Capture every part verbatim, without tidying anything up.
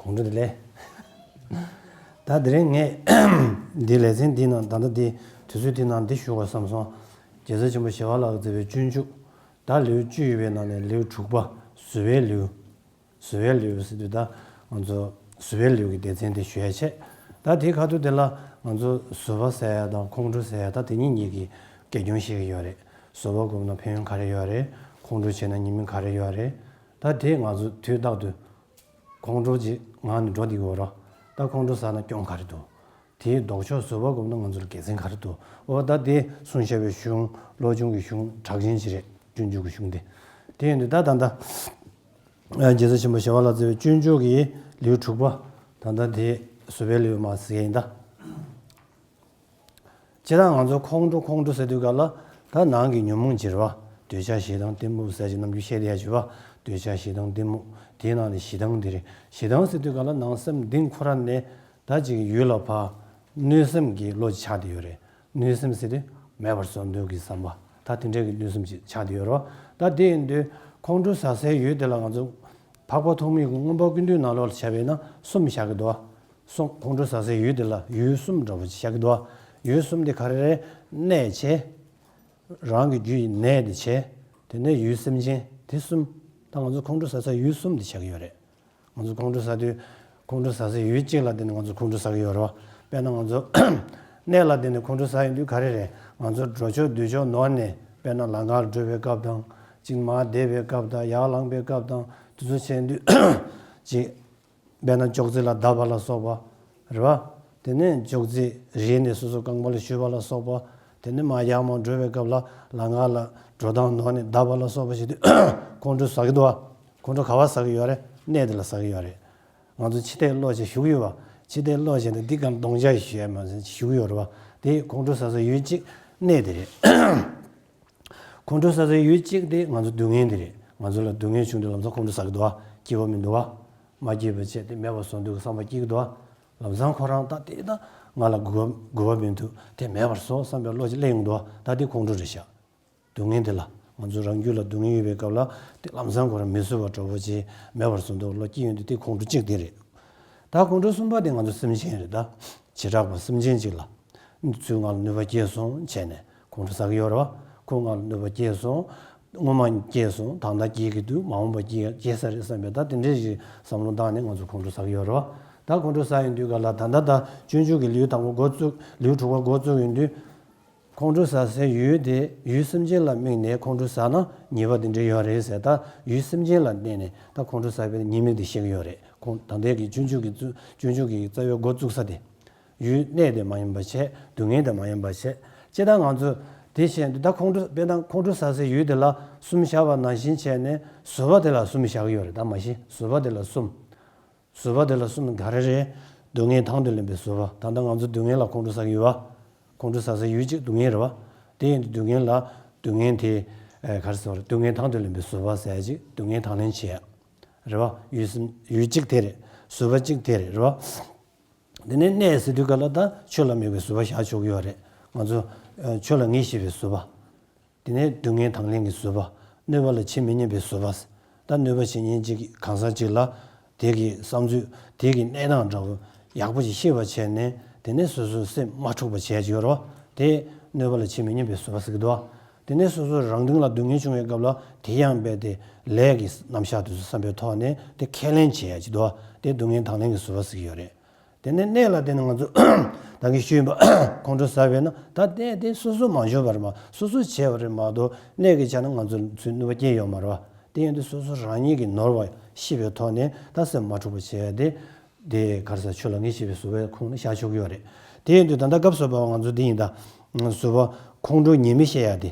དགོང་དྲོ་བདེ་ལེགས། ད་དེ་རིང་ངས་འདི་ལེ་ཚན་འདི་ནང་ད་ལྟ་འདི་དུས་ཚོད་འདི་ནང་འདི་ཞུ་དགོས་བསམ་སོང་། རྒྱལ་སྲས་ཆེན་པོ་ཞི་བ་ལྷ་གིས་མཛད་པའི་སྤྱོད་འཇུག་ད་ལེའུ་བཅུ་ཡོད་པའི་ནང་ནས་ལེའུ་དྲུག་པ་བཟོད་པའི་ལེའུ། བཟོད་པའི་ལེའུ་ཟེར་དུས་ད་ང་ཚོ་བཟོད་པའི་ལེའུ་གི་སྡེ་ཚན་དེ་ཞུ་ཡ་བྱས། ད་དེའི་ཁ་ཐུག་དེ་ལ་ང་ཚོ་བཟོད་པ་ཟེར་ཡ་དང་ཁོང་ཁྲོ་ཟེར་ཡ་ད་དེ་གཉིས་གཉིས་ཀྱི་དགེ་སྐྱོན་བཤད་ཀྱི་ཡོད་རེད། བཟོད་པ་སྒོམ་ན་ཕན་ཡོན་ག་རེ་ཡོད་རེད། ཁོང་ཁྲོ་བྱས་ན་ཉེས་དམིགས་ག་རེ་ཡོད་རེད། ད་དེ་ང་ཚོ་དུས་རྟག་ཏུ་ཁོང་ཁྲོ་ཅིག་ངང་ནས་འགྲོ་བསྡད་ཀྱི་ཡོད་རེད། ད་ཁོང་ཁྲོ་ཟ་ན་སྐྱོན་ག་རེ་འདུག་དེའི་ལྡོག་ཕྱོགས་བཟོད་པ་སྒོམ་ན་ང་ཚོར་དགེ་མཚན་ག་རེ་འདུག་འོ་ད་དེ་གསུངས་བཞག་པའི་གཞུང་བློ་སྦྱོང་གི་གཞུང་གྲགས་ཅན་ཅིག་རེད། སྤྱོད་འཇུག་གི་གཞུང་དེ། དེ་ཡིན་དུས་ད་ད་ལྟ་རྒྱལ་སྲས་ཆེན་པོ་ཞི་བ་ལྷ་མཛད་པའི་སྤྱོད་འཇུག་གི་ལེའུ་དྲུག་པ། ད་ལྟ་དེ་བཟོད་པའི་ལེའུ་མ་ཟེར་ཡིན་ད། སྤྱིར་བཏང་ང་ཚོ་ཁོང་ཁྲོ་ཁོང་ཁྲོ་ཟེར་དུས་ག་ལ་ད་ནང་གི་ཉོན་མོངས་ཅིག་རེད་བ། འདོད་ཆགས་ཞེ་སྡང་གཏི་མུག་ཟེར་གྱི་རྣམ་འགྱུར་བཤད་བསྡད་ཡ་ཅིག་བ། འདོད་ཆགས་ཞེ་སྡང་གཏི་མུག་དེའི་ནང་ནས་ཞེ་སྡང་དེ་རེད། ཞེ་སྡང་ཟེར་དུས་ག་ལ་ནང་སེམས་གཏིང་ཁོ་ར་ནས་ད་ཅིག་ཡུལ་ལ་ཕར་གནོད་སེམས་ཀྱི་བློ་ཅིག་ཆགས་བསྡད་ཡོད་རེད། གནོད་སེམས་ཟེར་དུས་མེད་པར་བཟོ་འདོད་ཀྱི་བསམ་པ། ད་དེ་འདྲའི་གི་གནོད་སེམས་ཅིག་ཆགས་བསྡད་ཡོད་རེད་བ། ད་དེ་ཡིན་དུས་ཁོང་ཁྲོ་ཟ་སའི་ཡུལ་དེ་ལ་ང་ཚོ་འཕགས་པ་ཐོགས་མེད་ཀྱི་མངོན་པ་ཀུན་བཏུས་ནང་ལོགས་ལ་བྱས་པས་ན་གསུམ་བཞག་གི་འདུག་བ། གསུམ། ཁོང་ཁྲོ་ཟ་སའི་ཡུལ་དེ་ལ་ཡུལ་གསུམ་འདྲ་པོ་ཅིག་བཞག་གི་འདུག་ཡུལ་གསུམ་དེ་ག་རེ་རེད། གནས་བྱས། རང་གི་རྒྱུ་ཡི་གནས་དེ་བྱས། དེ་ནས་ཡུལ་སེམས་ཅན་དེ་གསུམ། ད་ང་ཚོ་ཁོང་ཁྲོ་ཟ་སའི་ཡུལ་གསུམ་དེ་བཞག་གི་ཡོད་རེད། ང་ཚོ་ཁོང་ཁྲོ་ཟ་དུས་ཁོང་ཁྲོ་ཟ་སའི་ཡུལ་གཅིག་ལ་བརྟེན་ནས་ང་ཚོ་ཁོང་ཁྲོ་ཟ་གི་ཡོད་རེད་བ། དཔེར་ན་ང་ཚོ་གནས་ལ་བརྟེན་ནས་ཁོང་ཁྲོ་ཟ་ཡོང་དུས་ག་རེ་རེད། ང་ཚོ་འགྲོ་ཕྱོགས་སྡོད་ཕྱོགས་ནོར་ནས་དཔེར་ན་ལམ་ཁར་འགྲོ་བའི་སྐབས་དང་། ཅིག་མར་བསྡད་པའི་སྐབས་དང་ཡར་ལངས་པའི་སྐབས་དང་དེ་ཚོ་བྱས་དུས་ཅིག་དཔེར་ན་ཅོག་ཙེ་ལ་བརྡབས་པ་ལ་སོགས་པ་རེད་བ། དེ་ནས་ཅོག་ཙེ་རིལ་ནས་སོ་སོ་རྐང་པ་ལ་གཞུས་པ་ལ་སོགས་པ། དེ་ནས་མར་ཡར་མར་འགྲོ་བའི་སྐབས་ལ་ལམ་ཁ་ལ་འགྲོ་སྟངས་ནོར་ནས་བརྡབས་པ་ལ་སོགས་པ་བྱེད་དུས་ཁོང་ཁྲོ་ཟ་གི་འདུག་བ། ཁོང་ཁྲོ་ག་པར་ཟ་གི་ཡོད་རེད། གནས་དེ་ལ་ཟ་གི་ཡོད་རེད། ང་ཚོ་ཕྱི་བལྟས་བློ་ཅིག་ཞུགས་ཡོད་བ། ཕྱི་བལྟས་བློ་ཅིག་དང་འདི་ག་གདོང་ཅག་ཞུ་ཡ་མ་ཟད་ཞུགས་ཡོད་རེད་བ། དེ་ཁོང་ཁྲོ་ཟ་སའི་ཡུལ་གཅིག་གནས་དེ་རེད། ཁོང་ཁྲོ་ཟ་སའི་ཡུལ་གཅིག་དེ་ང་ཚོ་སྡུག་བསྔལ་དེ་རེད། ང་ཚོ་ལ་སྡུག་བསྔལ་བྱུང་དུས་ལམ་སང་ཁོང་ཁྲོ་ཟ་གི་འདུག་བ། སྐྱིད་པོ་མི་འདུག་བ། མ་སྐྱིད་པ་བྱས་ཏེ་མེད་པར་བཟོ་འདོད་ཀྱི་བསམ་པ་སྐྱེ་གི་འདུག་བ། ལམ་སང་ཁོ་རང་ད་དེ་ད་ང་ལ་དགོས་པ་དགོས་པ་མི་འདུག་དེ་མེད་པར་བཟོ་བསམ་པའི་བློ་ཅིག་སླེབས་ཡོང་གི་འདུག་བ། ད་དེ་ཁོང་ཁྲོ་རེད་ཤག་སྡུག་བསྔལ་དེ་ལ་ང་ཚོ་རང་རྒྱུད་ལ་སྡུག་བསྔལ་ཡོད་པའི་སྐབས་ལ་དེ་ལམ་སང་ཁོ་རང་མི་བཟོད་པ་འདྲ་པོ་ཅིག་མེད་པར་བཟོ་འདོད་བློ་སྐྱེ་ཡོང་དུས་དེ་ཁོང་ཁྲོ་གཅིག་དེ་རེད། ད་ཁོང་ཁྲོ་གསུམ་པ་དེ་ང་ཚོ་སེམས་ཅན་རེད་ད། བྱེ་བྲག་པ་སེམས་ཅན་གཅིག་ལ། ཚུར་ང་ལ་གནོད་པ་སྐྱེལ་སོང་བྱས་ནས་ཁོང་ཁྲོ་ཟ་གི་ཡོད་རེད་བ། ཁོ་ང་ལ་གནོད་པ་སྐྱེལ་སོང་། སྔོན་མ་སྐྱེལ་སོང་། ད་ལྟ་སྐྱེལ་གྱི་འདུག་མ་འོངས་པ་སྐྱེལ་སྐྱེལ་ས་རེད་བསམ་པའི་ད་དེ་འདྲའི་ཞིག་བསམ་བློ་བཏང་ནས་ང་ཚོ་ཁོང་ཁྲོ་ཟ་གི་ཡོད་རེད་བ། ད་ཁོང་ཁྲོ་ཟ་ཡོང་དུས་ག་ལ་ད་ལྟ་ད་སྤྱོད་འཇུག་གི་ལེའུ་དང་པོ་འགོ་བཙུགས། ལེའུ་དྲུག་པ་འགོ་བཙུགས་ཡོང་དུས། ཁོང་ཁྲོ་ཟ་སའི་ཡུལ་དེ་ཡུལ་སེམས་ཅན་ལ་དམིགས་ནས་ཁོང་ཁྲོ་ཟ་ན་ཉེས་པ་དེ་འདྲ་ཡོད་རེད་ཟེར། ད་ཡུལ་སེམས་ཅན་ལ་བརྟེན་ནས་ད་ཁོང་ཁྲོ་ཟ་བའི་ཉེས་དམིགས་དེ་བཤད་ཀྱི་ཡོད་རེད། ཁོང་ད་ལྟའི་གི་སྤྱོད་འཇུག་གི་བཙུ་སྤྱོད་འཇུག་གི་རྩ་བའི་འགོ་བཙུགས་ས་དེ། ཡུལ་གནས་དེ་མ་ཡིན་པ་བྱས། སྡུག་བསྔལ་དེ་མ་ཡིན་པ་བྱས། སྤྱིར་བཏང་ང་ཚོ་དེ་བཤད་དུས་ད་ཁོང་ཁྲོ་དཔེར་ན་ཁོང་ཁྲོ་ཟ་སའི་ཡུལ་དེ་ལ་གསུམ་བཞག་པ་ནང་བཞིན་བྱས་ནས་བཟོད་པ་དེ་ལ་གསུམ་བཞག་གི་ཡོད་རེད། ད་མ་གཞི་བཟོད་པ་དེ་ལ་གསུམ། བཟོད་པ་དེ་ལ་གསུམ་ག་རེ་རེད། སྡུག་བསྔལ་དང་དུ་ལེན་པའི་བཟོད་པ། ད་ལྟ་ང་ཚོ་སྡུག་བསྔལ་ལ་ཁོང་ཁྲོ་ཟ་གི་ཡོད་བ། ཁོང་ཁྲོ་ཟ་སའི་ཡུལ་གཅིག་སྡུག་བསྔལ་རེད་བ། དེ་ཡིན་དུས་སྡུག་བསྔལ་ལ་སྡུག་བསྔལ་དེ་ཨེ་ག་རེ་ཟེར་བ་རེད། སྡུག་བསྔལ་དང་དུ་ལེན་པའི་བཟོད་པ་ཟེར་ཡ་ཅིག་སྡུག་བསྔལ་དང་ལེན་བྱེད་ཡ་རེད་བ། ཡུལ་སེམས་ཡུལ་གཅིག་དེ་རེད། བཟོད་པ་གཅིག་དེ་རེད། རེད་བ། དེ་ནས་གནས་ཟེར་དུས་ག་ལ་ད་ཆོས་ལ་དམིགས་པའི་བཟོད་པ་བཞག་ཆོག་གི་ཡོད་རེད། ང་ཚོ་ཨ་ཆོས་ལ་ངེས་ཤེས་པའི་བཟོད་པ། དེ་ནས་སྡུག་བསྔལ་དང་ལེན་གྱི་བཟོད་པ། གནོད་པ་ལ་ཆེས་མི་སྙམ་པའི་བཟོད་པ། ད་གནོད་པ་བྱེད་མཁན་གཅིག་གིས་གང་ཟག་གཅིག་ལ་དེ་གི་བསམ་ཚུལ་དེ་གི་གནས་སྟངས་འདྲ་བོ་ཡག་པོ་ཞིག་ཤེས་པ་བྱས་ནས་དེ་ནས་སོ་སོའི་སེམས་མ་འཁྲུགས་པ་བྱས་ཀྱི་ཡོད་རེད་བ། དེ་གནོད་པ་ལ་ཆེས་མི་སྙམ་པའི་བཟོད་པ་ཟེར་གྱི་འདུག་བ། དེ་ནས་སོ་སོ་རང་སྟེང་ལ་སྡུག་བསྔལ་བྱུང་བའི་སྐབས་ལ་དེ་ཡང་རྦད་དེ་ལས་ཀྱི་རྣམ་གཞག་དེ་ཚོ་བསམ་པའི་ཐོག་ནས་དེ་ཁས་ལེན་བྱེད་ཡ་ཅིག་འདུག་བ། དེ་སྡུག་བསྔལ་དང་ལེན་གྱི་བཟོད་པ་ཟེར་གྱི་ཡོད་རེད། དེ་ནས་གནས་ལ་བརྟེན་ནས་ང་ཚོ་ད་གིན་ཞུས་ཡིན་པ་ཁོང་ཁྲོ་ཟ་བས་ན་ད་གནས་དེ་སོ་སོ་མ་འཇོན་པ་རེད་མ་སོ་སོ་བྱས་པ་རེད་མ་གཏོགས་གནས་ཀྱི་ཆ་ནས་ང་ཚོ་ཚུར་གནོད་པ་སྐྱེལ་ཡོད་མ་རེད་བ། དེ་ཡིན་དུས་སོ་སོ་རང་ཉིད་ཀྱིས་ནོར་བ་ཤེས་པའི་ཐོག་ནས་ད་སེམས་མ་འཁྲུགས་པ་བྱས་ཏེ་དེ་ག་རེ་ཟེར་ཆོས་ལ་ངེས་ཤེས་པའི་བཟོད་པའི་ཁོངས་ནས་བཞག་ཆོག་གི་ཡོད་རེད། དེ་ཡིན་དུས་ད་ལྟ་སྐབས་སུ་བབས་པ་ང་ཚོ་འདི་ཡིན་ད། བཟོད་པ་ཁོང་ཁྲོ་ཉེས་དམིགས་བཤད་ཡ་དེ།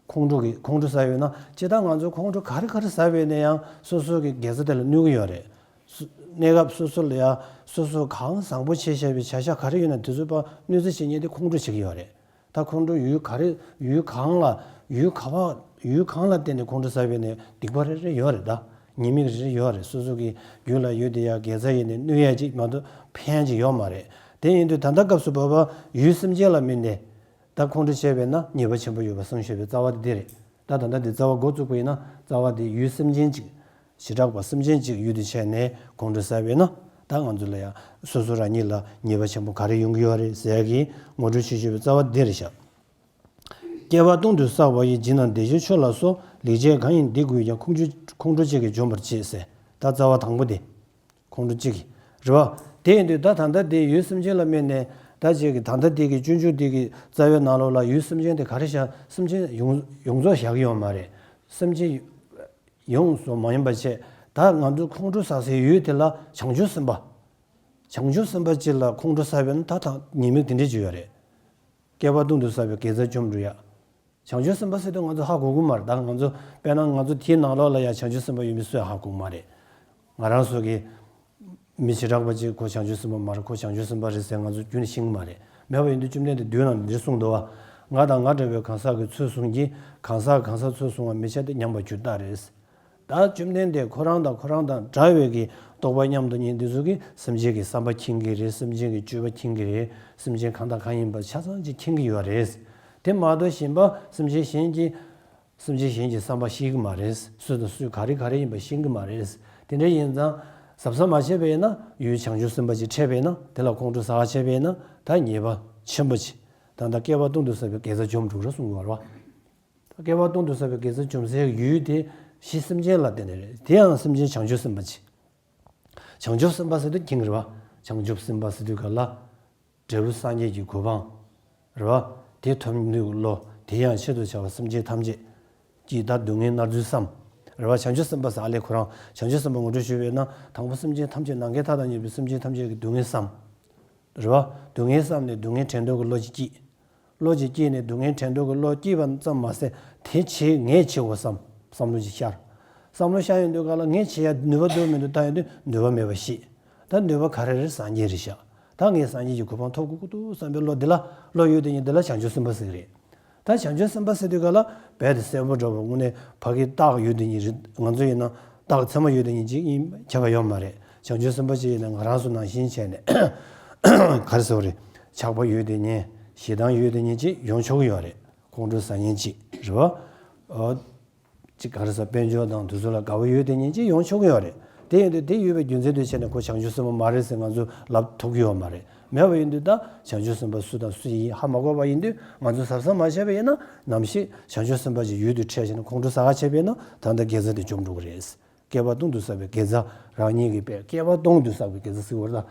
ཁོང་ཁྲོ་གི་ཁོང་ཁྲོ་ཟ་ཡོད་ན་སྤྱིར་བཏང་ང་ཚོ་ཁོང་ཁྲོ་ག་རེ་ག་རེ་ཟ་བས་ན་ཡང་སོ་སོ་གི་དགེ་རྩ་དེ་ལ་གནོད་ཀྱི་ཡོད་རེད། སུ་གནས་སྐབས་སོ་སོ་ལ་ཡང་སོ་སོ་གང་བཟང་པོ་བྱས་བཞག་པའི་བྱ་བཞག་ག་རེ་ཡོད་ན་དེ་ཚོ་ཕར་གནོད་འཚེ་བྱེད་མཁན་དེ་ཁོང་ཁྲོ་བྱེད་ཀྱི་ཡོད་རེད། ད་ཁོང་ཁྲོ་ཡུལ་ག་རེ་ཡུལ་གང་ལ་ཡུལ་ག་བ་ཡུལ་གང་ལ་བརྟེན་ནས་ཁོང་ཁྲོ་ཟ་བས་ན་སྡིག་པ་རེ་རེ་ཡོད་རེད། ད་ཉེས་དམིགས་རེ་རེ་ཡོད་རེད། སོ་སོ་གི་རྒྱུད་ལ་ཡོད་དེ་ཡང་དགེ་རྩ་ཡིན་ནའི་གནོད་ཡ་ཅིག་མ་གཏོགས་ཕན་ཡ་ཅིག་ཡོད་མ་རེད། དེ་ཡིན་དུས་ད་ལྟ་སྐབས་སུ་བབས་པ་ཡུལ་སེམས་ཅན་ལ་དམིགས་ནས། ད་ཁོང་ཁྲོ་བྱས་པས་ན་ཉེས་པ་ཆེན་པོ་ཡོད་པ་གསུངས་བཞག་པའི་རྩ་བ་དེ་འདི་རེད། ད་ད་ལྟ་འདི་རྩ་བ་འགོ་བཙུགས་པ་ཡིན་ན་རྩ་བ་དེ་ཡུལ་སེམས་ཅན་གཅིག་བྱེ་བྲག་པ་སེམས་ཅན་གཅིག་ཡུལ་དུ་བྱས་ནས་ཁོང་ཁྲོ་ཟ་བས་ན་ ད་ང་ཚོ་ལ་ཡང་སོ་སོ་རང་ཉིད་ལ་ཉེས་པ་ཆེན་པོ་ག་རེ་ཡོང་གི་ཡོད་རེད་ཟེར་ཡ་གི་ངོ་སྤྲོད་བྱེད་ཤེས་པའི་རྩ་བ་འདི་རེད་ཤག་བསྐལ་པ་སྟོང་དུ་བསགས་པ་ཡི། སྦྱིན་དང་བདེ་གཤེགས་མཆོད་ལ་སོགས། ལེགས་སྤྱད་གང་ཡིན་འདི་ཀུན་ཀྱང་། ཁོང་ཁྲོ་ཁོང་ཁྲོ་གཅིག་གིས་འཇོམས་པར་བྱེད་ཟེར། ད་རྩ་བ་དང་པོ་དེ། ཁོང་ཁྲོ་གཅིག་གིས། རེད་བ། དེ་ཡིན་དུས་ད་ད་ལྟ་དེ་ཡུལ་སེམས་ཅན་ལ་དམིགས་ནས་ད་ཅིག་གི་ད་ལྟ་དེ་གི་སྤྱོད་འཇུག་དེ་གི་རྩ་བའི་ནང་ལོགས་ལ་ཡུལ་སེམས་ཅན་དེ་ག་རེ་བཞག་སེམས་ཅན་ཡོངས་ཡོངས་རྫོགས་བཞག་གི་ཡོད་མ་རེད། སེམས་ཅན་ཡོངས་སུ་མ་ཡིན་པ་བྱས། ད་ང་ཚོ་ཁོང་ཁྲོ་ཟ་སའི་ཡུལ་དེ་ལ་བྱང་ཆུབ་སེམས་དཔའ། བྱང་ཆུབ་སེམས་དཔའ་ཅིག་ལ་ཁོང་ཁྲོ་ཟ་བས་ན་ད་ད་ཉེས་དམིགས་དེ་འདྲས་ཅིག་ཡོད་རེད། བསྐལ་པ་སྟོང་དུ་བསགས་པའི་དགེ་རྩ་འཇོམས་འགྲོ་ཡ། བྱང་ཆུབ་སེམས་དཔའ་ཟེར་དུས་ང་ཚོ་ཧ་གོ་གི་མ་རེད། ད་ང་ཚོ་དཔེར་ན་ང་ཚོ་དེའི་ནང་ལོགས་ལ་ཡ་བྱང་ཆུབ་སེམས་དཔའ་ཡོད་མེད་སུས་ཧ་གོ་གི་མ་རེད། ང་རང་ཚོ་གི་མི་བྱེ་བྲག་པ་ཅིག་ཁོ་བྱང་ཆུབ་སེམས་དཔའ་མ་རེད། ཁོ་བྱང་ཆུབ་སེམས་དཔའ་རེད་ཟེར་ང་ཚོ་རྒྱུན་ནས་ཤེས་ཀྱི་མ་རེད། མེད་པ་ཡིན་དུས་བཅོམ་ལྡན་འདས་མདུན་ན་འདིར་གསུངས་འདུག་བ། ང་དང་ང་འདྲ་བའི་གང་ཟག་གི་ཚུལ་བཟུང་གིས། གང་ཟག་གང་ཟག་ཚུལ་བཟུང་བར་མི་བྱ་སྟེ། ཉམས་པར་གྱུར་རྟག་རེད། ད་བཅོམ་ལྡན་འདས་ཁོ་རང་དང་ཁོ་རང་དང་འདྲ་བའི་གི་རྟོག་པ་མཉམ་དུ་གཉིས་འདི་ཚོ་གིས་སེམས་ཅན་གྱི་བསམ་པ་མཁྱེན་གྱི་རེད། སེམས་ཅན་གྱི་སྤྱོད་པ་མཁྱེན་གྱི་རེད། སེམས་ཅན་གང་དང་གང་ཡིན་པ་ཆ་ཚང་ཅིག་མཁྱེན་གྱི་ཡོད་རེད། དེ་མ་གཏོགས་གཞན་པ་སེམས་ཅན་གཞན་གྱི་སེམས་ཅན་གཞན་གྱི་བསམ་པ་ཤེས་ཀྱི་མ་རེད། སུ་དང་སུ་ག་རེ་ག་རེ་ཡིན་པ་ཤེས་ཀྱི་མ་རེད། དེ་འདྲ་ཡིན་ཙང་གཟབ་གཟབ་མ་བྱས་པ་ཡིན་ན། ཡུལ་བྱང་ཆུབ་སེམས་དཔའ་ཅིག་འཕྲད་པ་ཡིན་ན། དེ་ལ་ཁོང་ཁྲོ་ཟ་བ་བྱས་པ་ཡིན་ན་ད་ཉེས་པ་ཆེན་པོ་ཅིག་ད་ལྟ་བསྐལ་པ་སྟོང་དུ་བསགས་པའི་དགེ་རྩ་འཇོམས་འགྲོ་གི་རེད་གསུང་གི་ཡོད་རེད་བ། བསྐལ་པ་སྟོང་དུ་བསགས་པའི་དགེ་རྩ་འཇོམས་སའི་ཡུལ་དེ་གཞི་སེམས་ཅན་ལ་བརྟེན་ནས་རེད། དེ་ཡང་སེམས་ཅན་བྱང་ཆུབ་སེམས་དཔའ་ཅིག་བྱང་ཆུབ་སེམས་དཔའ་ཟེར་དུས་མཁྱེན་གྱི་རེད་བ། བྱང་ཆུབ་སེམས་དཔའ་ཟེར་དུས་ག་ལ། འབྲས་བུ་སངས་རྒྱས་ཀྱི་གོ་འཕང་། རེད་བ། དེ་ཐོབ་ནུས་བློ། དེ་ཡང་ཆེད་དུ་བྱ་བ་སེམས་ཅན་ཐམས་ཅད་ཀྱི་ད་སྡུག་བསྔལ་མནར་ཚུལ་བསམ། རེད་བ། བྱང་ཆུབ་སེམས་དཔའ་ཟེར་ཨ་ལས་ཁོ་རང་བྱང་ཆུབ་སེམས་དཔའ་ངོ་སྤྲོད་ཞུས་པས་ན། དང་པོ་སེམས་ཅན་ཐམས་ཅད་ནམ་མཁའི་མཐའ་དང་མཉམ་པའི་སེམས་ཅན་ཐམས་ཅད་ཀྱི་སྡུག་བསྔལ་བསམ། རེད་བ། སྡུག་བསྔལ་བསམ་ནས་སྡུག་བསྔལ་བྲལ་འདོད་ཀྱི་བློ་ཅིག་སྐྱེས། བློ་ཅིག་སྐྱེས་ནས་སྡུག་བསྔལ་བྲལ་འདོད་ཀྱི་བློ་སྐྱེས་པ་ཙམ་མ་ཟད། དེ་བྱེད་ངས་བྱེད་དགོས་བསམ། བསམ་བློ་ཅིག་ཤར། བསམ་བློ་ཤར་ཡོང་དུས་ག་ལ་ངས་བྱེད་ཡ་ནུས་པ་འདུག་མི་འདུག་བལྟ་ཡོང་དུས་ནུས་པ་མེད་པ་ཤེས། ད་ནུས་པ་ག་རེ་རེད། སངས་རྒྱས་རེད་ཤག་ད་ངས་སངས་རྒྱས་ཀྱི་གོ་འཕང་ཐོབ་དགོས་ཀྱི་འདུག་བསམ་པའི་བློ་འདི་ལ། བློ་ཡོད་དེ་ཉིད་འདི་ལ་བྱང་ཆུབ་སེམས་དཔའ་ཟེར་གྱི་རེད། ད་བྱང་ཆུབ་སེམས་དཔའ་ཟེར་དུས་ག་ལ་རྦད་དེ་གསལ་པོ་འདྲ་བོ། དངོས་གནས་ཕ་གི་རྟགས་ཡོད་དེ་ཉིད་རེད། ང་ཚོ་ཡིན་ན་རྟགས་མཚན་མ་ཡོད་དེ་ཉིད་ཅིག་ཡིན་ཁྱབ་པ་ཡོད་མ་རེད། བྱང་ཆུབ་སེམས་དཔའ་ཅིག་ཡིན་ན་ང་རང་ཚོ་ནང་བཞིན་བྱས་ནས་ག་རེ་ཟེར་བ་རེད། ཆགས་པ་ཡོད་དེ་ཉིད། ཞེ་སྡང་ཡོད་དེ་ཉིད་ཅིག་ཡོང་ཆོག་གི་ཡོད་རེད། ཁོང་ཁྲོ་ཟ་མཁན་ཅིག་རེད་བ། ཨོ། ཅིག་ག་རེ་ཟེར། དཔལ་འབྱོར་དང་དེ་ཚོ་ལ་དགའ་བོ་ཡོད་དེ་ཉིད་ཅིག་ཡོང་ཆོག་གི་ཡོད་རེད། དེ་ཡིན་དུས་དེ་ཡོད་པའི་རྒྱུ་མཚན་དུ་བྱས་ནས་ཁོ་བྱང་ཆུབ་སེམས་དཔའ་མ་རེད་ཟེར་ང་ཚོ་ལབ་ཐུབ་ཀྱི་ཡོད་མ་རེད། མེད་པ་ཡིན་དུས་ད་བྱང་ཆུབ་སེམས་དཔའ་སུ་དང་སུ་ཡིན་ཧ་མ་གོ་བ་ཡིན་དུས། ང་ཚོ་གཟབ་གཟབ་མ་བྱས་པ་ཡིན་ན། ནམ་ཞིག་བྱང་ཆུབ་སེམས་དཔའ་ཅིག་ཡུལ་དུ་འཕྲད་བྱས་ནས་ཁོང་ཁྲོ་ཟ་ག་བྱས་པ་ཡིན་ན། ད་ལྟ་དགེ་རྩ་དེ་འཇོམས་འགྲོ་གི་རེད། བསྐལ་པ་སྟོང་དུ་བསགས་པའི་དགེ་རྩ་རང་ཉིད་ཀྱིས་པས། བསྐལ་པ་སྟོང་དུ་བསགས་པའི་དགེ་རྩ་ཟེར་བ་ད།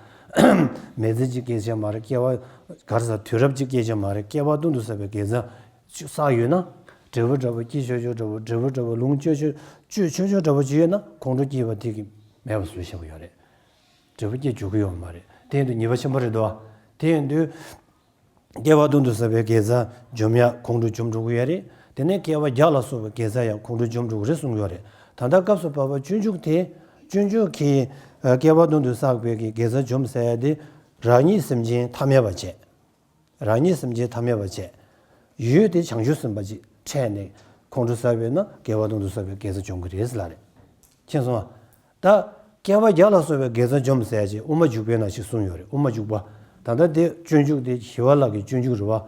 མི་ཚེ་གཅིག་སྐྱེལ་བྱས་མ་རེད། བསྐལ་པ་ག་རེ་ཟེར། དུས་རབས་གཅིག་སྐྱེལ་བྱས་མ་རེད། བསྐལ་པ་སྟོང་དུ་བསགས་པའི་དགེ་རྩ་བསགས་ཡོད་ན། འབྲས་བུ་འདྲ་པོ་སྐྱེ་ཆོག་ཆོག་འདྲ་པོ། འབྲས་བུ་འདྲ་པོ་ལོངས་སྤྱོད་ཆོག་སྤྱོད་ཆོག་ཆོག་འདྲ་པོ་ཅིག་ཡོད་ན། ཁོང་ཁྲོ་སྐྱེས་པ་དེ་གིས་མེད་པ་བཟོས་བཞག་གི་ཡོད་རེད། འབྲས་བུ་སྐྱེ་འཇུག་གི་ཡོད་མ་རེད། དེ་ཡིན་དུས་ཉེས་པ་ཆེན་པོ་རེད་དོ། དེ་ཡིན་དུས། བསྐལ་པ་སྟོང་དུ་བསགས་པའི་དགེ་རྩ་འཇོམས་ཡ་ཁོང་ཁྲོ་འཇོམས་འགྲོ་གི་ཡོད་རེད། དེ་ནས་བསྐལ་པ་བརྒྱ་ལ་སོགས་པའི་དགེ་རྩ་ཡང་ཁོང་ཁྲོ་འཇོམས་འགྲོ་གི་རེད་གསུངས་ཡོད་རེད། ད་ལྟ་སྐབས་སུ་བབ་པ་སྤྱོད་འཇུག་དེ། སྤྱོད་འཇུག་གིས་ཨ་བསྐལ་པ་སྟོང་དུ་བསགས་པའི་གི་དགེ་རྩ་འཇོམས་ཟེར་ཡ་དེ། རང་ཉིད་སེམས་ཅན་ཐ་མལ་པ་བྱས། རང་ཉིད་སེམས་ཅན་ཐ་མལ་པ་བྱས། ཡུལ་དེ་བྱང་ཆུབ་སེམས་དཔའ་ཅིག་འཕྲད་ནས་ཁོང་ཁྲོ་ཟ་བས་ན་བསྐལ་པ་སྟོང་དུ་བསགས་པའི་དགེ་རྩ་འཇོམས་ཀྱི་རེད་ཟེར་ལབ་རེད། མཁྱེན་སོང་ང་། ད་བསྐལ་པ་བརྒྱ་ལ་སོགས་པའི་དགེ་རྩ་འཇོམས་ཟེར་ཡ་ཅིག་དབུ་མ་འཇུག་པའི་ནང་ཞིག་གསུངས་ཡོད་རེད། དབུ་མ་འཇུག་པ། ད་ལྟ་དེ་སྤྱོད་འཇུག་དེ་ཞི་བ་ལྷ་གི་སྤྱོད་འཇུག་རེད་བ།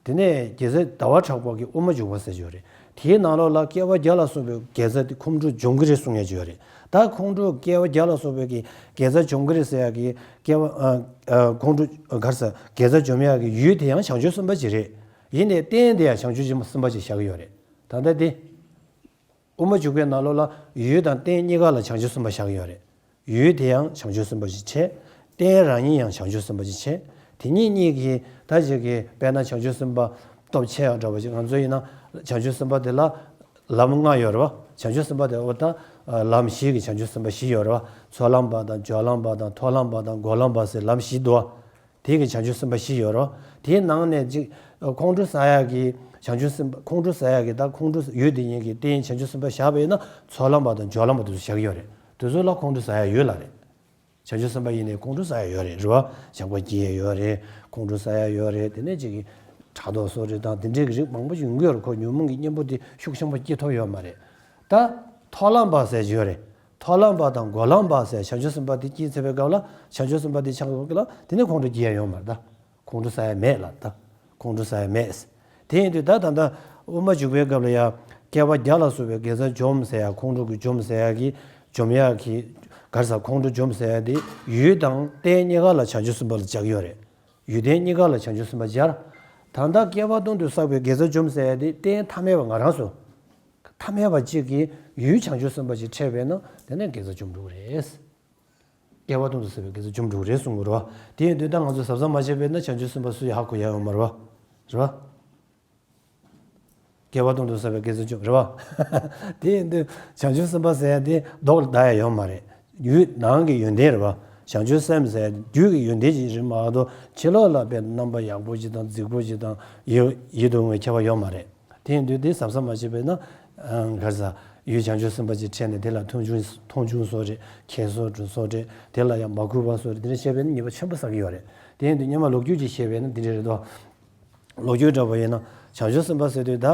དེ་ནས་རྒྱལ་སྲས་ཟླ་བ་གྲགས་པ་གི་དབུ་མ་འཇུག་པ་ཟེར་གྱི་ཡོད་རེད། དེའི་ནང་ལོགས་ལ་བསྐལ་པ་བརྒྱ་ལ་སོགས་པའི་དགེ་རྩ་དེ་ཁོང་ཁྲོ་འཇོམས་ཀྱི་རེད་གསུང་ཡ་ཅིག་ཡོད་རེད། ད་ཁོང་ཁྲོ་བསྐལ་པ་བརྒྱ་ལ་སོགས་པའི་གི་དགེ་རྩ་འཇོམས་ཀྱི་རེད་ཟེར་ཡ་གི་བསྐལ་པ་ཨ་ཨ་ཁོང་ཁྲོ་ག་རེ་ཟེར། དགེ་རྩ་འཇོམས་ཡ་གི་ཡུལ་དེ་ཡང་བྱང་ཆུབ་སེམས་དཔའ་ཅིག་རེད། ཡིན་ནའི་རྟེན་དེ་ཡང་བྱང་ཆུབ་སེམས་དཔའ་ཅིག་བཞག་གི་ཡོད་རེད། ད་ལྟ་དེ། དབུ་མ་འཇུག་པའི་ནང་ལོགས་ལ་ཡུལ་དང་རྟེན་གཉིས་ཀ་ལ་བྱང་ཆུབ་སེམས་དཔའ་བཞག་གི་ཡོད་རེད། ཡུལ་དེ་ཡང་བྱང་ཆུབ་སེམས་དཔའ་ཞིག་བྱས། རྟེན་རང་ཉིད་ཡང་བྱང་ཆུབ་སེམས་དཔའ་ཞིག་བྱས། དེ་གཉིས་གཉིས་ཀྱིས་ད་ཅིག་གིས་དཔེར་ན་བྱང་ཆུབ་སེམས་དཔའ་སྟོབས་ཆེ་ཡང་འདྲ་བ་ཞིག་ང་ཚོ་ཡིན་ན་བྱང་ཆུབ་སེམས་དཔའ་དེ་ལ་ལམ་ལྔ་ཡོད་རེད་བ། བྱང་ཆུབ་སེམས་དཔའ་དེ་འོ་ད་ལམ་བཞི་གི་བྱང་ཆུབ་སེམས་དཔའ་བཞི་ཡོད་རེད་བ། ཚོགས་ལམ་པ་དང་སྦྱོར་ལམ་པ་དང་མཐོང་ལམ་པ་དང་སྒོམ་ལམ་པ་ཟེར་ལམ་བཞི་འདུག་བ། དེ་གི་བྱང་ཆུབ་སེམས་དཔའ་བཞི་ཡོད་རེད། དེའི་ནང་ནས་ཅིག་ཁོང་ཁྲོ་ཟ་ཡག་གི་བྱང་ཆུབ་སེམས་དཔའ། ཁོང་ཁྲོ་ཟ་ཡག་གི་ད་ཁོང་ཁྲོ་ཡོད་དེ་ཉིད་ཀྱི་རྟེན་བྱང་ཆུབ་སེམས་དཔའ་བཞག་པ་ཡིན་ན་ཚོགས་ལམ་པ་དང་སྦྱོར་ལམ་པ་དེ་ཚོ་བཞག་གི་ཡོད་རེད། དེ་ཚོ་ལ་ཁོང་ཁྲོ་ཟ་ཡག་ཡོད་ལབ་རེད། བྱང་ཆུབ་སེམས་དཔའ་ཡིན་ནའི་ཁོང་ཁྲོ་ཟ་ཡག་ཡོད་རེད། རེད་བ། ཇག་པ་སྐྱེ་ཡག་ཡོད་རེད། ཁོང་ཁྲོ་ཟ་ཡག་ཡོད་རེད། དེ་ནས་ཅིག་གི་ཕྲག་དོག་སོགས་རེད་དང་དེ་འདྲའི་གི་རིགས་མང་པོ་ཡོང་གི་ཡོད་རེད། ཁོ་ཉོན་མོངས་ཀྱི་གཉེན་པོ་དེ་ཤུགས་ཆེན་པོ་སྐྱེ་ཐུབ་ཡོད་མ་རེད། ད་མཐོང་ལམ་པ་ཟེར་གྱི་ཡོད་རེད། མཐོང་ལམ་པ་དང་སྒོམ་ལམ་པ་ཟེར་བྱང་ཆུབ་སེམས་དཔའ་དེ་སྐྱེས་ཚར་བའི་སྐབས་ལ་བྱང་ཆུབ་སེམས་དཔའ་དེ་ཆགས་པའི་སྐབས་ལ་དེ་ནས་ཁོང་ཁྲོ་སྐྱེ་ཡག་ཡོད་མ་རེད་ད། ཁོང་ཁྲོ་ཟ་ཡག་མེད་ལབ་ད། ཁོང་ཁྲོ་ཟ་ཡག་མེད། དེ་ཡིན་དུས་ད་ད་ལྟ་དབུ་མ་འཇུག་པའི་སྐབས་ལ་ཡ་བསྐལ་པ་བརྒྱ་ལ་སོགས་པའི་དགེ་རྩ་འཇོམས་ཟེར་ཡག་ཁོང་ཁྲོ་གི་འཇོམས་ཟེར་ཡག་གི་འཇོམས་ཡག་གི་ ག་རེ་ཟེར། ཁོང་ཁྲོ་འཇོམས་ཟེར་ཡ་དེ་ཡུལ་དང་རྟེན་གཉིས་ཀ་ལ་བྱང་ཆུབ་སེམས་དཔའ་ལ་སྦྱར་གྱི་ཡོད་རེད། ཡུལ་རྟེན་གཉིས་ཀ་ལ་བྱང་ཆུབ་སེམས་དཔའ་སྦྱར། ད་ལྟ་བསྐལ་པ་སྟོང་དུ་བསགས་པའི་དགེ་རྩ་འཇོམས་ཟེར་ཡ་དེ་རྟེན་ཐ་མལ་པ་ང་རང་ཚོ། ཐ་མལ་པ་གཅིག་གིས་ཡུལ་བྱང་ཆུབ་སེམས་དཔའ་ཅིག་འཕྲད་པས་ན་དེ་ནས་དགེ་རྩ་འཇོམས་འགྲོ་གི་རེད། བསྐལ་པ་སྟོང་དུ་བསགས་པའི་དགེ་རྩ་འཇོམས་འགྲོ་གི་རེད་གསུང་གི་རེད་བ། དེ་ཡིན་དུས་ད་ང་ཚོ་གཟབ་གཟབ་མ་བྱས་པས་ན་བྱང་ཆུབ་སེམས་དཔའ་སུ་ཡིས་ཧ་གོ་ཡ་ཡོད་མ་རེད་བ། རེད་བ། བསྐལ་པ་སྟོང་དུ་བསགས་པའི་དགེ་རྩ་འཇོམས་རེད་བ། དེ་ཡིན་དུས་བྱང་ཆུབ་སེམས་དཔའ་ཟེར་ཡ་དེ་མདོག་ལ་བལྟ་ཡ་ཡོད་མ་རེད། ཡུལ་ནང་གི་ཡོན་ཏན་རེད་བ། བྱང་ཆུབ་སེམས་ཟེར་ཡ་རྒྱུད་ཀྱི་ཡོན་ཏན་ཅིག་རེད་མ་གཏོགས་ཕྱི་ལོགས་ལ་དཔེ་རྣམ་པ་ཡག་པོ་ཅིག་དང་རྫིག་པོ་ཅིག་དང་ཡིད་ཡིད་དུ་འོང་བའི་ཁྱད་པར་ཡོད་མ་རེད། དེ་ཡིན་དུས་དེ་གཟབ་གཟབ་མ་བྱས་པས་ན། ག་རེ་ཟེར། ཡུལ་བྱང་ཆུབ་སེམས་དཔའ་ཅིག་འཕྲད་ནས་དེ་ལ་མཐོང་ཆུང་མཐོང་ཆུང་བཟོ་རེད། ཁྱད་གསོད་བཟོ་རེད། དེ་ལ་ཡང་མ་གུས་པ་བཟོ་རེད། དེ་འདྲ་བྱས་པས་ན་ཉེས་པ་ཆེན་པོ་བསགས་ཀྱི་ཡོད་རེད། དེ་ཡིན་དུས་སྔོན་མ་ལོ་རྒྱུས་ཅིག་བཤད་པས་ན་འདི་འདྲ་རེད་དོ། ལོ་རྒྱུས་འདྲ་པོ་ཡིན་ན་བྱང་ཆུབ་སེམས་དཔའ་ཟེར་དུས་ད་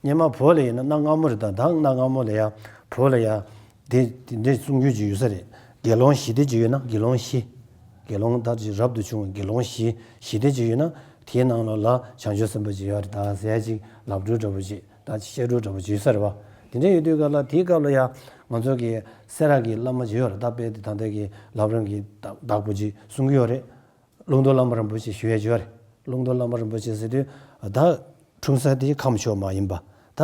སྔོན་མ་བོད་ལ་ཡིན་ན་གནའ་སྔ་མོ་རེད། ད་ད་གནའ་སྔ་མོ་ལ་ཡ་བོད་ལ་ཡ་དེ་དེ་འདྲའི་གསུང་རྒྱུན་ཅིག་ཡོད་ས་རེད། དགེ་སློང་བཞི་སྡེ་ཅིག་ཡོད་ན། དགེ་སློང་བཞི། དགེ་སློང་ད་ཅིག་རབ་ཏུ་བྱུང་བའི་དགེ་སློང་བཞི་བཞི་སྡེ་ཅིག་ཡོད་ན། དེའི་ནང་ལོགས་ལ་བྱང་ཆུབ་སེམས་དཔའ་ཅིག་ཡོད་རེད་ད་ཟེར་ཡ་ཅིག་ལབ་སྒྲོས་འདྲ་པོ་ཅིག་ད་བཤད་སྒྲོས་འདྲ་པོ་ཅིག་ཡོད་ས་རེད་བ། དེ་འདྲ་ཡོད་དུས་ག་ལ་དེའི་སྐབས་ལ་ཡ་ང་ཚོ་གི་སེ་ར་གི་བླ་མ་ཅིག་ཡོད་རེད། ད་དཔེ་དེ་ད་ལྟ་གི་ལམ་རིམ་གྱི་བདག་བདག་པོ་ཅིག་གསུང་གི་ཡོད་རེད། ཀླུང་རྡོར་བླ་མ་རིན་པོ་ཆེ་ཞུ་ཡས་ཅིག་ཡོད་རེད། ཀླུང་རྡོར་བླ་མ་རིན་པོ་ཆེ་ཟེར་དུས་ད་འཁྲུངས་ས་དེ་ཁམས་ཕྱོགས་མ་ཡིན་པ། ད་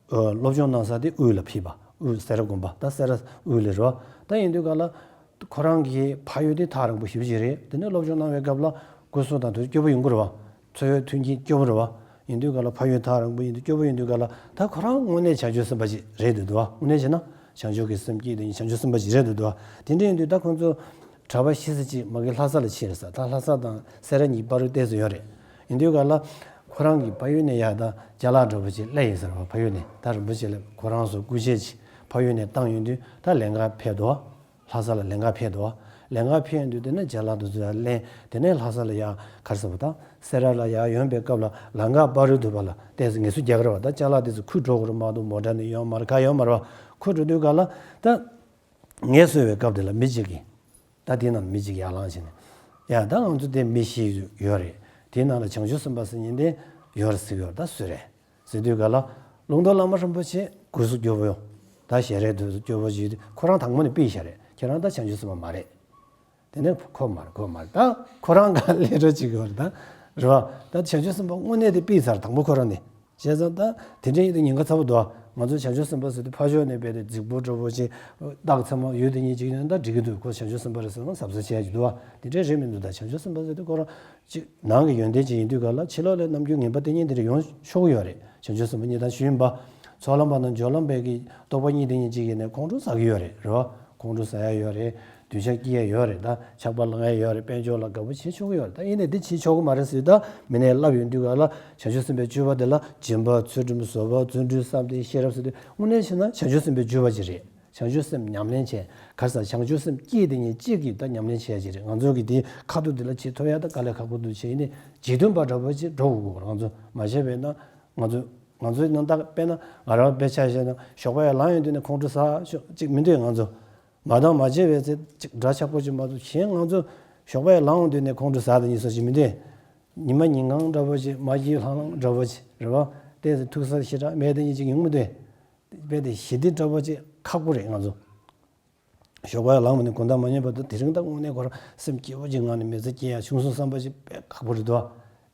སློབ་སྦྱོང་གནང་ས་དེ་དབུས་ལ་ཕེབས་པ། དབུས་སེ་ར་དགོན་པ། ད་སེ་ར་དབུས་ལ་རེད་བ། ད་ཡིན་དུས་ག་ལ་ཁོ་རང་གི་ཕ་ཡུལ་དེ་ཐག་རིང་པོ་ཞེ་པོ་ཅིག་རེད། དེ་ནས་སློབ་སྦྱོང་གནང་བའི་སྐབས་ལ་སྐུ་གཟུགས་དང་དུ་སྐྱོ་པོ་ཡོང་གི་རེད་བ། འཚོ་བའི་མཐུན་རྐྱེན་སྐྱོ་པོ་རེད་བ། ཡིན་དུས་ག་ལ་ཕ་ཡུལ་ཐག་རིང་པོ་ཡིན་དུས་སྐྱོ་པོ་ཡིན་དུས་ག་ལ་ད་ཁོ་རང་དངོས་གནས་བྱང་ཆུབ་སེམས་དཔའ་ཅིག་རེད་འདུག་འདུག་བ། དངོས་གནས་བྱས་ན་བྱང་ཆུབ་ཀྱི་སེམས་བསྐྱེད་དེ་བྱང་ཆུབ་སེམས་དཔའ་ཅིག་རེད་འདུག་འདུག་བ། དེ་འདྲ་ཡིན་དུས་ད་ཁོང་ཚོ་གྲྭ་པ་ཤི་ས་ཅིག་མ་གི་ལྷ་ས་ལ་ཕྱིན་རེད་ས། ད་ལྷ་ས་དང་སེ་ར་གཉིས་བར་དུ་ཏོག་ཙམ་ཡོད་རེད། ཡིན་དུས་ག་ལ་ཁོ་རང་གི་ཕ་ཡུལ་ནས་ཡ་ད་ཅ་ལག་འདྲ་པོ་ཅིག་སླེབས་ཡིན་ས་རེད་བ། ཕ་ཡུལ་ནས་ད་རིན་པོ་ཆེ་ལ་ཁོ་རང་ཚོ་སྐུ་མཆེད་ཅིག་ཕ་ཡུལ་ནས་བཏང་ཡོང་དུས་ད་ལེན་ག་ཕེབས་འདུག་བ། ལྷ་ས་ལ་ལེན་ག་ཕེབས་འདུག་བ། ལེན་ག་ཕེབས་དུས་དེ་ནས་ཅ་ལག་དེ་ཚོ་ཡར་ལེན། དེ་ནས་ལྷ་ས་ལ་ཡར་ག་རེ་ཟེར་བ། ད་སེ་ར་ལ་ཡར་ཡོང་པའི་སྐབས་ལ་ལམ་ཁ་བར་དུ་བ་ལ་ཏོག་ཙམ་ངལ་གསོ་རྒྱག་གི་རེད་བ། ད་ཅ་ལག་དེ་ཚོ་ཁུར་འགྲོ་དགོས་རེད་མ་གཏོགས་མོ་ཊ་ནི་ཡོད་མ་རེད། ག་ཡོད་མ་རེད་བ། ཁུར་འགྲོ་དུས་ག་ལ་ད་ངལ་གསོ་བའི་སྐབས་དེ་ལ་མི་གཅིག་གིས། ད་དེ་ནང་མི་གཅིག་ཡར་ལངས་བྱས་ནས། ཡ་ད་ང་ཚོ་དེ་མི་ཤི་ཡོད་རེད། དེ་ནང་ལ་བྱང་ཆུབ་སེམས་དཔའ་ཟེར་མཁན་དེ་ཡོད་རེད་ཟེར་གི་ཡོད་རེད། ད་སུ་རེད་ཟེར་དུས་ག་ལ། ཀླུང་རྡོར་བླ་མ་རིན་པོ་ཆེ་སྐུ་གཟུགས་སྐྱོ་པོ་ཡོད། ད་ཞལ་རས་དུ་སྐྱོ་པོ་ཞིག་ཁོ་རང་དང་པོ་ནས་ཕུད་བཞག་རེད། ཁྱེད་རང་ད་བྱང་ཆུབ་སེམས་དཔའ་མ་རེད། དེ་ནས་ཁོ་མ་རེད། ཁོ་མ་རེད། ད་ཁོ་རང་ག་ལས་འགྲོ་བྱེད་དགོས་རེད། ད་རེད་བ། ད་བྱང་ཆུབ་སེམས་དཔའ་དངོས་གནས་དེ་ཕུད་ཚར། དང་པོ་ཁོ་རང་ནས། བྱས་ཙང་ད་དེ་འདྲ་ཡིན་དུས་ཉེན་ཁ་ཚ་པོ་འདུག་ང་ཚོ་བྱང་ཆུབ་སེམས་དཔའ་ཟེར་དུས་ཕར་ཕྱོགས་ནས་རྦད་དེ་རྫིག་པོ་འདྲ་པོ་ཅིག་རྟགས་མཚན་མ་ཡོད་དེ་ཉིད་ཅིག་ཡིན་ན་ད་འགྲིག་གི་འདུག་ཁོ་བྱང་ཆུབ་སེམས་དཔའ་རེད་ཟེར་ན་གཟབ་གཟབ་བྱེད་ཡ་ཅིག་འདུག་བ། དེ་འདྲ་རེད་མི་འདུག་ད་བྱང་ཆུབ་སེམས་དཔའ་ཟེར་དུས་ཁོ་རང་ཅིག་ནང་གི་ཡོན་ཏན་ཅིག་ཡིན་དུས་ག་ལ་ཕྱི་ལོགས་ལ་རྣམ་འགྱུར་ངན་པ་དེ་ཉིད་དེ་འདྲ་ཡོང་ཆོག་གི་ཡོད་རེད། བྱང་ཆུབ་སེམས་དཔའ་ཉིད་ད་ཞུས་ཡིན་པ། ཚོགས་ལམ་པ་དང་སྦྱོར་ལམ་པའི་གི་རྟོགས་པ་གཉིས་དེ་ཉིད་ཅིག་ཡིན་ནས་ཁོང་ཁྲོ་ཟ་གི་ཡོད་རེད། རེད་བ། ཁོང་ཁྲོ་ཟ་ཡ་ཡོད་རེད། འདོད་ཆགས་སྐྱེ་ཡ་ཡོད་རེད། ད་ཆགས་པ་ལངས་ཡ་ཡོད་རེད། དཔལ་འབྱོར་ལ་དགའ་པོ་བྱེད་ཆོག་གི་ཡོད་རེད། ད་ཡིན་ནའི་འདི་བྱེད་ཆོག་གི་མ་རེད་ཟེར། ད་མི་སྣས་ལབ་ཡོང་དུས་ག་ལ་བྱང་ཆུབ་སེམས་དཔའི་སྤྱོད་པ་དེ་ལ་སྦྱིན་པ་ཚུལ་ཁྲིམས་བཟོད་པ་བརྩོན་འགྲུས་བསམ་གཏན་ཤེས་རབ་ཟེར་དུས་དངོས་གནས་བྱས་ན་བྱང་ཆུབ་སེམས་དཔའི་སྤྱོད་པ་ཅིག་རེད། བྱང་ཆུབ་སེམས་ཉམས་ལེན་བྱས། ག་རེ་ཟེར། བྱང་ཆུབ་སེམས་བསྐྱེད་དེ་ཉིད་གཅིག་གིས་ད་ཉམས་ལེན་བྱས་ཡ་ཅིག་རེད། ང་ཚོ་གི་དེ་ཁ་ཐུག་དེ་ལ་བྱེད་ཐུབ་ཡ་ད་དཀའ་ལས་ཁག་པོ་འདུག་བྱས་ཡིན་ནའི་རྗེས་མཐུན་པ་འདྲ་པོ་ཅིག་འགྲོ་དགོས་ཀྱི་རེད། ང་ཚོ་མ་བྱས་པས་ན་ང་ཚོ་ང་ཚོའི་ནང་ད་དཔེར་ན་ང་རང་དཔེ་ཆ་བཞག་ན་ཞོགས་པ་ཡར་ལངས་ཡོང་དུས་ནས་ཁོང་ཁྲོ་ཟ་ཤོག་ཅིག་མི་འདོད། ང་ཚོ་མ་འདང་མ་བྱས་པའི་ཚེ་ཅིག་འདྲ་ཆགས་པོ་ཅིག་མ་གཏོགས་གཞན་ང་ཚོ་ཞོགས་པ་ཡར་ལངས་ཡོང་དུས་ནས་ཁོང་ཁྲོ་ཟ་དེ་ཉིད་སོགས་ཅིག་མི་འདོད། ཉི་མ་ཉིན་གང་འདྲ་པོ་ཅིག་མ་སྐྱིད་ལྷང་ལྷང་འདྲ་པོ་ཅིག་རེད་བ། ཏོག་ཙམ་ཐུག་ས་ཞེ་དྲག་མེད་དེ་ཉིད་ཅིག་ཡོང་མི་འདོད། དཔེ་དེ་ཞི་བདེ་འདྲ་པོ་ཅིག་ཁག་པོ་རེད་ང་ཚོ། ཞོགས་པ་ལངས་པ་ནས་དགོང་དག་མ་ཉལ་བར་དུ་དེ་རིང་ད་དངོས་གནས་ཁོ་རང་སེམས་སྐྱིད་པོ་ཅིག་ངང་ནས་མི་ཚེ་སྐྱེལ་ཡ་བྱུང་སོང་བསམ་པ་ཅིག་དཔེ་ཁག་པོ་རེད་དོ།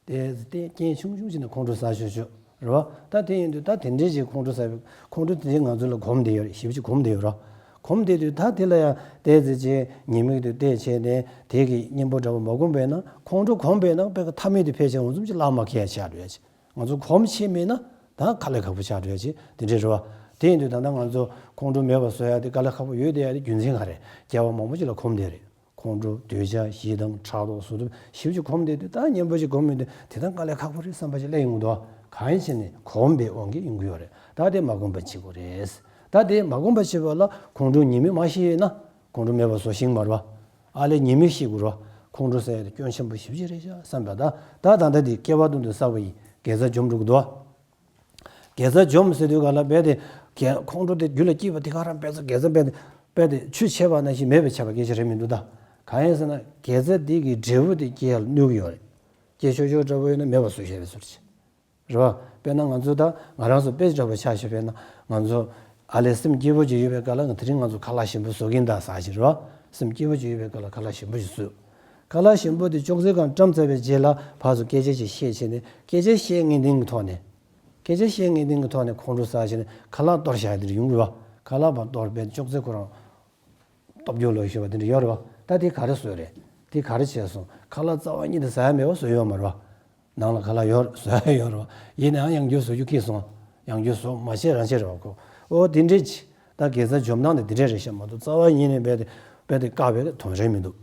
དེ་དེ་རྐྱེན་ཆུང་ཆུང་ཅིག་ནས་ཁོང་ཁྲོ་ཟ་ཤོག་ཤོག་རེད་བ། ད་དེ་ཡིན་དུས་ད་དེ་འདྲའི་ཅིག་ཁོང་ཁྲོ་ཟ་བའི་ཁོང་ཁྲོ་དེ་ང་ཚོ་ལ་གོམས་བསྡད་ཡོད་རེད། ཞེ་པོ་ཅིག་གོམས་བསྡད་ཡོད་རེད། གོམས་བསྡད་དུས་ད་དེ་ལ་ཡང་ཏོག་ཙམ་ཅིག་ཉེས་དམིགས་དེ་བལྟས་བྱས་ནས་དེ་གི་གཉེན་པོ་འདྲ་པོ་མ་གོམས་པས་ན་ཁོང་ཁྲོ་གོམས་པས་ན་དཔེ་ཁ་ཐ་མལ་དུ་ཕལ་ཆེར་འོ་འཛོམས་ཅིག་ལྷག་མ་ཁེལ་ཡ་ཆགས་འགྲོ་ཡ་ཅིག་ང་ཚོ་གོམས་ཤེས་མེད་ན་ད་དཀའ་ལས་ཁག་པོ་ཆགས་འགྲོ་ཡ་ཅིག་དེ་འདྲས་རེད་བ། དེ་ཡིན་དུས་ད་ལྟ་ང་ཚོ་ཁོང་ཁྲོ་མེད་པ་བཟོ་ཡ་དེ་དཀའ་ལས་ཁག་པོ་ཡོད་བསྡད་ཡ་དེ་རྒྱུ་མཚན་ག་རེ། སྐྱེ་བ་མང་པོ་ཅིག་ལ་གོམས་བསྡད་རེད། ཁོང་ཁྲོ་འདོད་ཆགས་ཞེ་སྡང་ཕྲག་དོག་གཟུགས་སྡོམ་ཞེ་པོ་ཅིག་གོམས་བསྡད་དུས་ད་གཉེན་པོ་ཅིག་གོམས་མེད་དུས་དེ་ད་དཀའ་ལས་ཁག་པོ་རེད་བསམ་པ་ཅིག་སླེབས་ཡོང་གི་འདུག་གང་ཡིན་ཟེར་ནས་གོམས་པའི་དབང་གིས་ཡོང་གི་ཡོད་རེད། ད་དེ་མ་གོམས་པ་བྱེད་དགོས་རེད། ད་དེ་མ་གོམས་པ་བྱེད་པ་ལ་ཁོང་ཁྲོ་ཉེས་དམིགས་མ་ཤེས་ཡོད་ན་ཁོང་ཁྲོ་མེད་པ་བཟོ་ཤེས་མ་རེད་བ། ཨ་ལས་ཉེས་དམིགས་ཤེས་དགོས་རེད་བ། ཁོང་ཁྲོ་ཟེར་ཡ་དེ་སྐྱོན་ཆེན་པོ་ཞེ་པོ་ཅིག་རེད་ཤག་བསམ་པ་ད་ད་ད་ལྟ་དེ་བསྐལ་པ་སྟོང་དུ་བསགས་པ་ཡི་དགེ་རྩ་འཇོམས་འགྲོ་གི་འདུག་བ། དགེ་རྩ་འཇོམས་ཟེར་དུས་ག་ལ་རྦད་དེ་དགེ་ཁོང་ཁྲོ་དེ་རྒྱུད་ལ་སྐྱེས་པ་དེ་ག་རང་རྦད་དེ་དགེ་རྩ་རྦད་དེ་རྦད་དེ་ཆུ་ཆད་པ་ནང་བཞིན་མེད་པ་ཆགས་པ་སྐད་ཆ་རེད་མི་འདུག་ད། གང་ཡིན་ཟེར་ན་དགེ་རྩ་དེ་གི་འབྲས་བུ་དེ་སྐྱེ་ཡ་ལ་གནོད་ཀྱི་ཡོད་རེད། སྐྱེ་ཆོག་ཆོག་འདྲ་པོ་ཡོད་ན་མེད་པ་བཟོ་བྱས་པའི་ཟུར་ཅིག་རེད་བ། དཔེར་ན་ང་ཚོ་ད་ང་རང་ཚོ་དཔེ་འདྲ་པོ་ཆ་བཞག་པས་ན་ང་ཚོ་ ཨ་ལས་སེམས་སྐྱིད་པོ་ཅིག་ཡོད་པའི་སྐབས་ལ་ང་དེ་རིང་ང་ཚོ་ཁ་ལག་ཞིམ་པོ་བཟོ་གིན་གདའ་ཟེར་ཞིག་རེད་བ། སེམས་སྐྱིད་པོ་ཅིག་ཡོད་པའི་སྐབས་ལ་ཁ་ལག་ཞིམ་པོ་ཞིག་བཟོས། ཁ་ལག་ཞིམ་པོ་དེ་ཅོག་ཙེའི་སྒང་བཀྲམ་ཚར་བའི་རྗེས་ལ་ཕར་ཚུར་སྐད་ཆ་ཅིག་བཤད་བྱས་ནས། སྐད་ཆ་བཤད་ངེས་དོན་གྱི་ཐོག་ནས། སྐད་ཆ་བཤད་ངེས་དོན་གྱི་ཐོག་ནས་ཁོང་ཁྲོ་ཟ་བྱས་ནས་ཁ་ལག་གཏོར་བཞག་དེ་འདྲ་ཡོང་གི་རེད་བ། ཁ་ལག་ཕར་གཏོར་བས་ཅོག་ཙེ་ཁོ་རང་སྟོབས་སྐྱོ་ལོས་ཤེས་པ་དེ་འདྲ་ཡོད་རེད་བ། ད་དེ་ག་རེ་བཟོས་རེད། དེ་ག་རེ་བྱས་སོང་། ཁ་ལག་རྩ་བ་ཉིད་དུ་ཟ་ཡ་མེད་པ་བཟོས་ཡོད་མ་རེད་བ། ནང་ལ་ཁ་ལག་ཡོད་རེད། བཟོ་ཡ་ཡོད་རེད་བ། ཡིན་ནའང་ཡང་བསྐྱར་བཟོ་རྒྱུ་ཁེལ་སོང་། ཡང་བསྐྱར་བཟོ་མ་བྱས་རང་བྱས་རེད་བ་ཁོ། ཨོ་དེ་འདྲས་ཅི། ད་དགེ་རྩ་འཇོམས་སྟངས་དེ་དེ་འདྲས་རེད་ཤག་མ་གཏོགས་རྩ་བ་ཉིད་ནས་རྦད་དེ་རྦད་དེ་བཀག་པའི་དོན་རེད་མི་འདུག་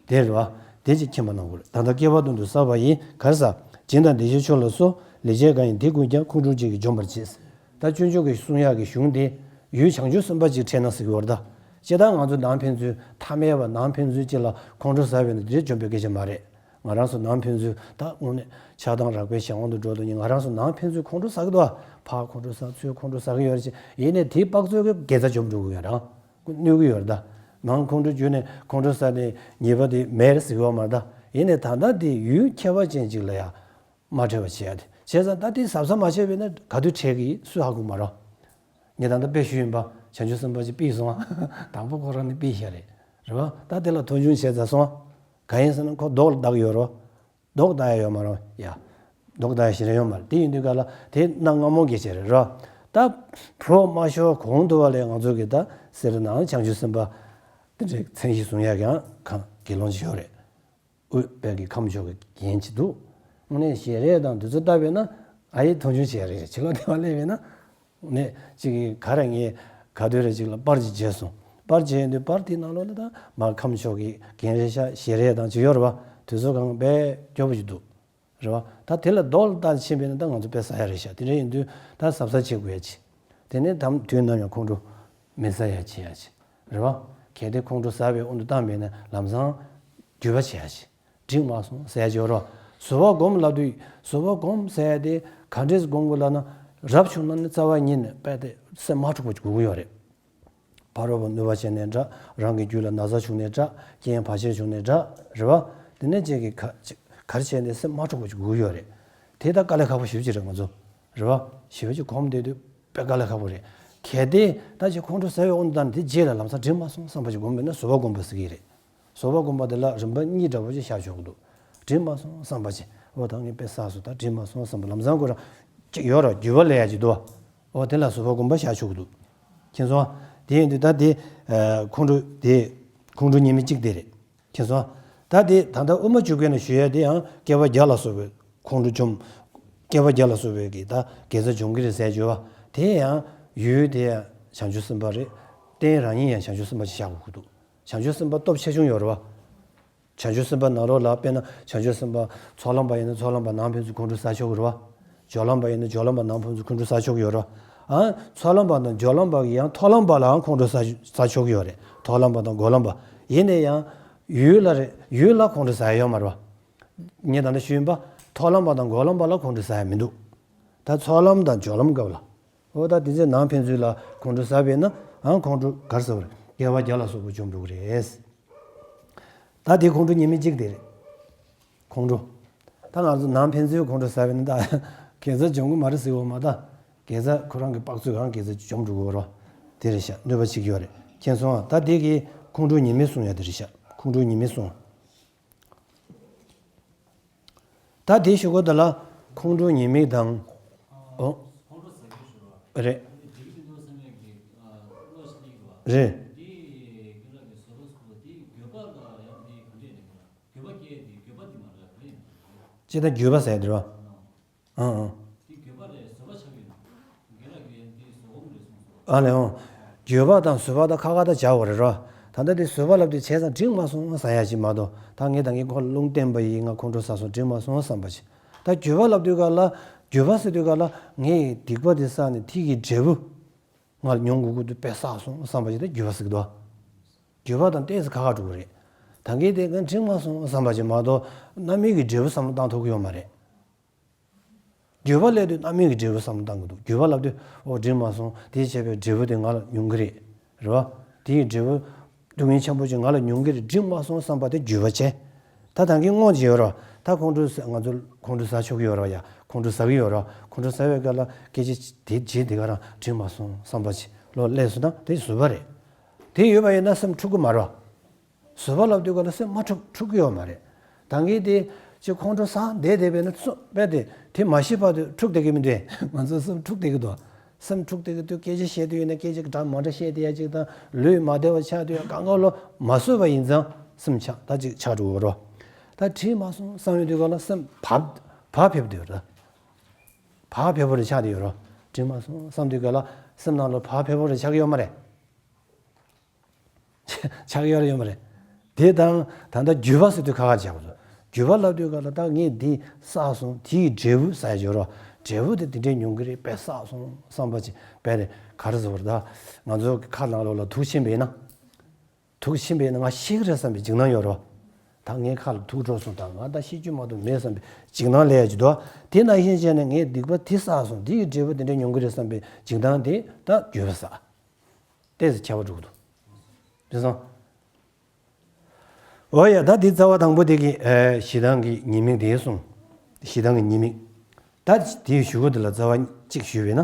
དེ་རེད་བ། དེ་ཅིག་མཁྱེན་པ་གནང་དགོས་རེད། ད་ལྟ་བསྐལ་པ་སྟོང་དུ་བསགས་པ་ཡིས། ག་རེ་ཟ། སྦྱིན་དང་བདེ་གཤེགས་མཆོག་ལ་སོགས། ལེགས་སྤྱད་གང་ཡིན་དེ་ཀུན་ཀྱང་། ཁོང་ཁྲོ་ཅན་གྱིས་འཇོམས་པར་བྱེད། ད་སྤྱོད་འཇུག་གི་གསུང་ཡག་གི་གཞུང་དེ། ཡུལ་བྱང་ཆུབ་སེམས་དཔའ་ཅིག་འཕྲད་ན་ཟེར་གྱི་ཡོད་རེད་ད། སྤྱིར་བཏང་ང་ཚོ་ནང་ཕན་ཚུན་ཐ་མལ་པ་ནང་ཕན་ཚུན་ཅིག་ལ་ཁོང་ཁྲོ་ཟ་བས་ན་དེ་འདྲས་འཇོམས་པའི་སྐད་ཆ་མ་རེད། ང་རང་ཚོ་ནང་ཕན་ཚུན་ད་དངོས་གནས་ཆགས་སྡང་རགས་པའི་གཞན་དབང་དུ་འགྲོ་དུས་ནི་ང་རང་ཚོ་ནང་ཕན་ཚུན་ཁོང་ཁྲོ་ཟ་གི་འདུག་ཕར་ཁོང་ཁྲོ་ཟ་ཚུར་ཁོང་ཁྲོ་ཟ་གི་ཡོད་རེད་ཅེས། ཡིན་ནའི་དེའི་དཔག་ཚོད་ཀྱི་དགེ་རྩ་འཇོམས་འགྲོ་གི་ཡོད་རེད། གནོད་ཀྱི་ཡོད་རེད་ད། མང་ཁོང་ཁྲོ་བརྒྱུད་ནས་ཁོང་ཁྲོ་ཟ་ནས་ཉེས་པ་དེ་མེད་རེད་ཟེར་གྱི་ཡོད་མ་རེད་ད། ཡིན་ནའི་ད་ལྟ་དེ་ཡུལ་ཁྱད་པར་ཅན་ཅིག་ལ་ཡང་མ་འཕྲད་པ་བྱེད་ཡ་དེ། བྱས་ཙང་ད་དེ་གཟབ་གཟབ་མ་བྱས་པས་ན་ག་དུས་འཕྲད་ཀྱི་སུས་ཧ་གོ་མ་རེད། ངས་ད་ལྟ་དཔེ་ཞུས་ཡིན་པ། བྱང་ཆུབ་སེམས་དཔའ་ཅིག་ཕུད་སོང་། དང་པོ་ཁོ་རང་ནི་ཕུད་ཤག་རེད། རེད་བ། ད་དེ་ལ་མཐོང་ཆུང་བྱས་ཚར་སོང་། གང་ཡིན་ཟེར་ན་ཁོ་རྡོག་ལ་བཏགས་ཡོད་རེད། རྡོག་བཏགས་ཡ་ཡོད་མ་རེད་ཡ། རྡོག་བཏགས་ཡ་ཞེ་དྲག་ཡོད་མ་རེད། དེ་ཡིན་དུས་ག་ལ་དེ་གནའ་སྔ་མོ་གི་ཆེད་རེད་རོ། ད་བྲོ་མ་ཤོར་གོང་དུ་བ་ལས་ང་ཚོ་གི་ད་སེར་ནང་བྱང་ཆུབ་སེམས་དཔའ་དེ་འདྲའི་མཚན་གཞི་བཟུང་ཡ་གང་གང་དགེ་སློང་ཅིག་ཡོད་རེད། དབུས་བོད་ཀྱི་ཁམས་ཕྱོགས་ཀྱི་རྒན་ཅིག་འདུག་དངོས་གནས་ཞལ་རས་དང་དེ་ཚོ་བལྟས་པས་ན་ཨ་ཡེ་མཐོང་ཆུང་བྱས་རེད། ཕྱི་ལོགས་དེ་བ་སླེབས་པས་ན། ནས་ཅིག་ག་རེ་ངས་ག་དུས་རེ་ཅིག་ལ་པར་ཅིག་བརྗེས་སོང་། པར་བརྗེས་ཡོང་དུས་པར་དེའི་ནང་ལོགས་ལ་ད་མར་ཁམས་ཕྱོགས་ཀྱི་རྒན་རེད་ཤག་ཞལ་རས་དང་ཅིག་ཡོད་རེད་བ། དེ་ཚོ་གང་དཔེ་སྐྱོ་པོ་ཅིག་འདུག་རེད་བ། ད་དེ་ལ་རྡོག་ལ་བཏགས་ཕྱིན་པས་ན་ད་ང་ཚོ་དཔེ་ཟ་ཡ་རེད་ཤག་དེ་འདྲ་ཡིན་དུས་ད་གཟབ་གཟབ་བྱེད་དགོས་ཡ་ཅིག་དེ་ནས་དམ་དུས་ནམ་ཡང་ཁོང་ཁྲོ་མི་ཟ་ཡ་བྱེད་ཡ་ཅིག་རེད་བ། གལ་ཏེ་ཁོང་ཁྲོ་ཟ་བའི་དབང་དུ་བཏང་པས་ན་ལམ་སང་འགྱུར་བ་བྱེད་ཡ་ཅིག་འགྲིག་མ་སོང་ཟེར་ཡ་ཅིག་ཡོད་རེད་བ། བཟོད་པ་སྒོམ་ལབ་དུས་བཟོད་པ་སྒོམ་ཟེར་ཡ་དེ་ག་འདྲས་སྒོམ་དགོས་ལབ་ན། རབ་བྱུང་ན་ནི་རྩ་བ་ཉིད་ནས་དཔེ་དེ་སེམས་མ་འཁྲུགས་པ་ཅིག་དགོས་ཀྱི་ཡོད་རེད། ཕ་རོལ་པོ་གནོད་པ་བྱས་ནས་འདྲ། རང་གི་རྒྱུད་ལ་ན་ཚ་བྱུང་ནས་འདྲ། རྐྱེན་བར་ཆད་བྱུང་ནས་འདྲ། རེད་བ། དེ་ནས་ཅིག་གི་ག་ཅིག་ག་རེ་བྱས་ནས་སེམས་མ་འཁྲུགས་པ་ཅིག་དགོས་ཀྱི་ཡོད་རེད། དེ་ད་དཀའ་ལས་ཁག་པོ་ཞེ་པོ་ཅིག་རེད་ང་ཚོ། རེད་བ། ཞེ་པོ་ཅིག་གོམས་བསྡད་དུས་དཔེ་དཀའ་ལས་ཁག་པོ་རེད། གལ་ཏེ་ད་ཅིག་ཁོང་ཁྲོ་ཟ་བའི་དབང་དུ་བཏང་ནས་དེ་རྗེས་ལ་ལམ་སང་འགྲིག་མ་སོང་བསམ་པ་ཅིག་སྒོམ་པས་ན་བཟོད་པ་སྒོམ་པ་ཟེར་གྱི་རེད། བཟོད་པ་སྒོམ་པ་དེ་ལ་རིམ་པ་གཉིས་འདྲ་པོ་ཅིག་བཞག་ཆོག་གི་འདུག་འགྲིག་མ་སོང་བསམ་པ་ཅིག་འོ་ད་ངས་དཔེ་བསགས་སོང་ད་འགྲིག་མ་སོང་བསམ་པ་ལམ་སང་ཁོ་རང་ཅིག་ཡོད་ར་འགྱུར་བ་སླེབས་ཡ་ཅིག་འདུག་འོ་དེ་ལ་བཟོད་པ་སྒོམ་པ་བཞག་ཆོག་གི་འདུག་མཁྱེན་སོང་། དེ་ཡིན་དུས་ད་དེ་ཁོང་ཁྲོ་དེ་ཁོང་ཁྲོ་ཉེས་དམིགས་གཅིག་དེ་རེད། མཁྱེན་སོང་། ད་དེ་ད་ལྟ་དབུ་མ་བཅུ་བརྒྱད་ནས་ཞུ་ཡ་དེ་ཡང་བསྐལ་པ་བརྒྱ་ལ་སོགས་པའི་ཁོང་ཁྲོ་འཇོམས། བསྐལ་པ་བརྒྱ་ལ་སོགས་པའི་གི་ད་དགེ་རྩ་འཇོམས་ཀྱི་རེད་ཟེར་བརྗོད་པ་དེ་ཡང་ཡུལ་དེ་ཡང་བྱང་ཆུབ་སེམས་དཔའ་རེད། རྟེན་རང་ཉིད་ཡང་བྱང་ཆུབ་སེམས་དཔའ་ཅིག་བཞག་དགོས་ཀྱི་འདུག་བྱང་ཆུབ་སེམས་དཔའ་སྟོབས་ཆེ་ཆུང་ཡོད་རེད་བ། བྱང་ཆུབ་སེམས་དཔའ་ནང་ལོགས་ལ་དཔེར་ན་བྱང་ཆུབ་སེམས་དཔའ་ཚོགས་ལམ་པ་ཡིན་ན་ཚོགས་ལམ་པ་ནང་ཕན་ཚུན་ཁོང་ཁྲོ་ཟ་ཆོག་གི་རེད་བ། སྦྱོར་ལམ་པ་ཡིན་ན་སྦྱོར་ལམ་པ་ནང་ཕན་ཚུན་ཁོང་ཁྲོ་ཟ་ཆོག་གི་ཡོད་རེད་བ། ཨ། ཚོགས་ལམ་པ་དང་སྦྱོར་ལམ་པ་གིས་ཡང་ཐོག་ལམ་པ་ལའང་ཁོང་ཁྲོ་ཟ་ཟ་ཆོག་གི་ཡོད་རེད། ཐོག་ལམ་པ་དང་འགོག་ལམ་པ། ཡིན་ན་ཡང་ཡུལ་ལ་རེད། ཡུལ་ལ་ཁོང་ཁྲོ་ཟ་ཡ་ཡོད་མ་རེད་བ། ངས་ད་ལྟ་ཞུས་ཡིན་པ། ཐོག་ལམ་པ་དང་འགོག་ལམ་པ་ལ་ཁོང་ཁྲོ་ཟ་ཡ་མི་འདུག་ད་ཚོགས་ལམ་དང་སྦྱོར་ལམ་སྐབས་ལ། འོ་ད་དེ་ཚོའི་ནང་ཕན་ཚུན་ལ་ཁོང་ཁྲོ་ཟ་བས་ན་ཨང་ཁོང་ཁྲོ་གར་ཟ་བར་བསྐལ་པ་བརྒྱ་ལ་སོགས་པ་བཅོམ་འགྲོ་གི་རེད། ད་དེ་ཁོང་ཁྲོ་ཉེས་དམིགས་གཅིག་དེ་རེད། ཁོང་ཁྲོ། ད་ང་ཚོ་ནང་ཕན་ཚུན་ཁོང་ཁྲོ་ཟ་བས་ན་ད་དགེ་རྩ་འཇོམས་གི་མ་རེད་ཟེར་བ་མ་ད། དགེ་རྩ་ཁོ་རང་གི་དཔག་ཚོད་གང་དགེ་རྩ་འཇོམས་འགྲོ་གི་རེད། དེ་རེད་ཤག་གནོད་པ་བྱེད་ཀྱི་ཡོད་རེད། མཁྱེན་སོང་ཨ། ད་དེ་གི་ཁོང་ཁྲོ་ཉེས་དམིགས་གསུང་ཡ་དེ་རེད་ཤག་ཁོང་ཁྲོ་ཉེས་དམིགས་གསུང་། ད་དེ་ཞུ་གོ་ད་ལ་ཁོང་ཁྲོ་ཉེས་དམིགས་དང་། ཨོ། རེད། རེད། ཅི་ད་འགྱོད་པ་ཟེར་དེ་ར། ཨང་ཨང་། ཨ་ལས་འོང་། འགྱོད་པ་དང་བཟོད་པ་དང་ཁ་ཁ་ད་བྱ་བ་རེད་ར། ད་ལྟ་དེ་བཟོད་པ་ལབ་དུས་བྱས་ཙང་འགྲིག་མ་སོང་ཟེར་ཡ་ཞིག་མ་གཏོགས་ད་ངས་ད་ངས་ཁོ་ལ་རླུང་བསྟན་པ་ཡིན་ང་ཁོང་ཁྲོ་ཟ་སོང་འགྲིག་མ་སོང་བསམ་པ་ཞིག་ད་འགྱོད་པ་ལབ་དུས་ག་ལ་འགྱོད་པ་ཟེར་དུས་ག་ལ་ངས་སྡིག་པ་དེ་བསགས་ནས་དེ་གི་འབྲས་བུ་ང་ལ་མྱོང་དགོས་ཀྱི་འདུག་དཔེ་བསགས་སོང་བསམ་པ་ཞིག་ད་འགྱོད་པ་ཟེར་གི་འདུག་འགྱོད་པ་དང་ཏོག་ཙམ་ཁ་ཁ་འགྲོ་གི་རེད། ད་གིན་དེ་ང་འགྲིག་མ་སོང་བསམ་པ་ཞིག་མ་གཏོགས་རྣམ་སྨིན་གྱི་འབྲས་བུ་བསམ་བློ་བཏང་ཐུབ་ཀྱི་ཡོད་མ་རེད། འགྱོད་པ་སླེབས་དུས་རྣམ་སྨིན་གྱི་འབྲས་བུ་བསམ་བློ་བཏང་གི་འདུག་འགྱོད་པ་ལབ་དུས་ཨོ་འགྲིག་མ་སོང་དེ་བྱས་པའི་འབྲས་བུ་དེ་ང་ལ་མྱོང་གི་རེད། རེད་བ། དེ་ཡི་འབྲས་བུ། སྡུག་བསྔལ་ཆེན་པོ་ཅིག་ང་ལ་མྱོང་གི་རེད་འགྲིག་མ་སོང་བསམ་པ་དེ་འགྱོད་པ་བྱས། ད་ད་གིན་སྔོན་ཅིག་ཡོད་རེད་བ། ད་ཁོང་ཁྲོ་ཟ་ང་ཚོ་ཁོང་ཁྲོ་ཟ་ཆོག་གི་ཡོད་རེད་བ་ཡ། ཁོང་ཁྲོ་ཟ་གི་ཡོད་རེད་བ། ཁོང་ཁྲོ་ཟ་བའི་སྐབས་ལ་སྐད་ཆ་དེ་བྱས་དེ་ག་རང་འགྲིག་མ་སོང་བསམ་པ་ཅིག་ལོ་སླེབས་སོང་ན་དེ་བཟོད་པ་རེད། དེ་ཡོད་པ་ཡིན་ན་སེམས་འཁྲུག་གི་མ་རེད། བཟོད་པ་ལབ་དུས་ག་ལ་སེམས་མ་འཁྲུག་འཁྲུག་གི་ཡོད་མ་རེད། ད་གིན་དེ་ཅིག་ཁོང་ཁྲོ་ཟ་བསྡད་བསྡད་པས་ན་སུ་དཔེ་དེ་དེ་མ་ཤེས་བར་དུ་འཁྲུག་བསྡད་ཀྱི་མི་འདུག་ང་ཚོ་སེམས་འཁྲུག་བསྡད་ཀྱི་འདུག་སེམས་འཁྲུག་བསྡད་ཀྱི་འདུག་སྐད་ཆ་བཤད་དུས་ཡིན་ན་སྐད་ཆ་འདྲ་མ་འདྲ་བཤད་བསྡད་ཡ་ཅིག་དང་ལུས་མ་བདེ་བ་ཆགས་དུས་ཡ་གང་ག་ལོ་མ་བཟོད་པ་ཡིན་ཙང་སེམས་ཆགས་ད་ཅིག་ཆགས་འགྲོ་གི་རོ། ད་དྲིས་མ་སོང་བསམ་ཡོང་དུས་ག་ལ་སེམས་བག་བག་ཕེབས་དུས་ར། བག་ཕེབས་པོ་རེ་ཆགས་དུས་ཡོད་རོ། དྲིས་མ་སོང་བསམ་དུས་ག་ལ་སེམས་ནང་ལོ་བག་ཕེབས་པོ་རེ་ཆགས་ཀྱི་ཡོད་མ་རེད། ཆགས་ཡོད་རེད་ཡོད་མ་རེད། དེ་དང་ད་ལྟ་འགྱོད་པ་ཟེར་དུས་ཁ་ཁ་བྱས་པ་རེད། འགྱོད་པ་ལབ་དུས་ག་ལ་ད་ངས་འདི་བསགས་སོང་དེའི་འབྲས་བུ་ཟ་ཡ་ཡོད་རོ། འབྲས་བུ་དེ་དེ་འདྲས་མྱོང་གི་རེད་པས་བསགས་སོང་བསམ་པ་ཅིག་པས་རེད་ག་རེ་ཟེར་བ་རེད་ད། ང་ཚོ་ཁ་ནང་ལོགས་ལ་དུག་ཕྱིན་པས་ན། དུག་ཕྱིན་པས་ན་ང་ཤི་གི་རེད་བསམ་པའི་འཇིགས་སྣང་ཡོད་རོ། ད་ངའི་ཁ་ལ་དུག་འགྲོ་སོང་ད་ང་ད་ཤི་རྒྱུ་མ་གཏོགས་མེད་བསམ་པའི་འཇིགས་སྣང་སླེབས་ཡ་ཅིག་འདུག་དེ་ནང་བཞིན་བྱས་ནས་ངས་སྡིག་པ་དེ་བསགས་སོང་དེ་ཡི་འབྲས་བུ་དེ་འདྲས་མྱོང་གི་རེད་བསམ་པའི་འཇིགས་སྣང་དེ་ད་འགྱོད་པ་ཟ། ཏོག་ཙམ་ཁྱད་པར་འགྲོ་གི་འདུག་དེ་སོང་། འོ་ཡ་ད་འདི་རྩ་བ་དང་པོ་དེ་གི་ཨེ་ཞེ་སྡང་གི་ཉེས་དམིགས་དེ་གསུངས། ཞེ་སྡང་གི་ཉེས་དམིགས། ད་དེའི་ཞུ་བ་དེ་ལ་རྩ་བ་གཅིག་ཞུས་པས་ན།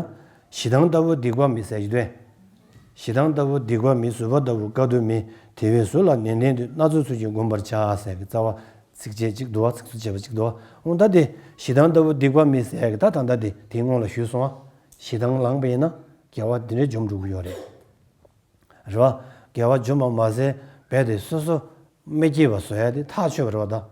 ཞེ་སྡང་ལྟ་བུ་སྡིག་པ་མེད་ཟེར་གྱི་འདུག་ཞེ་སྡང་ལྟ་བུ་སྡིག་པ་མེད་བཟོད་པ་ལྟ་བུ་དཀའ་ཐུབ་མེད་དེ་བས་གཟུགས་ལ་ནན་ཏན་དུ་སྣ་ཚོགས་ཚུལ་གྱིས་བསྒོམ་པར་བྱ་ཟེར་གྱི་རྩ་བ་ཚིགས་བཅད་གཅིག་འདུག་བ་ཚིགས་སུ་བཅད་པ་གཅིག་འདུག་བ། འོ་ད་དེ་ཞེ་སྡང་ལྟ་བུ་སྡིག་པ་མེད་ཟེར་གྱི་ད་ད་ལྟ་དེ་དེའི་སྔོན་ལ་ཞུས་སོང་བ། ཞེ་སྡང་ལངས་པས་ན་དགེ་བ་དེ་འདྲས་འཇོམས་འགྲོ་གི་ཡོད་རེད། རེད་བ། དགེ་བ་འཇོམས་པ་མ་ཟད་རྦད་དེ་སོ་སོ་མི་སྐྱིད་པ་བཟོ་ཡ་དེ་ཐག་ཆོད་པ་རེད་བ་ད།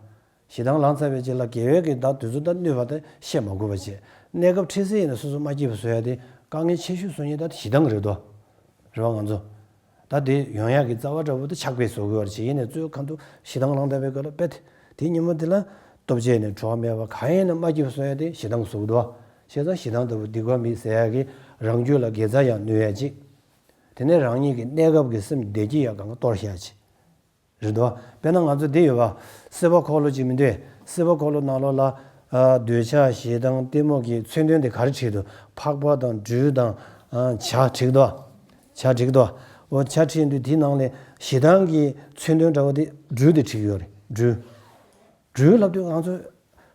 ཞེ་སྡང་ལངས་ཚར་བའི་རྗེས་ལ་དགེ་བའི་གི་ད་དུས་ཚོད་ད་གནོད་པ་དེ་བཤད་མ་དགོས་པ་བྱས། གནས་སྐབས་འཕྲལ་སེལ་ཡིན་ན་སོ་སོ་མ་སྐྱིད་པ་བཟོ་ཡ་དེ་དཀའ་ངལ་ཆེ་ཤོས་བཟོ་མཁན་ད་ཞེ་སྡང་གི་རེད་དོ། རེད་བ་ང་ཚོ། ད་དེ་ཡོང་ཡ་གི་རྩ་བ་འདྲ་བོ་དེ་ཆགས་པས་བཟོ་དགོས་པ་བྱས་ཡིན་ནའི་གཙོས་ཁ་ཐུག་ཞེ་སྡང་ལངས་ཐར་བའི་སྐབས་ལ་རྦད་དེ་ཉིན་མོ་དེ་ལ་སྟོབས་ཆེ་ནས་གྲོགས་མེད་པ་གང་ཡིན་ན་མ་སྐྱིད་པ་བཟོ་ཡ་དེ་ཞེ་སྡང་བཟོ་གི་འདུག་བ། བྱས་ཙང་ཞེ་སྡང་ལྟ་བུ་སྡིག་པ་མེད་ཟེར་ཡ་གི་རང་རྒྱུད་ལ་དགེ་རྩ་ཡང་གནོད་ཡ་གཅིག་དེ་ནས་རང་ཉིད་ཀྱི་གནས་སྐབས་ཀྱི་སེམས་བདེ་སྐྱིད་ཡང་གང་ག་གཏོར་བཞག་ཅིག་རེད་འདུག་དཔེར་ན་ང་ཚོ་འདི་ཡོད་པ། སྲིད་པ་འཁོར་ལོ་ཅིག་མི་འདུག་སྲིད་པ་འཁོར་ལོ་ནང་ལོགས་ལ། ཨ། འདོད་ཆགས་ཞེ་སྡང་གཏི་མུག་གི་མཚོན་དོན་དེ་ག་རེ་བྲིས་འདུག་ཕག་པ་དང་སྦྲུལ་དང་། ཨ། བྱ་བྲིས་འདུག་བྱ་བྲིས་འདུག་འོ་བྱ་བྲིས་འདུག་དེའི་ནང་ལས་ཞེ་སྡང་གི་མཚོན་དོན་འདྲ་བོ་དེ་སྦྲུལ་དེ་བྲིས་ཡོད་རེད། སྦྲུལ། སྦྲུལ་ལབ་དུས་ང་ཚོ་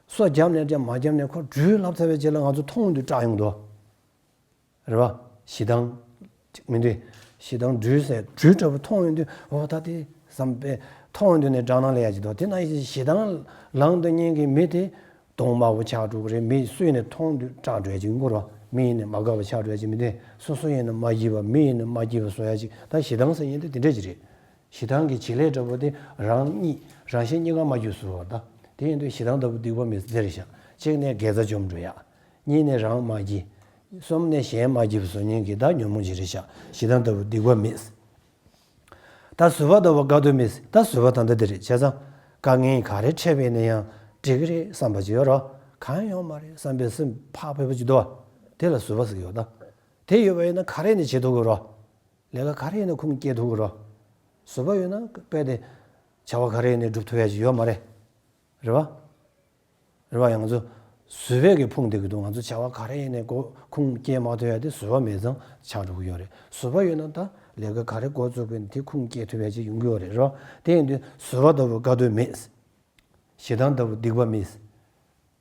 སོ་བརྒྱབ་ནས་ཀྱང་མ་བརྒྱབ་ནས་ཁོ་སྦྲུལ་ལབ་ཚར་བའི་རྗེས་ལ་ང་ཚོ་མཐོང་དུས་སྐྲག་ཡོང་འདུག་རེད་བ། ཞེ་སྡང་། མི་འདུག་ཞེ་སྡང་སྦྲུལ་ཟེར་སྦྲུལ་འདྲ་བོ་མཐོང་ཡོང་དུས་འོ་ད་དེ་བསམ་པས་མཐོང་ཡོང་དུས་ནས་སྐྲག་སྣང་སླེབས་ཡ་ཅིག་འདུག་དེ་ན་ཞེ་སྡང་ལངས་དུས་ཉིན་གྱི་མི་དེ་གདོང་དམར་པོ་ཆགས་འགྲོ་གི་རེད། མི་སུ་ཡིན་ནས་མཐོང་དུས་སྐྲག་འགྲོ་ཡ་ཅིག་ཡོང་གི་རེད་བ། མི་ཡིན་ནས་མ་དགའ་བ་ཆགས་འགྲོ་ཡ་ཅིག་མི་འདུག་སོ་སོ་ཡིན་ན་མ་སྐྱིད་པ་མི་ཡིན་ན་མ་སྐྱིད་པ་བཟོ་ཡ་ཅིག་ད་ཞེ་སྡང་ཟེར་ཡིན་དུས་དེ་འདྲ་ཅིག་རེད། ཞེ་སྡང་གི་བྱེད་ལས་འདྲ་བོ་དེ་རང་ཉིད་རང་གཞན་གཉིས་ཀ་མ་སྐྱིད་བཟོ་བ་ད། དེ་ཡིན་དུས་ཞེ་སྡང་ལྟ་བུ་སྡིག་པ་མེད་ཟེར་བཞག་གཅིག་ནས་དགེ་རྩ་འཇོམས་འགྲོ་ཡ། གཉིས་ནས་རང་མ་སྐྱིད། གསུམ་ནས་གཞན་མ་སྐྱིད་པ་བཟོ་མཁན་གྱི་ད་ཉོན་མོངས་ཅིག་རེད་ཤག་ཞེ་སྡང་ལྟ་བུ་སྡིག་པ་མེད། ད་བཟོད་པ་ལྟ་བུ་དཀའ་ཐུབ་མེད། ད་བཟོད་པ་ད་ལྟ་འདི་རེད་བྱས་ཙང་དཀའ་ངལ་ག་རེ་འཕྲད་པས་ན་ཡང་འགྲིག་གི་རེད་བསམ་པ་ཅིག་ཡོད་རོ། གང་ཡོང་མ་རེད་བསམ་པའི་སེམས་ཕག་ཕེབས་པ་ཅིག་འདུག་བ། དེ་ལ་བཟོད་པ་ཟེར་གྱི་ཡོད་ད། དེ་ཡོད་པ་ཡིན་ན་ག་རེ་ནས་བྱེད་ཐུབ་ཀྱི་རོ། ལས་ཀ་ག་རེ་ཡིན་ན་ཁུངས་སྐྱེལ་ཐུབ་ཀྱི་རོ། བཟོད་པ་ཡོད་ན་དཔེ་དེ་བྱ་བ་ག་རེ་ཡིན་ནའི་སྒྲུབ་ཐུབ་ཡ་ཅིག་ཡོད་མ་རེད། རེད་བ། རེད་བ་ཡང་ང་ཚོ་བཟོད་པས་ཀྱི་ཕུང་བསྡད་ཀྱི་འདུག་ང་ཚོ་བྱ་བ་ག་རེ་ཡིན་ནའི་གོ་ཁུངས་སྐྱེལ་མ་ཐུབ་ཡ་དེ་བཟོད་པ་མེད་ཙང་ཆགས་འགྲོ་གི་ཡོད་རེད། བཟོད་པ་ཡོད་ན་ད་ལས་ཀ་ག་རེ་འགོ་བཙུགས་པ་ཡིན་ན་དེ་ཁུངས་སྐྱེལ་ཐུབ་ཡ་ཅིག་ཡོང་གི་ཡོད་རེད། རེད་བ། དེ་ཡིན་དུས་བཟོད་པ་ལྟ་བུ་དཀའ་ཐུབ་མེད། ཞེ་སྡང་ལྟ་བུ་སྡིག་པ་མེད།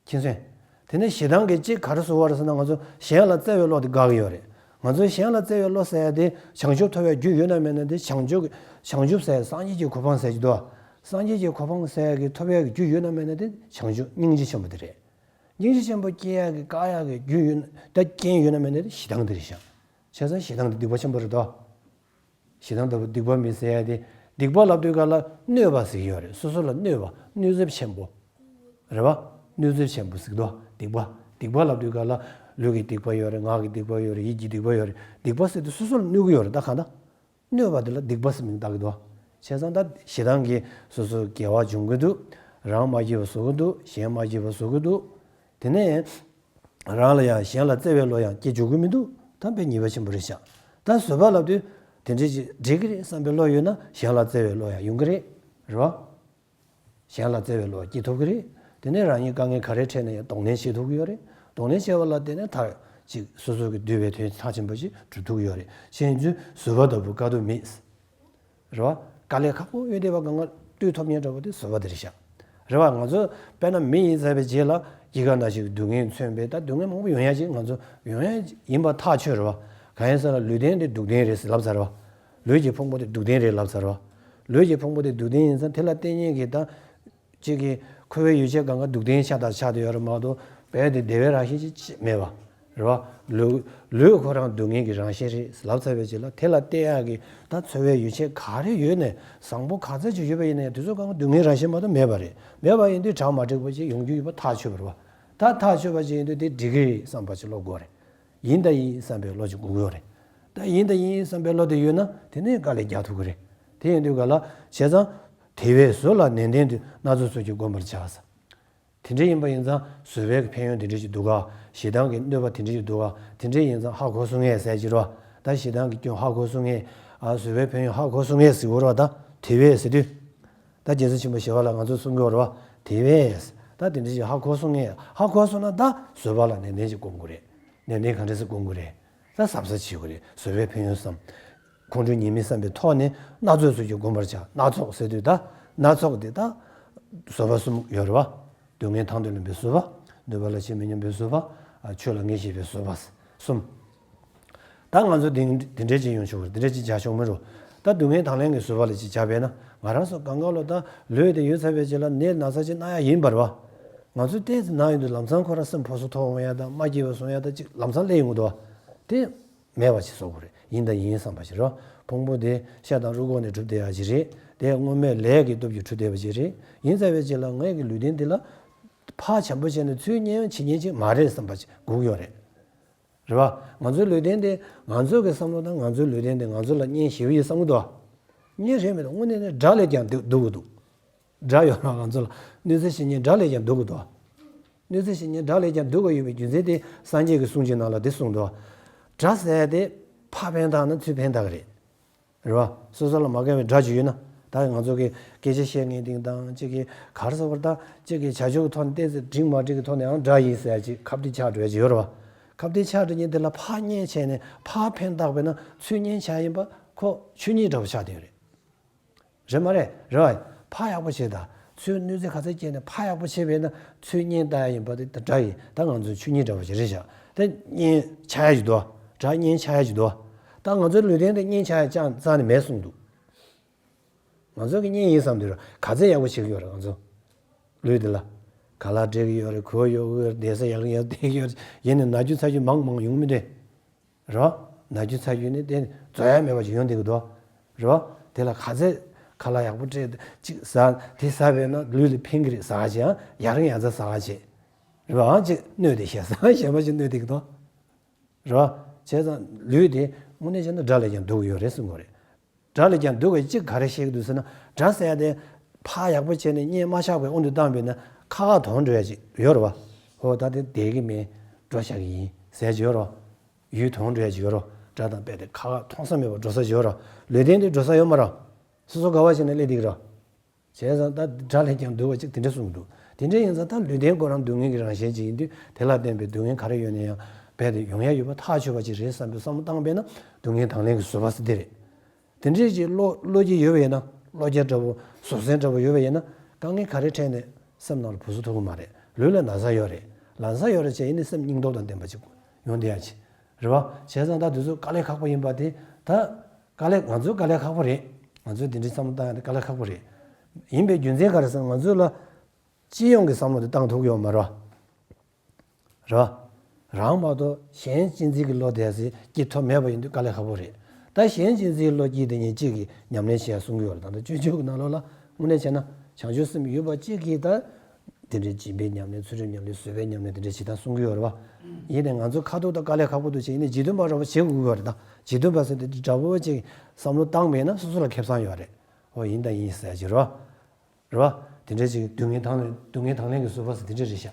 མཁྱེན་སོང་། དེ་ནས་ཞེ་སྡང་གིས་གཅིག་ག་རེ་བཟོ་བ་རེད་ཟེར་ན་ང་ཚོ་གཞན་ལ་བརྩེ་བའི་བློ་དེ་འགག་གི་ཡོད་རེད། ང་ཚོ་གཞན་ལ་བརྩེ་བའི་བློ་ཟེར་ཡ་དེ་བྱང་ཆུབ་ཐོབ་པའི་རྒྱུ་ཡོད་ན་མེད་ན་དེ་བྱང་ཆུབ་བྱང་ཆུབ་ཟེར་སངས་རྒྱས་ཀྱི་གོ་འཕང་ཟེར་གྱི་འདུག་སངས་རྒྱས་ཀྱི་གོ་འཕང་ཟེར་ཡ་གི་ཐོབ་ཡ་གི་རྒྱུ་ཡོད་ན་མེད་ན་དེ་བྱང་ཆུབ་སྙིང་རྗེ་ཆེན་པོ་དེ་རེད། སྙིང་རྗེ་ཆེན་པོ་སྐྱེ་ཡ་གི་བཀག་ཡ་གི་རྒྱུ་ཡོད་ན་ད་རྐྱེན་ཡོད་ན་མེད་ན་དེ་ཞེ་སྡང་དེ་རེད་ཤག་བྱས་ཙང་ཞེ་སྡང་དེ་སྡིག་པ་ཆེན་པོ་རེད་དོ། ཞེ་སྡང་ལྟ་བུ་སྡིག་པ་མེད་ཟེར་ཡ་དེ། སྡིག་པ་ལབ་དུས་ག་ལ་གནོད་པ་ཟེར་གྱི་ཡོད་རེད། སོ་སོ་ལ་གནོད་པ་གནོད་འཚེ་ཆེན་པོ། རེད་བ། གནོད་འཚེ་ཆེན་པོ་ཟེར་གྱི་འདུག་སྡིག་པ། སྡིག་པ་ལབ་དུས་ག་ལ་ལུས་ཀྱི་སྡིག་པ་ཡོད་རེད། ངག་གི་སྡིག་པ་ཡོད་རེད། ཡིད་ཀྱི་སྡིག་པ་ཡོད་རེད། སྡིག་པ་ཟེར་དུས་སོ་སོ་ལ་གནོད་ཀྱི་ཡོད་རེད། ད་གང་ལྟར་གནོད་པ་དེ་ལ་སྡིག་པ་ཟེར་མིང་བཏགས་ཀྱི་འདུག་བྱས་ཙང་ད་ཞེ་སྡང་གིས་སོ་སོ་དགེ་བ་སྦྱོང་གི་འདུག་རང་མ་སྐྱིད་པ་བཟོ་གི་འདུག་གཞན་མ་སྐྱིད་པ་བཟོ་གི་འདུག་དེ་ནས་རང་ལ་ཡང་གཞན་ལ་བརྩེ་བའི་བློ་ཡང་སྐྱེ་འཇུག་གི་མི་འདུག་ད་དཔེ་ཉེས་པ་ཆེན་པོ་རེད་ཤག་ད་བཟོད་པ་ལབ་དུས་དེ་འདྲའི་ཅིག་འགྲིག་གི་རེད་བསམ་པའི་བློ་ཡོད་ན་གཞན་ལ་བརྩེ་བའི་བློ་ཡང་ཡོང་གི་རེད། རེད་བ། གཞན་ལ་བརྩེ་བའི་བློ་སྐྱེ་ཐུབ་ཀྱི་རེད། དེ་ནས་རང་ཉིད་དཀའ་ངལ་ག་རེ་འཕྲད་ན་ཡང་གདོང་ལེན་བྱེད་ཐུབ་ཀྱི་ཡོད་རེད། གདོང་ལེན་བྱས་པ་ལ་བརྟེན་ནས་མཐར་ཅིག་སོ་སོ་གི་འདོད་པའི་དོན་མཐར་ཕྱིན་པ་ཞིག་གྲུབ་ཐུབ་ཀྱི་ཡོད་རེད། ཕྱིན་ཆད་བཟོད་པ་ལྟ་བུ་དཀའ་ཐུབ་མེད། རེད་བ། དཀའ་ལས་ཁག་པོ་ཡོད་བསྡད་པ་གང་ག་བཏུལ་ཐུབ་མཁན་འདྲ་བོ་དེ་བཟོད་པ་དེ་རེད་ཤག་རེད་བ། ང་ཚོ་དཔེར་ན་མི་ཡིན་ཟེར་བའི་རྗེས་ལ་སྐྱེ་རྒ་ན་འཆི་གི་སྡུག་བསྔལ་མཚོན་པའི་ད་སྡུག་བསྔལ་མང་པོ་ཡོང་ཡ་ཅིག་ང་ཚོ་ཡོང་ཡ་ཡིན་པ་ཐག་ཆོད་རེད་བ། གང་ཡིན་ཟེར་ན་ལུས་རྟེན་དེ་སྡུག་བདེན་རེད་ཟེར་ལབ་ཚར་བ། ལུས་ཀྱི་ཕུང་པོ་དེ་སྡུག་བདེན་རེད་ལབ་ཚར་བ། ལུས་ཀྱི་ཕུང་པོ་དེ་སྡུག་བདེན་ཡིན་ཙང་དེ་ལ་བརྟེན་མཁན་གྱི་ད། གཅིག་གིས་འཁོར་བའི་ཡུལ་ཆད་གང་ག་སྡུག་བདེན་ཤ་སྟག་ཆགས་བསྡད་ཡོད་རེད་མ་གཏོགས་བས་དེ་བདེ་བའི་རང་བཞིན་ཅིག་མེད་པ། རེད་བ། ལུས་ལུས་ཁོ་རང་སྡུག་བསྔལ་གྱི་རང་བཞིན་རེད་ལབ་ཚར་བའི་རྗེས་ལ་དེ་ལ་བརྟེན་ཡག་གི་ད་འཚོ་བའི་ཡུལ་ཆད་ག་རེ་ཡོད་ནས་བཟང་པོ་ག་ཚད་ཅིག་ཡོད་པ་ཡིན་ན་ཡང་དེ་ཚོ་གང་ག་སྡུག་བསྔལ་རང་བཞིན་མ་གཏོགས་མེད་པ་རེད། མེད་པ་ཡིན་དུས་གྲ་མ་འགྲིག་པ་ཅིག་ཡོང་རྒྱུ་ཡོད་པ་ཐག་ཆོད་པ་རེད་བ། ད་ཐག་ཆོད་པ་ཅིག་ཡིན་དུས་དེ་འགྲིག་གི་རེད་བསམ་པ་ཅིག་བློ་དགོས་རེད། ཡིན་ད་ཡིན་བསམ་པའི་བློ་ཅིག་དགོས་ཀྱི་ཡོད་རེད། ད་ཡིན་ད་ཡིན་བསམ་པའི་བློ་དེ་ཡོད་ན་དེ་ནས་དཀའ་ལས་རྒྱག་ཐུབ་ཀྱི་རེད། དེ་ཡིན་དུས་ག་ལ་བྱས་ཙང་། དེ་བས་གཟོད་ལ་ནན་ཏན་དུ་སྣ་ཚོགས་ཚུལ་གྱིས་བསྒོམ་པར་བྱ་ཟེར། དེ་འདྲ་ཡིན་པ་ཡིན་ཙང་བཟོད་པའི་ཕན་ཡོན་དེ་འདྲ་ཞིག་འདུག་ག་ཞེ་སྡང་གི་གནོད་པ་དེ་འདྲ་ཞིག་འདུག་ག་དེ་འདྲ་ཡིན་ཙང་ཧ་གོ་སོང་ངས་ཟེར་གྱི་རོ། ད་ཞེ་སྡང་གི་སྐྱོན་ཧ་གོ་སོང་ངས། ཨ་བཟོད་པའི་ཕན་ཡོན་ཧ་གོ་སོང་ངས་ཟེར་བ་རོ། ད་དེ་བས་ཟེར་དུས། ད་རྗེ་བཙུན་ཆེན་པོ་ཞི་བ་ལྷ་ང་ཚོས་གསུང་གི་ཡོད་རེད་བ། དེ་བས། ད་དེ་འདྲ་ཞིག་ཧ་གོ་སོང་ངས་ཧ་གོ་སོང་ན་ད་བཟོད་པ་ལ་ནན་ཏན་ཞིག་སྒོམ་དགོས་རེད། ནན་ཏན་ག་འདྲ་ཞིག་སྒོམ་དགོས་རེད། ད་གཟབ་གཟབ་བྱེད་དགོས་རེད། བཟོད་པའི་ཕན་ཡོན་བསམ། ཁོང་ཁྲོ་ཉེས་དམིགས་བསམ་པའི་ཐོག་ནས་སྣ་ཚོགས་ཚུལ་གྱིས་བསྒོམ་པར་བྱ། སྣ་ཚོགས་ཟེར་དུས་ད། སྣ་ཚོགས་དེ་ད། བཟོད་པ་གསུམ་ཡོད་རེད་བ། སྡུག་བསྔལ་དང་དུ་ལེན་པའི་བཟོད་པ། གནོད་པ་ལ་ཆེས་མི་སྙམ་པའི་བཟོད་པ། ཆོས་ལ་ངེས་ཤེས་པའི་བཟོད་པ། གསུམ། ད་ང་ཚོ་འདི་འདི་འདྲས་ཅིག་ཡོང་ཆོག་གི་རེད། འདི་འདྲས་ཅིག་བྱ་ཆོག་མི་རུང་། ད་སྡུག་བསྔལ་དང་ལེན་གྱི་བཟོད་པ་ལ་ཅིག་བྱ་བས་ན་ང་རང་ཚོ་གང་ག་ལོ་ད་ལུས་དེ་ཡོད་ཚར་བའི་རྗེས་ལ་ནད་ན་ཚ་ཅིག་ན་ཡ་ཡིན་པ་རེད་བ། ང་ཚོ་ཏོག་ཙམ་ན་ཡོང་དུས་ལམ་སང་ཁོ་རང་སེམས་ཕོ་སོ་ཐོག་འོང་ཡ་དང་མ་སྐྱིད་པ་སོང་ཡ་དང་ཅིག་ལམ་སང་སླེབས་ཡོང་གི་འདུག་བ། དེ་མེད་པ་ཅིག་བཟོ་དགོས་རེད། ཡིན་དང་ཡིན་བསམ་པ་ཅིག་རེད་བ། ཕུང་པོ་དེ་ཤ་དང་རུས་ཁོག་ནས་གྲུབ་བསྡད་ཡ་ཅིག་རེད། དེ་སྔོན་མའི་ལས་ཀྱི་སྟོབས་ཀྱིས་གྲུབ་བསྡད་པ་ཅིག་རེད། ཡིན་ཚར་བའི་རྗེས་ལ་ངའི་གི་ལུས་རྟེན་འདི་ལ་ཕར་བྱམས་པོ་བྱས་ནས་ཚུར་གཉེན་བྱེད་མཁན་ཅིག་མ་རེད་བསམ་པ་ཅིག་སྒུག་ཡོད་རེད། རེད་བ། ང་ཚོའི་ལུས་རྟེན་དེ་ང་ཚོའི་གི་བསམ་བློ་དང་ང་ཚོའི་ལུས་རྟེན་དེ་ང་ཚོ་ལ་གཉེན་བྱེད་ཀྱི་ཡོད་བསམ་གྱི་འདུག་བ། གཉེན་རེད་མི་འདུག་དངོས་གནས་ནས་དགྲ་ལས་ཀྱང་སྡུག་སྡུག་གི་འདུག་དགྲ་ཡོད་ན་ང་ཚོ་ལ་གནོད་འཚེ་བྱེད་མཁན་དགྲ་ལས་ཀྱང་སྡུག་གི་འདུག་གནོད་འཚེ་བྱེད་མཁན་དགྲ་ལས་ཀྱང་སྡུག་གི་ཡོད་པའི་རྒྱུ་མཚན་དེ་སངས་རྒྱས་ཀྱི་གསུང་གི་ནང་ལ་འདི་གསུངས་འདུག་དགྲ་ཟེར་དེ་ཕར་ཕན་བཏགས་ན་ཚུར་ཕན་བཏགས་གི་རེད། རེད་བ། སོ་སོ་ལ་མ་དགའ་བའི་དགྲ་ཅིག་ཡོད་ན། ད་ང་ཚོ་གི་སྐད་ཆ་བཤད་མཁན་དེ་དང་གཅིག་གི་ག་རེ་ཟེར་བ་ད་གཅིག་གི་བྱ་སྤྱོད་ཀྱི་ཐོག་ནས་ཏོག་ཙམ་འགྲིག་མ་འགྲིག་གི་ཐོག་ནས་ཡང་དགྲ་ཡིན་ཟེར་ཡ་ཅིག་ཁ་གཏད་ཆགས་འགྲོ་ཡ་ཅིག་ཡོད་རེད་བ། ཁ་གཏད་ཆགས་འགྲོ་མཁན་དེ་ལ་ཕར་གཉེན་བྱས་ནས་ཕར་ཕན་བཏགས་པས་ན་ཚུར་གཉེན་ཆགས་ཡིན་པ་ཁོ་ཆོས་ཉིད་འདྲ་བོ་ཆགས་བསྡད་ཡོད་རེད། རེད་མ་རེད། རེད་བ། ཕར་ཡག་པོ་བྱེད་ད། ཚུར་གནོད་འཚེ་ག་ཚད་བསྐྱལ་ནས་ཕར་ཡག་པོ་བྱེད་པས་ན་ཚུར་གཉེན་བཏགས་ཡ་ཡིན་པ་དེ་དགྲ་ཡིན། ད་ང་ཚོའི་ཆོས་ཉིད་འདྲ་བོ་ཞིག་རེད་བཞག་དེ་གཉེན་ཆགས་ཡ་ཅིག་འདུག་དགྲ་གཉེན་ཆགས་ཡ་ཅིག་འདུག་ད་ང་ཚོའི་ལུས་རྟེན་དེ་གཉེན་ཆགས་ཡ་ཅང་རྩ་ནས་མེད་གསུངས་འདུག་ང་ཚོ་གི་གཉེན་ཡིན་བསམ་དུས་ག་ཚད་ཡག་པོ་བྱེད་ཀྱི་ཡོད་རེད་ང་ཚོ། ལུས་འདི་ལ། ཁ་ལག་སྤྲད་ཀྱི་ཡོད་རེད། གོས་ཡོད་ཀྱི་ཡོད་རེད། བསྡད་ས་ཡག་ཡག་བསྡད་ཀྱི་ཡོད་རེད། ཡིན་ནའི་ན་རྒྱུ་ཚ་རྒྱུ་མང་མང་ཡོང་མི་འདྲ། རེད་བ། ན་རྒྱུ་ཚ་རྒྱུ་ནི་དེ་རྫོགས་ཡ་མེད་པ་ཞིག་ཡོང་བསྡད་ཀྱི་འདུག་རེད་བ། དེ་ལ་ག་ཚད་ཁ་ལག་ཡག་པོ་སྤྲད་ཅིག་ཟ་དེ་ཟ་བས་ན་ལུས་ལ་ཕན་གྱི་རེད་ཟ་ག་བྱེད་ཨང་ཡ་རང་ཡ་ཚ་ཟ་ག་བྱེད། རེད་བ་ཨང་ཅིག་གནོད་དེ་ཤ་ཟ་ག་གཞན་པ་ཞིག་གནོད་བསྡད་ཀྱི་འདུག་རེད་བ། བྱས་ཙང་ལུས་དེ་དངོས་གནས་བྱས་ན་དགྲ་ལས་ཀྱང་སྡུག་ཡོད་རེད་གསུང་གི་རེད། དགྲ་ལས་ཀྱང་སྡུག་པའི་གཅིག་ག་རེ་བཤད་ཀྱི་འདུག་ཟེར་ན་དགྲ་ཟེར་ཡ་དེ་ཕར་ཡག་པོ་བྱས་ནས་གཉེན་མ་ཆག་པའི་དབང་དུ་བཏང་བས་ན་ཁ་ཁ་དོན་འགྲོ་ཡ་ཅིག་ཡོད་རེད་བ། ཧོ་ད་དེ་བསྡད་ཀྱི་མེད་འགྲོ་བཞག་གི་ཡིན་ཟེར་ཡ་ཅིག་ཡོད་རེད་བ། ཡུལ་དོན་འགྲོ་ཡ་ཅིག་ཡོད་རེད་བ། དགྲ་དང་རྦད་དེ་ཁ་ཁ་མཐོང་ས་མེད་པར་འགྲོ་ས་ཅིག་ཡོད་རེད་བ། ལུས་རྟེན་དེ་འགྲོ་ས་ཡོད་མ་རེད་བ། སོ་སོ་དགའ་བ་བྱས་ནས་སླེབས་བསྡད་ཀྱི་རེད་བ། བྱས་ཙང་ད་དགྲ་ལས་ཀྱང་སྡུག་པ་ཅིག་དེ་འདྲ་གསུངས་འདུག་དེ་འདྲ་ཡིན་ཙང་ད་ལུས་རྟེན་ཁོ་རང་སྡུག་བསྔལ་གྱི་རང་བཞིན་ཅིག་ཡིན་དུས་དེ་ལ་བརྟེན་པའི་སྡུག་བསྔལ་ག་རེ་ཡོད་ན་ཡང་རྦད་དེ་ཡོང་ཡ་ཡོད་པ་ཐག་ཆོད་པ་ཅིག་རེད་བསམ་པའི་བསམ་བློ་བཏང་བས་ན་སྡུག་བསྔལ་དང་ལེན་གྱི་བཟོད་པ་ཟེར་དེ་རེད། དེ་འདྲའི་ཅིག་བློ་བློ་སྐྱེད་ཡོད་པ་ཡིན་ན་བློ་རྒྱ་འདྲ་པོ་བཟོད་བསྲན་འདྲ་པོ་ཡོད་པ་ཡིན་ན་དཀའ་ངལ་ག་རེ་འཕྲད་ནས་སེམས་ནང་ལ་བུ་གཟུགས་ཐུག་གི་མ་རེད། ལུས་ལ་ན་ཚ་ཡོད་རེད། ན་ཚ་ཡོད་རེད་བྱས་ཡིན་ནའི་སེམས་སྙིང་སྟོབས་དང་ལྡན་པ་ཅིག་ཡོང་བསྡད་ཡ་ཅིག་རེད་བ། བྱས་ཙང་ད་དུས་ཚོད་དཀའ་ལས་ཁག་པོ་ཡིན་པ་དེ་ད། དཀའ་ལས་ང་ཚོའི་དཀའ་ལས་ཁག་པོ་རེད། ང་ཚོས་དེ་འདྲའི་བསམ་བློ་བཏང་ཡ་དེ་དཀའ་ལས་ཁག་པོ་རེད། ཡིན་པའི་རྒྱུ་མཚན་ག་རེ་ཟེར་ན་ང་ཚོ་ལ་སྤྱི་ཡོངས་ཀྱི་བསམ་བློ་དེ་བཏང་ཐུབ་ཀྱི་ཡོད་མ་རེད། རེད་བ། རང་མ་གཏོགས་གཞན་གཅེས་འཛིན་གྱི་བློ་དེ་ཟེར་སྐྱེ་ཐབས་མེད་པ་ཡིན་དུས་དཀའ་ལས་ཁག་པོ་རེད། ད་གཞན་གཅེས་འཛིན་གྱི་བློ་སྐྱེས་དེ་ཉིད་གཅིག་གིས་ཉམས་ལེན་བྱེད་ཡ་གསུང་གི་ཡོད་རེད། ད་ལྟ་སྤྱོད་འཇུག་གི་ནང་ལོགས་ལ་དངོས་གནས་བྱས་ན་བྱང་ཆུབ་སེམས་ཡོད་པ་གཅིག་གིས་ད། དེ་འདྲའི་སྦྱིན་པའི་ཉམས་ལེན་ཚུལ་ཁྲིམས་ཉམས་ལེན་བཟོད་པའི་ཉམས་ལེན་དེ་འདྲ་བྱེད་སྟངས་གསུང་གི་ཡོད་རེད་བ། ཡིན་ནའི་ང་ཚོ་ཁ་ཐུག་ཏུ་དཀའ་ལས་ཁག་པོ་འདུག་བྱས་ཡིན་ནའི་རྗེས་མཐུན་པ་འདྲ་པོ་བྱེད་དགོས་ཀྱི་ཡོད་རེད་ད། རྗེས་མཐུན་པ་ཟེར་དེ་འདྲ་པོ་ཅིག་བསམ་བློ་བཏང་མེད་ན་སོ་སོ་ལ་ཁེ་བཟང་ཡོད་རེད། འོ་ཡིན་ད་ཡིན་ཟེར་གྱི་རེད་བ། རེད་བ། དེ་འདྲ་ཅིག་སྡུག་བསྔལ་དང་ལེན་སྡུག་བསྔལ་དང་ལེན་གྱི་བཟོད་པ་ཟེར་དེ་འདྲ་རེད་ཤག་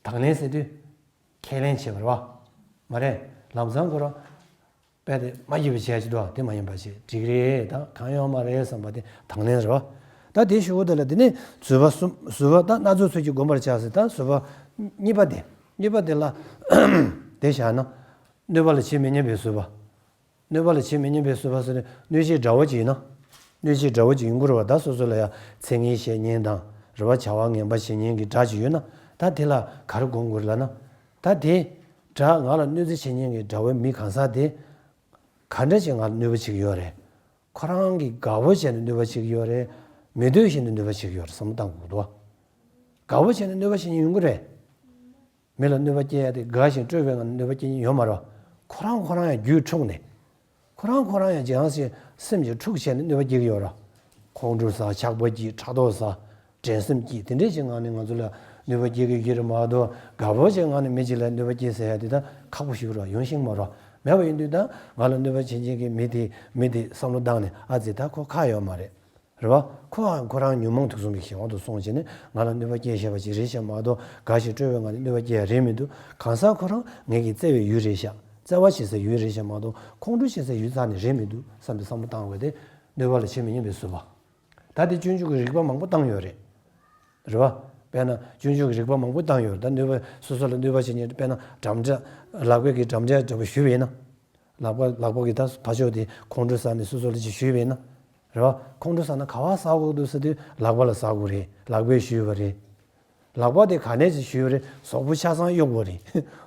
དང་ལེན་ཟེར་དུས། ཁས་ལེན་བྱེད་པ་རེད་བ། མ་རེད། ལམ་སང་ཁོ་རང་། རྦད་དེ་མ་སྐྱིད་པ་བྱས་ཅི་འདུག་དེ་མ་ཡིན་པ་བྱས་འགྲིག་རེད་ད་གང་ཡོང་མ་རེད་བསམ་པ་དེ་དང་ལེན་རེད་བ། ད་དེ་ཞུ་བ་དེ་ལ་དེ་ནས་བཟོད་པ་གསུམ་བཟོད་པ་ད་སྣ་ཚོགས་ཚུལ་གྱིས་བསྒོམ་པར་བྱ་ཟེར་ད་བཟོད་པ་གཉིས་པ་དེ་གཉིས་པ་དེ་ལ་དེ་བཞག་ན་གནོད་པ་ལ་ཇི་མི་སྙམ་པའི་བཟོད་པ། གནོད་པ་ལ་ཇི་མི་སྙམ་པའི་བཟོད་པ་ཟེར་ནས་གནོད་བྱེད་དགྲ་བོ་ཅིག་ཡིན་ན། གནོད་བྱེད་དགྲ་བོ་ཅིག་ཡིན་དགོས་རེད་བ། ད་སོ་སོ་ལ་ཡང་ཚེ་ངན་བཤད་མཁན་དང་རེད་བ་བྱ་བ་ངན་པ་བྱེད་མཁན་གྱི་དགྲ་ཅིག་ཡོད་ན་ད་དེ་ལ་ག་རེ་སྒོམ་དགོས་རེད་ལབ་ན། ད་དེ་དགྲ་ང་ལ་གནོད་འཚེ་བྱེད་མཁན་གྱི་དགྲ་བོའི་མི་གང་ཟག་དེ་ ག་འདྲ་ཅིག་ང་ལ་གནོད་པ་བྱེད་ཀྱི་ཡོད་རེད། ཁོ་རང་གིས་དགའ་པོ་བྱས་ནས་གནོད་པ་བྱེད་ཀྱི་ཡོད་རེད། མི་འདོད་བཞིན་དུ་གནོད་པ་བྱེད་ཀྱི་ཡོད་རེད་བསམ་བློ་བཏང་དགོས་འདུག་དགའ་པོ་བྱས་ནས་གནོད་པ་བྱེད་མཁན་ཡོང་གི་རེད། མི་ལ་གནོད་པ་སྐྱེལ་ཡ་དེ་དགའ་ཞིང་སྤྲོ་བའི་ངང་ནས་གནོད་པ་སྐྱེལ་མཁན་ཡོད་མ་རེད། ཁོ་རང་ཁོ་རང་ཡང་རྒྱུད་འཁྲུགས་ནས། ཁོ་རང་ཁོ་རང་ཡང་ཅི་ཡང་སེམས་ཀྱི་འཁྲུག་བྱས་ནས་གནོད་པ་སྐྱེལ་གྱི་ཡོད་རེད། ཁོང་ཁྲོ་ཟ། ཆགས་པ་སྐྱེ། ཕྲག་དོག་ཟ། འགྲན་སེམས་སྐྱེ། དེ་འདྲས་ཀྱི་ངང་ནས་ང་ཚོ་ལ་གནོད་པ་སྐྱེལ་གྱི་ཡོད་རེད་མ་གཏོགས། དགའ་པོ་བྱས་ངང་ནས་མི་གཅིག་ལ་གནོད་པ་སྐྱེལ་ཟེར་ཡ་དེ་ད་ཁག་པོ་ཞིག་རེད། ཡོང་ཤེས་མ་རེད། མེད་པ་ཡིན་དུས་ད་ང་ལ་གནོད་པ་བྱེད་མཁན་གྱི་མི་དེ་མི་དེ་བསམ་བློ་བཏང་ནས། ཨ་ཙི། ད་ཁོ་ཁག་ཡོད་མ་རེད། རེད་བ། ཁོའང་ཁོ་རང་ཉོན་མོངས་དུག་གསུམ་གྱི་གཞན་དབང་དུ་སོང་བྱས་ནས་ང་ལ་གནོད་པ་སྐྱེལ་བཞིན་པ་ཅིག་རེད་ཤག་མ་གཏོགས། དགའ་ཞིང་སྤྲོ་བའི་ངང་ནས་གནོད་པ་སྐྱེལ་ཡ་རེད་མི་འདུག་གང་ཟག་ཁོ་རང་ངེད་ཀྱི་བརྩེ་བའི་ཡུལ་རེད་ཤག་བརྩེ་བ་བྱེད་སའི་ཡུལ་རེད་ཤག་མ་གཏོགས། ཁོང་ཁྲོ་བྱེད་སའི་ཡུལ་རྩ་ནས་རེད་མི་འདུག་བསམ་པའི་བསམ་བློ་བཏང་བ་དེ་གནོད་པ་ལ་བྱེད་མི་ཉན་པའི་བཟོད་པ། ད་དེ་སྤྱོད་འཇུག་གི་རིགས་པ་མང་པོ་བཏང་ཡོད་རེད། རེད་བ། དཔེར་ན་སྤྱོད་འཇུག་གི་རིགས་པ་མང་པོ་བཏང་ཡོད་རེད། ད་གནོད་པ་སོ་སོ་ལ་གནོད་པ་བྱེད་མཁན། དཔེར་ན་འགྲམ་འདྲ། ལག་པས་ཀྱི་འགྲམ་འདྲ་འདྲ་པོ་གཞུས་པ་ཡིན་ན། ལག་པ་ལག་པ་གིས་ད་ཕར་ཕྱོགས་དེ་ཁོང་ཁྲོ་ཟ་ནས་སོ་སོ་ལ་ཅིག་གཞུས་པ་ཡིན་ན། རེད་བ། ཁོང་ཁྲོ་ཟ་ན་ག་པར་ཟ་དགོས་འདུག་ཟེར་དུས་ལག་པ་ལ་ཟ་དགོས་རེད། ལག་པས་གཞུས་པ་རེད། ལག་པ་དེ་ག་ནས་ཅིག་གཞུས་པ་རེད། གཟུགས་པོ་ཆ་ཚང་གཡུགས་པ་རེད།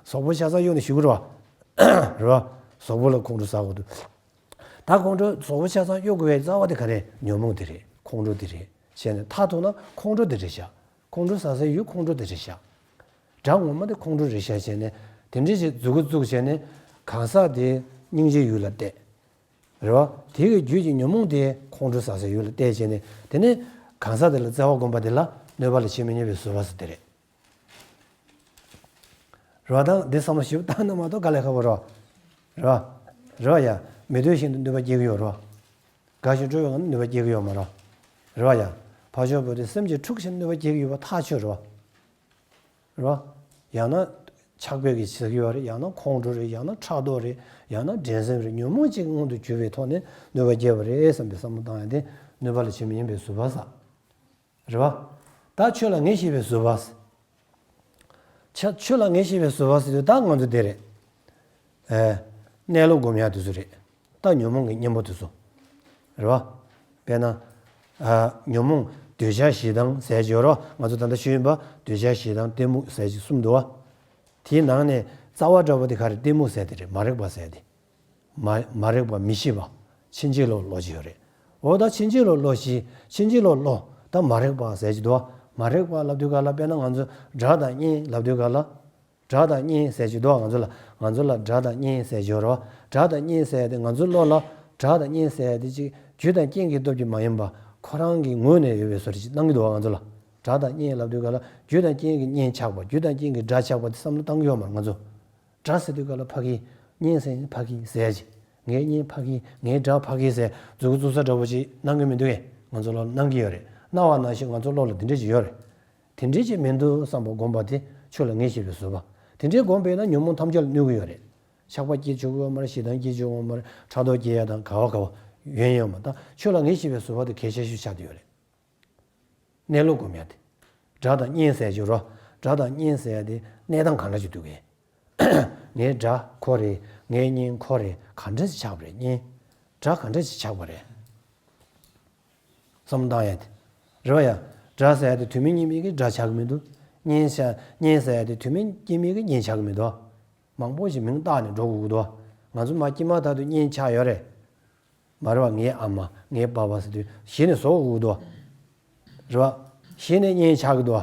གཟུགས་པོ་ཆ་ཚང་གཡུགས་ནས་གཞུས་པ་རེད་བ། རེད་བ། གཟུགས་པོ་ལ་ཁོང་ཁྲོ་ཟ་དགོས་འདུག་ད་ཁོང་ཁྲོ། གཟུགས་པོ་ཆ་ཚང་གཡུགས་པའི་རྩ་བ་དེ་ག་རེ། ཉོན་མོངས་དེ་རེད། ཁོང་ཁྲོ་དེ་རེད། བྱས་ནས་མཐར་ཐུག་ན་ཁོང་ཁྲོ་དེ་རེད་ཤག་ཁོང་ཁྲོ་ཟ་སའི་ཡུལ་ཁོང་ཁྲོ་དེ་རེད་ཤག་དགྲ་ངོ་མ་དེ་ཁོང་ཁྲོ་རེད་ཤག་བྱས་ནས། དེ་འདྲ་ཞིག་མཛུབ་གུ་བཙུགས་བྱས་ནས་གང་ཟག་དེ་སྙིང་རྗེའི་ཡུལ་ལ་གཏད། རེད་བ། དེ་གི་རྒྱུད་ཀྱི་ཉོན་མོངས་དེ་ཁོང་ཁྲོ་ཟ་སའི་ཡུལ་ལ་གཏད་བྱས་ནས། དེ་ནས་གང་ཟག་དེ་ལ་བརྩེ་བ་བསྒོམ་པ་དེ་ལ་གནོད་པ་ལ་བྱེད་མི་ཉན་པའི་བཟོད་པ་ཟེར་དེ་རེད། རེད་བ། ད་འདི་བསམ་བློ་ཞིབ་བཏང་ན་མ་གཏོགས་དཀའ་ལས་ཁག་པོ་རེད། རེད་བ། རེད་བ་ཡ། མི་འདོད་བཞིན་དུ་གནོད་པ་སྐྱེལ་གྱི་ཡོད་རེད་བ། དགའ་ཞིང་སྤྲོ་བའི་ངང་ནས་གནོད་པ་སྐྱེལ་གྱི་ཡོད་མ་རེད། རེད་བ་ཡ། ཕར་ཕྱོགས་པོ་དེ་སེམས་ཀྱི་འཁྲུག་ཞིང་གནོད་པ་སྐྱེལ་གྱི་ཡོད་པ་ཐག་ཆོད་རེད་བ། རེད་བ། ཡང་ན་ཆགས་པའི་གི་ཟེར་གྱི་ཡོད་རེད། ཡང་ན་ཁོང་ཁྲོ་རེད། ཡང་ན་ཕྲག་དོག་རེད། ཡང་ན་འགྲན་སེམས་རེད། ཉོན་མོངས་གཅིག་མངོན་དུ་གྱུར་པའི་ཐོག་ནས་གནོད་པ་སྐྱེལ་བ་རེད་བསམ་པའི་བསམ་བློ་བཏང་ཡ་དེ་གནོད་པ་ལ་བྱེད་མི་ཉན་པའི་བཟོད་པ་ཟེར། རེད་བ། ད་ཆོས་ལ་ངེས་ཤེས་པའི་བཟོད་པ་ཟེར། ཆ་ཆོས་ལ་ངེས་ཤེས་པའི་བཟོད་པ་ཟེར་དུས་ད་ང་ཚོ་དེ་རེད། ཨེ། གནས་ལུགས་སྒོམ་ཡག་དེ་ཚོ་རེད། ད་ཉོན་མོངས་ཀྱི་གཉེན་པོ་དེ་ཚོ། རེད་བ། དཔེར་ན། ཨ། ཉོན་མོངས་འདོད་ཆགས་ཞེ་སྡང་ཟེར་གྱི་ཡོད་རེད་བ། ང་ཚོ་ད་ལྟ་ཞུས་ཡིན་པ། འདོད་ཆགས་ཞེ་སྡང་གཏི་མུག་ཟེར་གྱི་གསུམ་འདུག་བ། དེའི་ནང་ནས་རྩ་བ་འདྲ་བོ་དེ་ག་རེ། གཏི་མུག་ཟེར་དེ་རེད། མ་རིག་པ་ཟེར་དེ། མ་མ་རིག་པ། མི་ཤེས་པ། ཕྱིན་ཅི་ལོག་ལོག་ཅིག་ཡོད་རེད། འོ་ད་ཕྱིན་ཅི་ལོག་ལོག་ཅིག་ཕྱིན་ཅི་ལོག་ལོག་ད་མ་རིག་པ་ཟེར་གྱི་འདུག་བ། མ་རིག་པ་ལབ་དུས་ག་ལ། དཔེར་ན་ང་ཚོ་དགྲ་དང་གཉེན་ལབ་དུས་ག་ལ། དགྲ་དང་གཉེན་ཟེར་གྱི་འདུག་བ། ང་ཚོ་ལ། ང་ཚོ་ལ་དགྲ་དང་གཉེན་ཟེར་གྱི་ཡོད་རེད་བ། དགྲ་དང་གཉེན་ཟེར་ཡ་དེ་ང་ཚོའི་བློ་ལ། དགྲ་དང་གཉེན་ཟེར་ཡ་དེ་ཅིག་རྒྱུ་དང་རྐྱེན་གྱི་སྟོབས་ཀྱིས་མ་ཡིན་པ། ཁོ་རང་གི་ངོས་ནས་ཡོད་པའི་བཟོ་འདྲ་ཅིག་སྣང་གི་འདུག་བ། ང་ཚོ་ལ། དགྲ་དང་གཉེན་ལབ་དུས་ག་ལ། རྒྱུ་དང་རྐྱེན་གྱི་གཉེན་ཆགས་པ། རྒྱུ་དང་རྐྱེན་གྱི་དགྲ་ཆགས་པ་དེ་བསམ་བློ་བཏང་གི་ཡོད་མ་རེད་ང་ཚོ། དགྲ་ཟེར་དུས་ག་ལ་ཕ་གི། གཉེན་ཟེར་ནས་ཕ་གི་ཟེར་ཡ་ཅིག་ངའི་གཉེན་ཕ་གི། ངའི་དགྲ་ཕ་གི་ཟེར་མཛུབ་གུ་བཙུགས་ས་འདྲ་བོ་ཅིག་སྣང་གི་མི་འདུག་གས། ང་ཚོ་བློ་ལ་སྣང་གི་ཡོད་རེད། སྣང་བ་ནང་བཞིན་ང་ཚོ་བློ་ལ་དེ་འདྲ་ཅིག་ཡོད་རེད། དེ་འདྲ་ཅིག་མི་འདུག་བསམ་པ་སྒོམ་པ་དེ་ཆོས་ལ་ངེས་ཤེས་པའི་བཟོད་པ། དེ་འདྲའི་སྒོམ་པས་ན་ཉོན་མོངས་ཐམས་ཅད་ལ་གནོད་ཀྱི་ཡོད་རེད། ཆགས་པ་སྐྱེ་བཅུག་གི་ཡོད་མ་རེད། ཞེ་སྡང་སྐྱེ་བཅུག་གི་ཡོད་མ་རེད། ཕྲག་དོག་སྐྱེ་ཡ་དང་ག་བ་ག་བ་ཡོང་ཡོད་མ་རེད། ད་ཆོས་ལ་ངེས་ཤེས་པའི་བཟོད་པ་དེ་གལ་ཆེ་ཤོས་ཆགས་བསྡད་ཡོད་རེད། གནས་ལུགས་སྒོམ་ཡ་དེ། དགྲ་དང་གཉེན་ཟེར་གྱི་རོ། དགྲ་དང་གཉེན་ཟེར་ཡ་དེ་གནས་སྟངས་གང་འདྲ་ཅིག་འདུག་གས། ངའི་དགྲ་ཁོ་རེད། ངའི་གཉེན་ཁོ་རེད། ག་འདྲ་ཞིག་ཆགས་པ་རེད། གཉེན། དགྲ་ག་འདྲ་ཞིག་ཆགས་པ་རེད། བསམ་བློ་བཏང་ཡ་དེ། རེད་བ་ཡ། དགྲ་ཟེར་ཡ་དེ་དོན་མེད་གཉིས་མེད་ཀྱི་དགྲ་ཆགས་ཀྱི་མི་འདུག་གཉེན་ཟེར། གཉེན་ཟེར་ཡ་དེ་དོན་མེད་གཉིས་མེད་ཀྱི་གཉེན་ཆགས་ཀྱི་མི་འདུག་མང་པོ་ཞིག་མིང་བཏགས་ནས་འགྲོ་དགོས་ཀྱི་འདུག་ང་ཚོ་མ་སྐྱེས་མ་ཐག་ཏུ་གཉེན་ཆགས་ཡོད་རེད། མ་རེད་བ། ངའི་ཨ་མ། ངའི་པ་ཕ་ཟེར་དུས་གཞི་ནས་བཟོ་དགོས་ཀྱི་འདུག་རེད་བ། གཞི་ནས་གཉེན་ཆགས་ཀྱི་འདུག་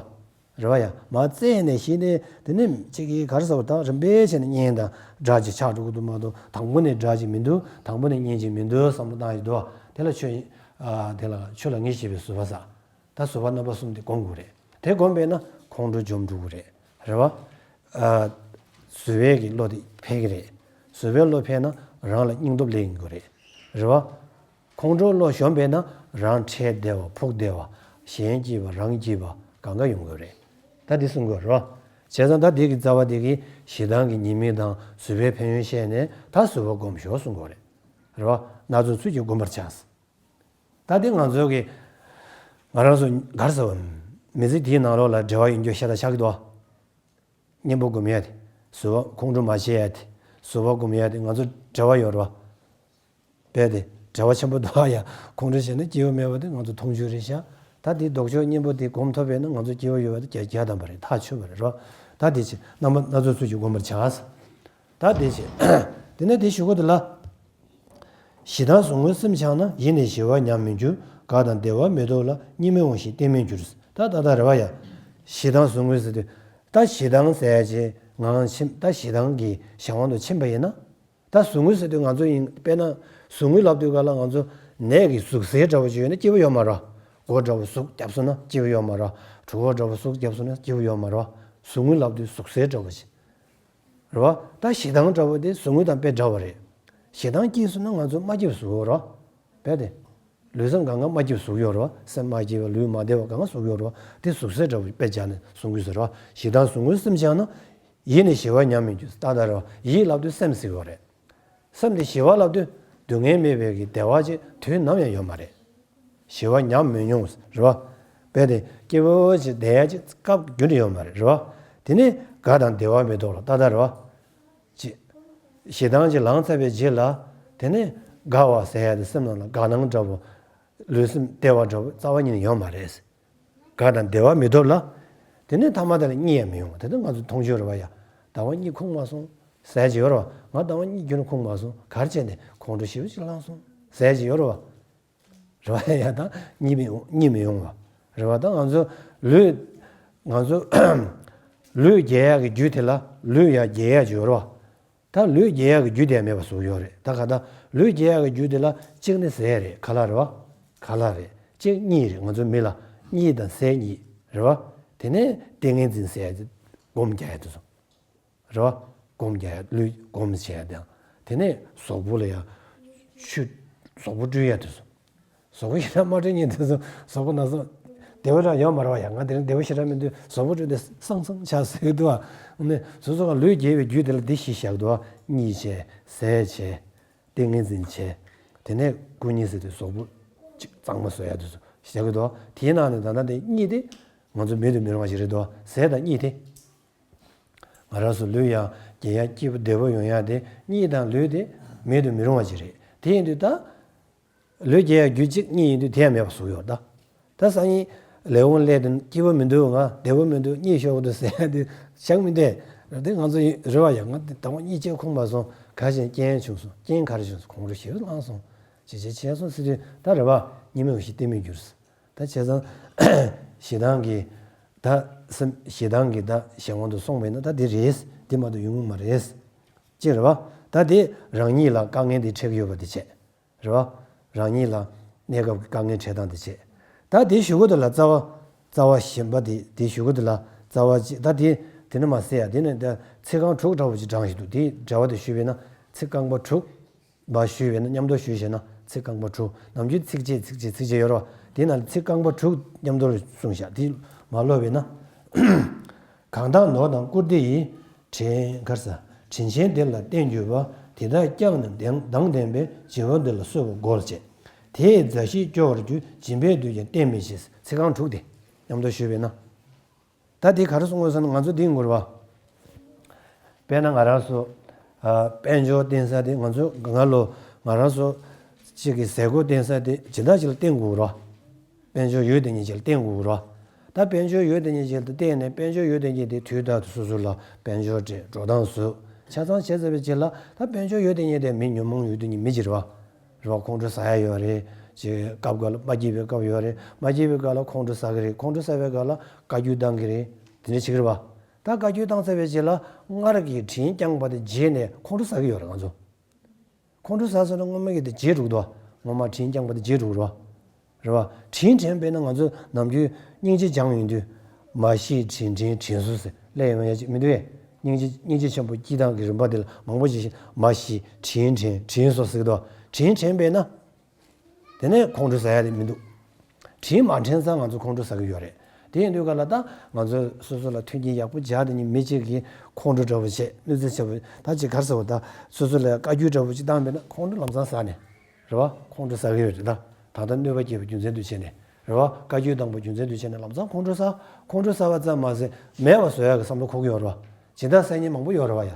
རེད་བ་ཡ། མ་བཙས་ནས་གཞི་ནས་དེ་ནས་གཅིག་གིས་ག་རེ་ཟེར་བ་དང་། རིམ་པས་བྱས་ནས་གཉེན་དང་དགྲ་ཅིག་ཆགས་འགྲོ་གི་འདུག་མ་གཏོགས། དང་པོ་ནས་དགྲ་ཅིག་མི་འདུག་དང་པོ་ནས་གཉེན་ཅིག་མི་འདུག་བསམ་བློ་བཏང་ཡི་འདུག་དེ་ལ་ཆོས། ཨ། དེ་ལ་ཆོས་ལ་ངེས་ཤེས་པའི་བཟོད་པ་ཟེར། ད་བཟོད་པ་རྣམ་པ་གསུམ་དེ་སྒོམ་དགོས་རེད། དེ་སྒོམ་པས་ན་ཁོང་ཁྲོ་འཇོམས་འགྲོ་གི་རེད། རེད་བ། ཨ། བཟོད་པའི་གི་བློ་དེ་འཕེལ་གི་རེད། བཟོད་པའི་བློ་འཕེལ་ན་རང་ལ་སྙིང་སྟོབས་སླེབས་ཡོང་གི་རེད། རེད་བ། ཁོང་ཁྲོའི་བློ་ཞོམ་པས་ན་རང་ཁྲེལ་བདེ་བ། ཕུགས་བདེ་བ། གཞན་སྐྱིད་པ། རང་སྐྱིད་པ་གང་ག་ཡོང་གི་རེད། ད་འདི་གསུང་དགོས་རེད་བ། བྱས་ཙང་ད་འདི་གི་རྩ་བ་འདི་གི་ཞེ་སྡང་གི་ཉེས་དམིགས་དང་བཟོད་པའི་ཕན་ཡོན་བཤད་ནས། ད་བཟོད་པ་སྒོམ་ཤོག་གསུང་དགོས་རེད། རེད་བ། སྣ་ཚོགས་ཚུལ་གྱིས་བསྒོམ་པར་བྱ། ད་འདི་ང་ཚོ་གི། ང་རང་ཚོ་ག་རེ་ཟེར་བ། མི་ཚེ་འདིའི་ནང་ལོགས་ལ་འབྲེལ་བ་ཡོད་རྒྱུ་ཤ་སྟག་ཆགས་ཀྱི་འདུག་གཉེན་པོ་སྒོམ་ཡ་དེ། བཟོད་པ། ཁོང་ཁྲོ་མ་བྱེད་ཡ་དེ། བཟོད་པ་སྒོམ་ཡ་དེ་ང་ཚོ་འབྲེལ་བ་ཡོད་རེད་བ། རྦད་དེ་འབྲེལ་བ་ཆེན་པོ་འདུག་ཡ། ཁོང་ཁྲོ་བྱས་ན་སྐྱིད་པོ་མེད་པ་དེ་ང་ཚོ་མཐོང་ཆོས་རེད་ཤག་ད་དེ་ལྡོག་ཕྱོགས་གཉེན་པོ་དེ་སྒོམ་ཐུབ་པས་ན་ང་ཚོ་སྐྱིད་པོ་ཡོད་པ་དེ་བརྒྱ་ཆ་བརྒྱ་ཐམ་པ་རེད། ཐག་ཆོད་པ་རེད་རོ། ད་དེ་བྱས། རྣམ་པ་སྣ་ཚོགས་ཚུལ་གྱིས་བསྒོམ་པར་བྱ། ད་དེ་བྱས། དེ་ནས་དེའི་གཞུག་གུ་དེ་ལ། ཞེ་སྡང་ཟུག་རྔུའི་སེམས་འཆང་ན། ཡིད་ནི་ཞི་བ་ཉམས་མི་འགྱུར། དགའ་དང་བདེ་བ་མི་ཐོབ་ལ། གཉིད་མི་འོང་ཞིང་གཏན་མི་འགྱུར། ད་ད་ལྟ་རེད་བ་ཡ། ཞེ་སྡང་ཟུག་རྔུ་ཟེར་དུས། ད་ཞེ་སྡང་ཟེར་ཡ་ཅིག་ངང་ཕྱིན། ད་ཞེ་སྡང་གི་གཞན་དབང་དུ་ཕྱིན་པ་ཡིན་ན། ད་ཟུག་རྔུ་ཟེར་དུས་ང་ཚོ་ཡིན། དཔེར་ན་ཟུག་རྔུ་ལབ་དུས་ག་ལ་ང་ཚོ་ནད་ཀྱི་ཟུག་གཟེར་འདྲ་བོ་ཅིག་ཡོད་ན་སྐྱིད་པོ་ཡོད་མ་རེད། མགོ་འདྲ་བོ་ཟུག་བརྒྱབ་སོང་ན་སྐྱིད་པོ་ཡོད་མ་རེད། གྲོད་ཁོག་འདྲ་བོ་ཟུག་བརྒྱབ་སོང་ན་སྐྱིད་པོ་ཡོད་མ་རེད། ཟུག་རྔུ་ལབ་དུས་ཟུག་གཟེར་འདྲ་བོ་ཅིག་རེད་བ། ད་ཞེ་སྡང་འདྲ་བོ་དེ་ཟུག་རྔུ་དང་དཔེ་འདྲ་བ་རེད། ཞེ་སྡང་སྐྱེས་སོང་ན་ང་ཚོ་མ་སྐྱིད་པ་ཟུག་ཡོད་རེད་བ། དཔེ་དེ། ལུས་སེམས་གང་ག་མ་སྐྱིད་པ་ཟུག་ཡོད་རེད་བ། སེམས་མ་སྐྱིད་པ་ལུས་མ་བདེ་བ་གང་ག་ཟུག་ཡོད་རེད་བ། དེ་ཟུག་གཟེར་འདྲ་བོ་དཔེ་སྦྱར་ནས་ཟུག་རྔུ་ཟེར་རེད་བ། ཞེ་སྡང་ཟུག་རྔུའི་སེམས་འཆང་ན། ཡིད་ནི་ཞི་བ་ཉམས་མི་འགྱུར། ད་ལྟ་རེད་བ། ཡིད་ལབ་དུས་སེམས་ཟེར་གྱི་ཡོད་རེད། སེམས་དེ་ཞི་བ་ལབ་དུས་སྡུག་བསྔལ་མེད་པའི་གི་བདེ་བ་ཅིག་དུས་ནམ་ཡང་ཡོད་མ་རེད། ཞི་བ་ཉམས་མི་མྱོང་རེད་བ། དཔེ་དེ་སྐྱིད་པོ་ཅིག་བསྡད་ཡ་ཅིག་སྐབས་རྒྱུན་དུ་ཡོད་མ་རེད་བ། དེ་ནས་དགའ་དང་བདེ་བ་མི་ཐོབ་ལ། ད་ལྟ་རེད་བ། ཅིག་ཞེ་སྡང་ཅིག་ལངས་ཚར་བའི་རྗེས་ལ། དེ་ནས་དགའ་བ་ཟེར་ཡ་དེ་སེམས་ནང་ལ་དགའ་སྣང་འདྲ་བོ། ལུས་སེམས་བདེ་བ་འདྲ་བོ་རྩ་བ་ཉིད་ནས་ཡོད་མ་རེད། དགའ་དང་བདེ་བ་མི་ཐོབ་ལ། དེ་ནས་ཐ་མ་དེ་ལ་གཉིད་ཡང་མི་ཡོང་བ། དེ་ནི་ང་ཚོ་མཐོང་ཆོས་རེད་བ་ཡ། ཟླ་བ་གཉིས་ཁུག་མ་སོང་ཟེར་གྱི་ཡོད་རེད་བ། ང་ཟླ་བ་གཉིས་རྒྱུན་ཁུག་མ་སོང་། ག་རེ་བྱས་ནས། ཁོང་ཁྲོ་ཞེ་པོ་ཅིག་ལངས་སོང་ཟེར་གྱི་ཡོད་རེད་བ། རེད་བ་ཡ། ད་གཉིད་མི་ཡོང་། གཉིད་མི་ཡོང་བ་རེད་བ། ད་ང་ཚོ་ལུས། ང་ཚོ་ལུས་རྒྱས་ཡག་གི་རྒྱུ་དེ་ལ་ལུས་ཡང་རྒྱས་ཡག་ཅིག་ཡོད་རེད་བ། ད་ལུས་རྒྱས་ཡག་གི་རྒྱུ་དེ་ཡང་མེད་པ་བཟོ་གི་ཡོད་རེད། ད་ག་ད་ལུས་རྒྱས་ཡག་གི་རྒྱུ་དེ་ལ་གཅིག་ནི་ཟས་རེད། ཁ་ལག་རེད་བ། ཁ་ལག་རེད། གཅིག་གཉིད་རེད། ང་ཚོའི་མི་ལ་གཉིད་དང་ཟས་གཉིས་རེད་བ། དེ་ནས་ཏིང་ངེ་འཛིན་ཟེར་ཡག་དེ་སྒོམ་རྒྱག་ཡག་དེ་ཚོ། རེད་བ། སྒོམ་རྒྱག་ཡག་ལུས་སྒོམ་བྱེད་ཡག་དང་། དེ་ནས་གཟུགས་པོ་ལ་ཡང་ཆུ། གཟུགས་པོ་བཀྲུ་ཡག་དེ་ཚོ། གཟུགས་པོ་ཞེ་དྲག་མ་བཀྲུ་མཁན་དེ་ཚོ་གཟུགས་པོ་ན་ཚ། བདེ་བོ་རང་ཡོད་མ་རེད་བ་ཡ། ང་དེ་རིང་བདེ་བོ་ཞེ་དྲག་མི་འདུག་གཟུགས་པོ་བཀྲུས་ཏེ་སངས་སངས་ཆགས་ཟེར་གི་འདུག་བ། ནས་སོ་སོ་ག་ལུས་རྒྱས་པའི་རྒྱུ་དེ་ལ་འདི་གཞི་བཞག་འདུག་བ། གཉིད་བྱས། ཟས་བྱས། ཏིང་ངེ་འཛིན་བྱས། དེ་ནས་སྐུ་གཉིད་ཟེར་དུས་གཟུགས་པོ་ཅིག་གཙང་མ་བཟོ་ཡག་དེ་ཚོ་བཞག་གི་འདུག་བ། དེའི་ནང་ནས་ད་ལྟ་དེ་གཉིད་དེ་ང་ཚོ་མེད་དུ་མི་རུང་བ་ཞིག་རེད་འདུག་བ། ཟས་དང་གཉིད་དེ། ང་རང་ཚོ་ལུས་ཡང་རྒྱས་ཡག་སྐྱིད་པོ་བདེ་པོ་ཡོང་ཡག་དེ་གཉིད་དང་ལུས་དེ་མེད་དུ་མི་རུང་བ་ཅིག་རེད། དེ་ཡིན་དུས་ད། ལུས་རྒྱས་ཡག་རྒྱུ་གཅིག་གཉིས་ཡིན་དུས་དེ་ཡང་མེད་པ་བཟོ་གི་ཡོད་ད། ད་སང་ཉིན་ལས་དབང་སླེབས་དུས་སྐྱིད་པོ་མི་འདུག་ང་བདེ་པོ་མི་འདུག་གཉིད་ཤོར་གི་འདུག་ཟེར་ཡག་དེ་བཞག་མི་འདོད། དེ་ང་ཚོ་ཡིན་རེད་བ་ཡ། ང་དེ་ཟླ་བ་གཉིས་ཅིག་ཁུག་མ་སོང་། ག་རེ་བྱས། རྐྱེན་བྱུང་སོང་། རྐྱེན་ག་རེ་བྱུང་སོང་། ཁོང་ཁྲོ་ཞེ་པོ་ལངས་སོང་། ཅི་བྱེད་བྱས་སོང་ཟེར་དུས་ད་རེད་བ། གཉིད་མི་འོང་ཞིང་གཏན་མི་འགྱུར། ད་བྱས་ཙང་། ཞེ་སྡང་གི། ད་སེམས་ཞེ་སྡང་གི་ད་གཞན་དབང་དུ་སོང་བས་ན་ད་འདི་རེད། འདི་མ་གཏོགས་ཡོང་གི་མ་རེད། ཅེས་རེད་བ། ད་དེ་རང་ཉིད་ལ་དཀའ་ངལ་འདི་འཕྲད་ཀྱི་ཡོད་པ་དེ་བྱས། རེད་བ། རང་ཉིད་ལ་གནས་སྐབས་ཀྱི་དཀའ་ངལ་འཕྲད་སྟངས་དེ་བྱས། ད་དེ་གཞུག་གུ་དེ་ལ་རྩ་བ། རྩ་བ་གཞན་པ་དེ། དེ་གཞུག་གུ་དེ་ལ་རྩ་བ་གཅིག་ད་དེ། དེ་ནི་མ་ཟེར་ཡ། དེ་ནི་ད་ཚིག་རྐང་དྲུག་འདྲ་བོ་ཅིག་བགྲངས་བཞག་འདུག་དེའི་འགྲེལ་པ་དེ་ཞུས་པས་ན་ཚིག་རྐང་པ་དྲུག་པ་ཞུས་པས་ན། མཉམ་དུ་ཞུས་བྱས་ན་ཚིག་རྐང་པ་དྲུག་ནམ་རྒྱུན་ཚིགས་བཅད་ཚིགས་བཅད་ཚིགས་བཅད་ཡོད་རེད་བ། དེའི་ནང་ལ་ཚིག་རྐང་པ་དྲུག་མཉམ་དུ་གསུངས་བཞག་དེ་མ་ཀློག་པས་ན། གང་དག་ནོར་དང་བཀུར་སྟི་ཡིས། དྲིན་གར་ས། དྲིན་ཆེན་དེ་ལ་བརྟེན་གྱུར་པ། དེ་དག་ཀྱང་ནི་མདངས་མདངས་ལྡན་པའི། བྱིན་པ་འདི་ལ་གསོལ་བ་དགོངས་ལ་བྱས། དེས་མཛའ་བཤེས་སྐྱོ་བར་འགྱུར། སྦྱིན་པས་བསྡུས་ཀྱང་བརྟན་མི་ཤེས། ཚིག་རྐང་དྲུག་དེ་མཉམ་དུ་ཞུས་པས་ན། ད་དེ་ག་རེ་གསུང་དགོས་ཟེར་ན་ང་ཚོ་འདི་ཡིན་དགོས་རེད་བ། དཔེར་ན་ང་རང་ཚོ། ཨ། དཔལ་འབྱོར་བརྟེན་ས་དེ་ང་ཚོ་སྔ་ལོ་ང་རང་ཚོ་གཅིག་གི་ཟས་གོས་བརྟེན་ས་དེ་སྦྱིན་བདག་ཅིག་ལ་བརྟེན་དགོས་རེད་བ། དཔལ་འབྱོར་ཡོད་དེ་ཉིད་ཅིག་ལ་བརྟེན་དགོས་རེད་བ། ད་དཔལ་འབྱོར་ཡོད་དེ་ཉིད་ཅིག་ལ་བརྟེན་ནས་དཔལ་འབྱོར་ཡོད་དེ་ཉིད་དེ་དུས་རྟག་ཏུ་སོ་སོ་ལ་དཔལ་འབྱོར་སྤྲད། འགྲོ་སྟངས་བཟོས། ཆ་ཚང་བྱས་ཚར་བའི་རྗེས་ལ་ད་དཔལ་འབྱོར་ཡོད་དེ་ཉིད་དེ་མི་ཉོན་མོངས་ཡོད་དེ་ཉིད་མི་ཅིག་རེད་བ། རེད་བ། ཁོང་ཁྲོ་ཟ་ཡ་ཡོད་རེད། ཅིག་སྐབས་འགའ་ལ་མ་སྐྱིད་པའི་སྐབས་ཡོད་རེད། མ་སྐྱིད་པའི་སྐབས་ལ་ཁོང་ཁྲོ་ཟ་གི་རེད། ཁོང་ཁྲོ་ཟ་བའི་སྐབས་ལ་བཀའ་བཀྱོན་བཏང་གི་རེད། དེ་འདྲ་བྱེད་ཀྱི་རེད་བ། ད་བཀའ་བཀྱོན་བཏང་ཚར་བའི་རྗེས་ལ་སྔར་གྱི་དྲིན་བསྐྱངས་པ་དེ་བརྗེད་ནས་ཁོང་ཁྲོ་ཟ་གི་ཡོད་རེད་ང་ཚོ། ཁོང་ཁྲོ་ཟ་སོང་ན་སྔོན་མ་གི་དེ་བརྗེད་འགྲོ་གི་འདུག་སྔོན་མ་དྲིན་བསྐྱངས་པ་དེ་བརྗེད་འགྲོ་གི་རེད་བ། རེད་བ། དྲིན་དྲན་པས་ན་ང་ཚོ་ནམ་རྒྱུན་སྙིང་རྗེ་སྦྱངས་ཡོང་དུས། མ་ཤེས་དྲིན་དྲན་དྲིན་གཟོ་ཟེར་སླེབས་ཡོང་ཡ་ཅིག་མི་འདུག་གས། སྙིང་རྗེ་སྙིང་རྗེ་ཆེན་པོ་སྐྱེ་སྟངས་ཀྱི་རིམ་པ་དེ་ལ་མང་པོ་ཞིག་མ་ཤེས་དྲིན་དྲན་དྲིན་གཟོ་ཟེར་གི་འདུག་དྲིན་དྲན་པས་ན། དེ་ནས་ཁོང་ཁྲོ་ཟ་ཡ་དེ་མི་འདུག་དྲིན་མ་དྲན་ཙང་ང་ཚོ་ཁོང་ཁྲོ་ཟ་གི་ཡོད་རེད། དེ་ཡིན་དུས་ག་ལ་ད་ང་ཚོ་སོ་སོ་ལ་མཐུན་རྐྱེན་ཡག་པོ་སྦྱར་དེ་ཉིད་མི་གཅིག་གིས་ཁོང་ཁྲོ་འདྲ་བོ་བྱས། གནོད་འཚེ་ཆེ་བོ་ད་ཅིག་ག་རེ་ཟེར་བ། ད་སོ་སོ་ལ་བཀའ་བཀྱོན་འདྲ་བོ་ཅིག་བཏང་པས་ན་ཁོང་ཁྲོ་ལམ་སང་ཟ་ནས། རེད་བ། ཁོང་ཁྲོ་ཟ་གི་ཡོད་རེད་ད། ད་ལྟ་གནོད་པ་སྐྱེལ་བའི་རྒྱུ་མཚན་དུ་བྱས་ནས། རེད་བ། བཀའ་བཀྱོན་བཏང་པའི་རྒྱུ་མཚན་དུ་བྱས་ནས་ལམ་སང་ཁོང་ཁྲོ་ཟ། ཁོང་ཁྲོ་ཟ་བ་ཙམ་མ་ཟད་མེད་པ་བཟོ་ཡག་གི་བསམ་བློ་འཁོར་གྱི་ཡོད་རེད་བ། སྦྱིན་བདག་བསད་མཁན་མང་པོ་ཡོད་རེད་བ་ཡ།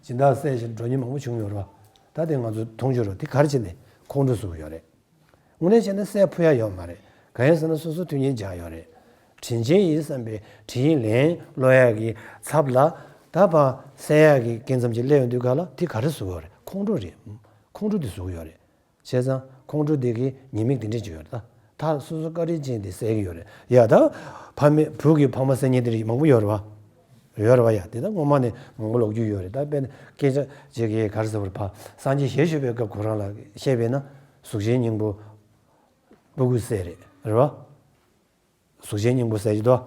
སྦྱིན་བདག་བསད་བཞིན་འགྲོ་མཁན་མང་པོ་བྱུང་ཡོད་རེད་བ། ད་དེ་ང་ཚོ་མཐོང་རྒྱུ་རེད། དེ་ག་རེ་བྱས་ནས་ཁོང་ཁྲོ་ཟ་གི་ཡོད་རེད། དངོས་གནས་བྱས་ན་བསད་ཕོད་ཡ་ཡོད་མ་རེད། གང་ཡིན་ཟེར་ན་སོ་སོ་མཐུན་རྐྱེན་སྦྱར་ཡོད་རེད། དྲིན་ཆེན་ཡིན་བསམ་པའི་དྲིན་ལན་སློག་ཡག་གི་ཚབ་ལ་ད་ཕར་བསད་ཡག་གི་རྐྱེན་ཙམ་ཅིག་སླེབས་ཡོང་དུས་ག་ལ་དེ་ག་རེ་བཟོ་གི་ཡོད་རེད། ཁོང་ཁྲོ་རེད། ཁོང་ཁྲོ་དེ་བཟོ་གི་ཡོད་རེད། བྱས་ཙང་ཁོང་ཁྲོ་དེ་གི་ཉེས་དམིགས་དེ་འདྲས་ཅིག་ཡོད་རེད་ད། ད་སོ་སོ་བཀའ་དྲིན་ཅན་དེ་བསད་ཀྱི་ཡོད་རེད་ཡ། ད་ཕ་མེས་བུ་གི་ཕ་མ་བསད་མཁན་དེ་འདྲས་མང་པོ་ཡོད་རེད་བ། ཡོད་རེད་བ་ཡ། དེ་ད་སྔོན་མ་ནས་མང་པོ་ལོག་རྒྱུ་ཡོད་རེད། ད་དཔེར་ན་སྐད་ཆ་ཅིག་གིས་ག་རེ་ཟེར་བ་རེད། ཕ་སངས་རྒྱས་ཞལ་བཞུགས་པའི་སྐབས་ཁོ་རང་ལ་བཤད་པས་ན་གཟུགས་ཅན་སྙིང་པོ་སྤུ་གུས་བསད་རེད། རེད་བ། གཟུགས་ཅན་སྙིང་པོ་ཟེར་གྱི་འདུག་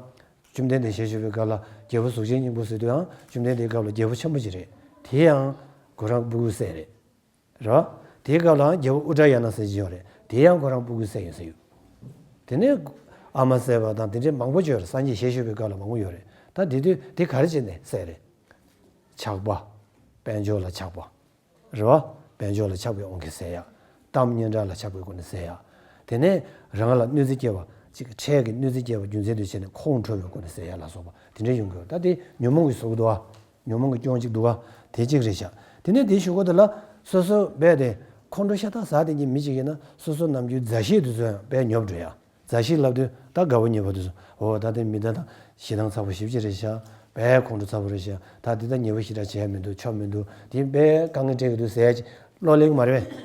བཅོམ་ལྡན་འདས་ཞལ་བཞུགས་པའི་སྐབས་ལ་རྒྱལ་པོ་གཟུགས་ཅན་སྙིང་པོ་ཟེར་དུས་ཡང་བཅོམ་ལྡན་འདས་སྐབས་ལ་རྒྱལ་པོ་ཆེན་པོ་ཅིག་རེད། དེ་ཡང་ཁོ་རང་སྤུ་གུས་བསད་རེད། རེད་བ། དེའི་སྐབས་ལའང་རྒྱལ་པོ་ཨུ་དྲ་ཡ་ན་ཟེར་གྱི་ཡོད་རེད། དེ་ཡང་ཁོ་རང་སྤུ་གུས་བསད་ཡོད་ཟེར་ཡོད། དེ་ནས་ཨ་མ་བསད་པ་དང་དེ་འདྲའི་མང་པོ་ཅིག་ཡོད་རེད། སངས་རྒྱས་ཞལ་བཞུགས་པའི་སྐབས་ལ་མང་པོ་ཡོད་རེད། ད་དེ་དུས་དེ་ག་རེ་བྱས་ནས་བསད་རེད། ཆགས་པ། དཔལ་འབྱོར་ལ་ཆགས་པ། རེད་བ། དཔལ་འབྱོར་ལ་ཆགས་པའི་དབང་གིས་བསད་ཡ། གཏམ་སྙན་གྲགས་ལ་ཆགས་པའི་སྒོ་ནས་བསད་ཡ། དེ་ནས་རང་ལ་གནོད་འཚེ་སྐྱེལ་བ་ཅིག་འཕྲལ་གྱི་གནོད་འཚེ་སྐྱེལ་བ་རྒྱུ་མཚན་དུ་བྱས་ནས་ཁོང་ཁྲོ་བའི་སྒོ་ནས་བསད་ཡ་ལ་སོགས་པ་དེ་འདྲ་ཡོང་གི་ཡོད། ད་དེ་ཉོན་མོངས་ཀྱི་གཟུགས་འདུག་བ། ཉོན་མོངས་ཀྱི་སྐྱོན་གཅིག་འདུག་བ། དེ་གཅིག་རེད་ཤག་དེ་ནས་དེའི་གཞུག་གུ་དེ་ལ་སོ་སོ་རྦད་དེ་ཁོང་ཁྲོ་ཤ་སྟག་ཟ་བསྡད་མཁན་མི་གཅིག་ཡིན་ན་སོ་སོ་ནམ་རྒྱུན་མཛའ་བཤེས་དེ་ཚོ་ཡང་དཔེ་ཉོབ་འགྲོ་ཡ། མཛའ་བཤེས་ལབ་དུས་ད་དགའ་པོ་ཉེ་པོ་དེ་ཚོ། འོ་ད་དེ་མི་ད་ད་ཞེ་སྡང་ཚ་པོ་ཞེ་པོ་ཅིག་རེད་ཤག་དཔེ་ཁོང་ཁྲོ་ཚ་པོ་རེད་ཤག་ད་དེ་ད་ཉེ་པོ་ཞེ་དྲག་བྱས་མི་འདུག་ཆོ་མི་འདུག་དེ་དཔེ་དཀའ་ངལ་འཕྲད་ཀྱི་འདུག་ཟེར་ཡ་ཅིག་བློ་ལེགས་མ་རེད་པས།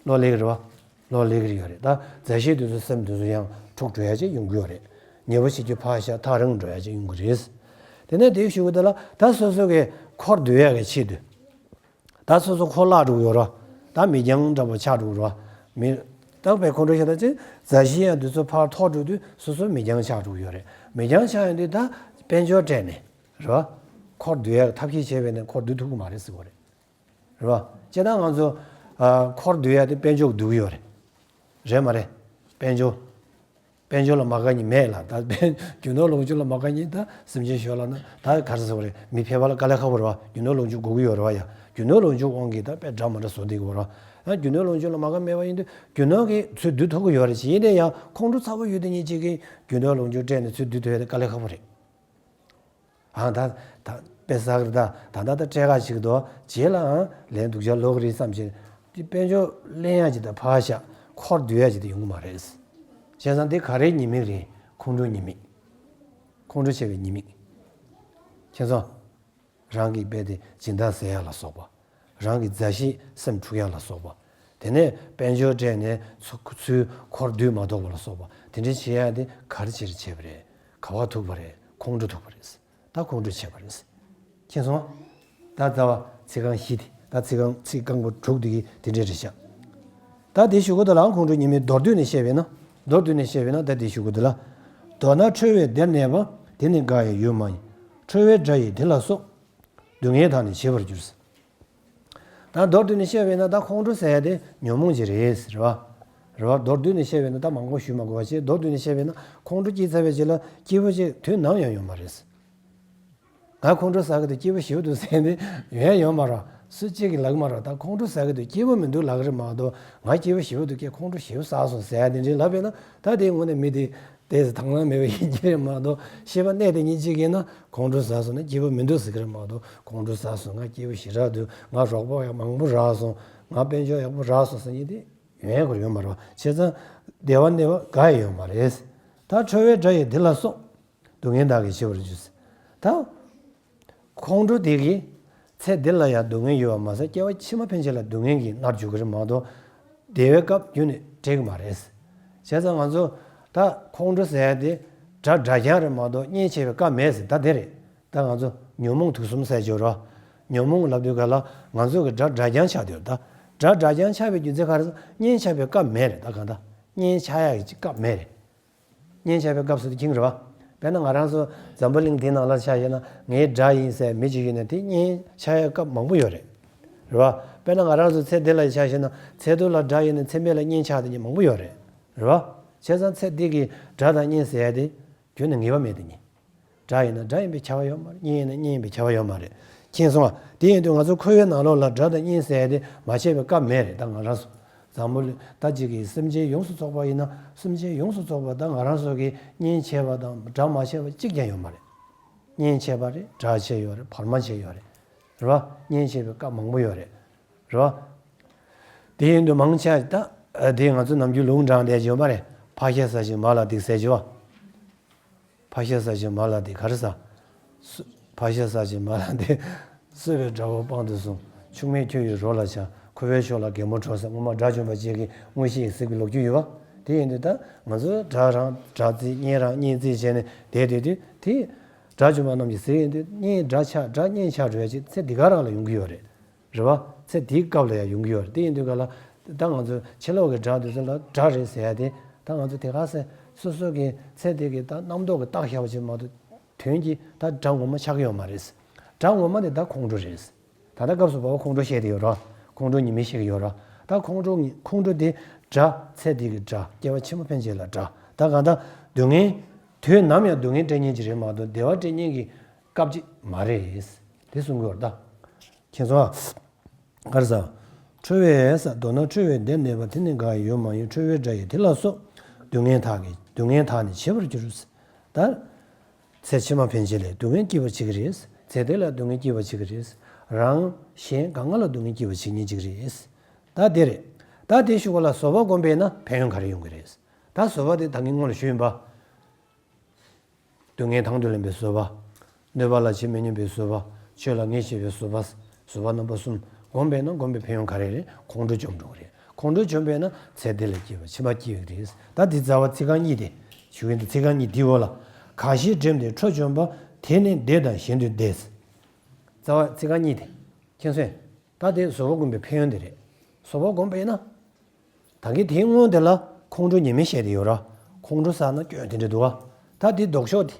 བློ་ལེགས་རེད་བ། བློ་ལེགས་རེད་ཡོད་རེད། ད་མཛའ་བཤེས་དེ་ཚོ་སེམས་དེ་ཚོ་ཡང་འཁྲུག་འགྲོ་ཡ་ཅིག་ཡོང་གི་ཡོད་རེད། ཉེ་པོ་ཞེ་ཅིག་ཕར་བཞག་ཐག་རིང་འགྲོ་ཡ་ཅིག་ཡོང་གི་རེད། དེ་ནས་དེའི་གཞུག་གུ་དེ་ལ་ད་སོ་སོ་གི་འཁོར་སྡུད་ཡ་གི་ཆེད་དུ། ད་སོ་སོ་འཁོར་བརླག་འགྲོ་གི་ཡོད་རེད། ད་མི་རྐྱང་འདྲ་པོ་ཆགས་འགྲོ་གི་རེད། མི་ད་དཔེ་ཁོང་ཁྲོ་ཤ་སྟག་ཅིག་མཛའ་བཤེས་ཡང་དེ་ཚོ་ཕར་ཐོར་འགྲོ་དུས་སོ་སོ་མི་རྐྱང་ཆགས་འགྲོ་གི་ཡོད་རེད། མི་རྐྱང་ཆགས་ཡོང་དུས་ད་དཔལ་འབྱོར་སྤྲད་ནས་རེད། འཁོར་སྡུད་ཡག་ཐབས་ཤེས་བྱས་པས་ནས་འཁོར་སྡུད་ཐུབ་ཀྱི་མ་རེད་ཟེར་གྱི་ཡོད་རེད། རེད་བ། སྤྱིར་བཏང་ང་ཚོ་ཨ་འཁོར་སྡུད་ཡག་དེ་དཔལ་འབྱོར་སྡུད་ཀྱི་ཡོད་རེད། རེད་མ་རེད། དཔལ་འབྱོར། དཔལ་འབྱོར་ལ་མ་དགའ་མཁན་མེད་ལ། ད་དཔལ་རྒྱུ་ནོར་ལོངས་སྤྱོད་ལ་མ་དགའ་མཁན་ད་སེམས་ཅན་ཤོར་ལ་ན་ད་ག་རེ་ཟེར་བ་རེད། མི་ཕལ་པ་ལ་དཀའ་ལས་ཁག་པོ་རེད་བ། རྒྱུ་ནོར་ལོངས་སྤྱོད་དགོས་ཀྱི་ཡོད་རེད་བ་ཡ། རྒྱུ་ནོར་ལོངས་སྤྱོད་དབང་གིས་ད་དཔེ་འདྲ་མི་འདྲ་བཟོ་བསྡད་ཀྱི་ཡོད་རེད་བ། ད་རྒྱུ་ནོར་ལོངས་སྤྱོད་ལ་མ་དགའ་མེད་པ་ཡིན་དུས་རྒྱུ་ནོར་གྱིས་ཚུར་བསྡུ་ཐུབ་ཀྱི་ཡོད་རེད། ཅེས་ཡིན་ནའི་ཡང་ཁོང་ཁྲོ་ཚ་པོ་ཡོད་དེ་ཉིད་ཅིག་གིས་རྒྱུ་ནོར་ལོངས་སྤྱོད་སྤྲད་ནས་ཚུར་བསྡུ་ཐུབ་ཡ་དེ་དཀའ་ལས་ཁག་པོ་རེད། ཨང་ད་ད་དཔེ་བསགས་རེད། ད་ད་ད་ད་སྤྲད་ག་ཞིག་འདུག་རྗེས་ལའང་ལན་སྡུག་ཅག་ལོག་གི་རེད་བསམ་བྱས་དེ་དཔལ་འབྱོར་ལེན་ཡ་ཅིག་དང་ཕར་བཞག་འཁོར་སྡུད་ཡ་ཅིག་དེ་ཡོང་གི་མ་རེད། བྱས་ཙང་དེ་ག་རེའི་ཉེས་དམིགས་རེད། ཁོང་ཁྲོ་ཉེས་དམིགས། ཁོང་ཁྲོ་ཆེ་བའི་ཉེས་དམིགས། མཁྱེན་སོང་། རང་གི་རྦད་དེ་སྦྱིན་བདག་ཟེར་ཡ་ལ་སོགས་པ། རང་གི་མཛའ་བཤེས་སེམས་འཁྲུག་ཡ་ལ་སོགས་པ། དེ་ནས་དཔལ་འབྱོར་སྤྲད་ནས་ཚུ་ཚུར་འཁོར་སྡུད་མ་ཐུབ་པ་ལ་སོགས་པ་དེ་འདྲ་བྱེད་ཡ་དེ་ག་རེ་བྱས་རེད། བྱས་པ་རེད། ག་བ་ཐུག་པ་རེད། ཁོང་ཁྲོ་ཐུག་པ་རེད། ད་ཁོང་ཁྲོ་ཆེ་བ་རེད། མཁྱེན་སོང་། ད་རྩ་བ་ཚིག་རྐང་བཞི་དེ་ད་ཚིག་རྐང་ཚིག་རྐང་པོ་དྲུག་དེ་གི་དེ་འདྲས་རེད་ཤག་ད་དེའི་གཞུག་གུ་དེ་ལའང་ཁོང་ཁྲོ་ཉེས་དམིགས་མདོར་བསྡུས་ནས་བཤད་པས་ན། མདོར་བསྡུས་ནས་བཤད་པས་ན་ད་དེའི་གཞུག་གུ་དེ་ལ། མདོར་ན་ཁྲོ་བས་བདེར་གནས་པ། དེ་ནི་དགའ་ཡི་ཡུལ་མ་ཡིན། ཁྲོ་བའི་དགྲ་ཡིས་དེ་ལ་སོགས། སྡུག་བསྔལ་དག་ནི་བྱེད་པར་འགྱུར། ད་མདོར་བསྡུས་ནས་བཤད་པས་ན་ད་ཁོང་ཁྲོ་ཟེར་ཡ་དེ་ཉོན་མོངས་ཅིག་རེད་ཟེར་བ། རེད་བ། མདོར་བསྡུས་ནས་བཤད་པས་ན་ད་མང་པོ་ཞུ་མ་དགོས་པ་བྱས། མདོར་བསྡུས་ནས་བཤད་པས་ན་ཁོང་ཁྲོ་སྐྱེས་ཚར་བའི་རྗེས་ལ་སྐྱིད་པོ་ཅིག་དུས་ནམ་ཡང་ཡོད་མ་རེད། ང་ཁོང་ཁྲོ་ཟ་གི་འདུག་སྐྱིད་པོ་ཞེ་པོ་འདུག་ཟེར་ནས་ཡོང་ཡ་ཡོད་མ་རེད། སུ་གཅིག་གིས་ལབ་ཀྱི་མ་རེད། ད་ཁོང་ཁྲོ་ཟ་གི་འདུག་སྐྱིད་པོ་མི་འདུག་ལབ་ཀྱི་རེད་མ་གཏོགས། ང་སྐྱིད་པོ་ཞེ་པོ་འདུག་ཁྱེད་ཁོང་ཁྲོ་ཞེ་པོ་ཟ་སོང་ཟེར་ཡ་དེ་འདྲས་ལབ་པས་ན་ད་དེའི་ངོས་ནས་མི་དེ་དེ་དང་བླངས་མེད་པ་ཡིན་གྱི་རེད་མ་གཏོགས། ཤེས་པ་གནད་དེ་ཉིད་གཅིག་ཡིན་ན་ཁོང་ཁྲོ་ཟ་སོང་ན་སྐྱིད་པོ་མི་འདུག་ཟེར་གྱི་རེད་མ་གཏོགས། ཁོང་ཁྲོ་ཟ་སོང་། ང་སྐྱིད་པོ་ཞེ་དྲག་འདུག་ང་རོགས་པ་ཡག་མང་པོ་རག་སོང་། ང་དཔལ་འབྱོར་ཡག་པོ་རག་སོང་ཟེར་མཁན་དེ་ཡོང་ཡ་ཁོ་ཡོད་མ་རེད་བ། བྱས་ཙང་བདེ་བ་གནས་པ་དགའ་ཡི་ཡོད་མ་རེད། ད་ཁྲོ་བའི་དགྲ་ཡིས་དེ་ལ་སོགས། སྡུག་བསྔལ་དག་གིས་ཤི་བར་འགྱུར། ད་ཁོང་ཁྲོ་དེ་གིས་ཚེ་འདི་ལ་ཡང་སྡུག་བསྔལ་ཡོད་པ་མ་ཟད་སྐྱེ་བ་ཕྱི་མ་ཕན་ཆད་ལ་སྡུག་བསྔལ་གྱིས་མནར་འཇུག་གི་རེད་མ་གཏོགས། བདེ་བའི་སྐབས་རྒྱུན་ནས་འཕྲད་ཀྱི་མ་རེད། བྱས་ཙང་ང་ཚོ་ད་ཁོང་ཁྲོ་ཟེར་ཡ་དེ་དགྲ་དགྲ་རྐྱང་རེད་མ་གཏོགས་གཉེན་ཆེ་བའི་སྐབས་མེད་ཟེར། ད་དེ་རེད། ད་ང་ཚོ་ཉོན་མོངས་དུག་གསུམ་ཟེར་གྱི་ཡོད་རེད། ཉོན་མོངས་ལབ་དུས་ག་ལ་ང་ཚོ་གི་དགྲ་དགྲ་རྐྱང་ཆགས་བསྡད་ཡོད་རེད། ད་དགྲ་དགྲ་རྐྱང་ཆགས་པའི་རྒྱུ་མཚན་ག་རེ་ཟེར་ན་གཉེན་ཆགས་པའི་སྐབས་མེད་རེད། ད་གང་ལྟར་གཉེན་ཆགས་ཡ་གི་སྐབས་མེད་རེད། གཉེན་ཆགས་པའི་སྐབས་སུ་དེ་ཁྱིང་རེད་བ། དཔེར་ན་ང་རང་ཚོ་འཛམ་བུ་གླིང་འདི་ནང་ལ་ཆ་བཞག་ན་ངའི་དགྲ་ཡིན་ཟེར་མི་གཅིག་ཡོད་ན་དེ་གཉེན་ཆགས་ཡ་སྐབས་མང་པོ་ཡོད་རེད། རེད་བ། དཔེར་ན་ང་རང་ཚོ་ཚེ་འདི་ལ་ཆ་བཞག་ན་ཚེ་ཐུག་ལ་དགྲ་ཡིན་ན་ཚེ་སྨད་ལ་གཉེན་ཆགས་དེ་གཉིས་མང་པོ་ཡོད་རེད། རེད་བ། བྱས་ཙང་ཚེ་འདི་གི་དགྲ་དང་གཉེན་ཟེར་ཡ་དེ་རྒྱུན་ནས་ངེས་པ་མེད་དེ་གཉིས། དགྲ་ཡིན་ན་དགྲ་ཡིན་པའི་ཁྱབ་པ་ཡོད་མ་རེད། གཉེན་ཡིན་ན་གཉེན་ཡིན་པའི་ཁྱབ་པ་ཡོད་མ་རེད། མཁྱེན་སོང་ང་། དེ་ཡིན་དུས་ང་ཚོ་འཁོར་བའི་ནང་ལོགས་ལ་དགྲ་དང་གཉེན་ཟེར་ཡ་དེ་མ་ཆད་པའི་སྐབས་མེད་རེད། ད་ང་རང་ཚོ་འཛམ་བུ་གླིང་ད་གཅིག་གི་སེམས་ཅན་ཡོངས་སུ་རྫོགས་པ་ཡིན་ན་སེམས་ཅན་ཡོངས་སུ་རྫོགས་པ་ད་ང་རང་ཚོ་གི་གཉེན་ཆེ་བ་དང་དགྲ་མ་ཆེ་བ་གཅིག་ཀྱང་ཡོད་མ་རེད། གཉེན་ཆེ་བ་རེད། དགྲ་ཆེ་ཡོད་རེད། བར་མ་ཆེ་ཡོད་རེད། རེད་བ། གཉེན་ཆེ་བའི་སྐབས་མང་པོ་ཡོད་རེད། རེད་བ། དེ་ཡིན་དུས་མང་ཆེ་ད་དེ་ང་ཚོ་ནམ་རྒྱུན་ལུང་དྲངས་བསྡད་ཀྱི་ཡོད་མ་རེད། ཕ་ཤ་ཟ་ཞིང་མ་ལ་སྡིགས་ཟེར་གྱི་བ། ཕ་ཤ་ཟ་ཞིང་མ་ལ་སྡིགས་ག་རེ་ཟ། སུ། ཕ་ཤ་ཟ་ཞིང་མ་ལ་སྡིགས། གསོད་པའི་དགྲ་བོ་དཔང་དུ་བཟུང་། ཆུང་མས་ཁྱོད་ཡི་རོ་ལ་ཆགས། ཁོ་བོའི་ཕྱོགས་ལ་རྒན་མོ་འགྲོ་ཟེར། སྔོན་མ་དགྲ་བཅོམ་པ་ཅིག་གིས་དངོས་གཞི་ཡིས་གཟིགས་པའི་ལོ་རྒྱུས་ཡོད་པ། དེ་ཡིན་དུས་ད་ང་ཚོ་དགྲ་རང་དགྲ་རྩིས་གཉེན་རང་གཉེན་རྩིས་བྱས་ནས་བསྡད་བསྡད་དུས་དེ་དགྲ་བཅོམ་པ་རྣམས་ཀྱིས་གཟིགས་ཡོང་དུས་གཉེན་དགྲ་ཆགས་དགྲ་གཉེན་ཆགས་འགྲོ་ཡ་ཅིག་ཚེ་འདི་ག་རང་ལ་ཡོང་གི་ཡོད་རེད། རེད་བ། ཚེ་འདིའི་སྐབས་ལ་ཡང་ཡོང་གི་ཡོད་རེད། དེ་ཡིན་དུས་ག་ལ་ད་ང་ཚོ་ཕྱི་ལོགས་ཀྱི་དགྲ་དེ་ཚོ་ལ་དགྲ་རེད་ཟེར་ཡ་དེ་ད་ང་ཚོ་དེ་ག་ཟེ་སོ་སོ་གི་ཚེ་འདི་གི་ད་རྣམ་རྟོག་གི་རྟགས་བཞག་པ་ཅིག་མ་གཏོགས་དོན་གྱིས་ད་དགྲ་ངོ་མ་ཆགས་ཀྱི་ཡོད་མ་རེད། དགྲ་ངོ་མ་དེ་ད་ཁོང་ཁྲོ་རེད། ད་ལྟ་སྐབས་སུ་བབ་པ་ཁོང་ཁྲོ་བཤད་དེ་ཡོད་ར། ཁོང་ཁྲོ་ཉི་མ་བཤད་ཀྱི་ཡོད་ར། ད་ཁོང་ཁྲོ་ངི་ཁོང་ཁྲོ་དེ་དགྲ། ཚེ་འདི་གི་དགྲ། སྐྱེ་བ་ཕྱི་མ་ཕན་ཆད་ལ་དགྲ། ད་གང་ལྟར་སྡུག་བསྔལ། དུས་ནམ་ཡང་སྡུག་བསྔལ་སྤྲད་མཁན་ཅིག་རེད་མ་གཏོགས་བདེ་བ་སྤྲད་མཁན་གྱི་སྐབས་ཅིག་མ་རེད། དེ་གསུང་གི་ཡོད་ར་ད། ཁྱེད་ཚོ་ཨ། གར་ས། ཁྲོ་བས་ས་མདོར་ན་ཁྲོ་བའི་སྡེར་གནས་པ་དེ་ནི་འགའ་ཡང་ཡོད་མ་ཡིན། ཁྲོ་བོའི་དགྲ་ཡི་དེ་ལ་སོགས། སྡུག་བསྔལ་དག་གིས་སྡུག་བསྔལ་དག་ནི་བྱེད་པར་འགྱུར། ད། ཚེ་ཕྱི་མ་ཕན་ཆད་ལ་སྡུག་བསྔལ་སྐྱེ་བར་བྱེད་ཀྱི་རེད། ཚེ་འདི་ལ་སྡུག་བསྔལ་སྐྱེ་བར་བྱེད་ཀྱི་རེད། རང་གཞན་གང་ག་ལ་སྡུག་བསྔལ་སྐྱེ་བར་བྱེད་ཉེན་ཅིག་རེད། ད་དེ་རེད། ད་དེ་ཞུ་བ་ལ་བཟོད་པ་བསྒོམས་པས་ན་ཕན་ཡོན་ག་རེ་ཡོང་གི་རེད། ད་བཟོད་པ་དེ་ད་ངས་སྔོན་ལ་ཞུས་ཡིན་པ། སྡུག་བསྔལ་དང་དུ་ལེན་པའི་བཟོད་པ། གནོད་པ་ལ་བྱེད་མི་ཉན་པའི་བཟོད་པ། ཆོས་ལ་ངེས་ཤེས་པའི་བཟོད་པ། བཟོད་པ་རྣམ་པ་གསུམ་བསྒོམས་པས་ན་བསྒོམས་པའི་ཕན་ཡོན་ག་རེ་རེད། ཁོང་ཁྲོ་འཇོམས་འགྲོ་གི་རེད། ཁོང་ཁྲོ་འཇོམས་པས་ན་ཚེ་འདི་ལ་སྐྱིད་པ་ཕྱི་མ་སྐྱིད་ཡོད་རེད། ད་འདི་རྩ་བ་ཚིག་རྐང་གཉིས་དེ། ཞུ་གི་འདི་ཚིག་རྐང་གཉིས་འདི་འོ་ལ། གང་ཞིག་བསྒྲིམས་ཏེ་ཁྲོ་འཇོམས་པ། དེ་ནི་བདེ་དང་གཞན་དུ་བདེ། རྩ་བ་ཚིག་རྐང་གཉིས་དེ། མཁྱེན་སོང་། ད་དེ་བཟོད་པ་བསྒོམས་པའི་ཕན་ཡོན་དེ་རེད། བཟོད་པ་བསྒོམས་པས་ན། ད་གིན་དེའི་སྔོན་དེ་ལ་ཁོང་ཁྲོ་ཉེས་དམིགས་བཤད་དེ་ཡོད་ར། ཁོང་ཁྲོ་ཟ་ན་སྐྱོན་དེ་འདྲ་འདུག་ཨ། ད་དེ་ལྡོག་ཕྱོགས་དེ།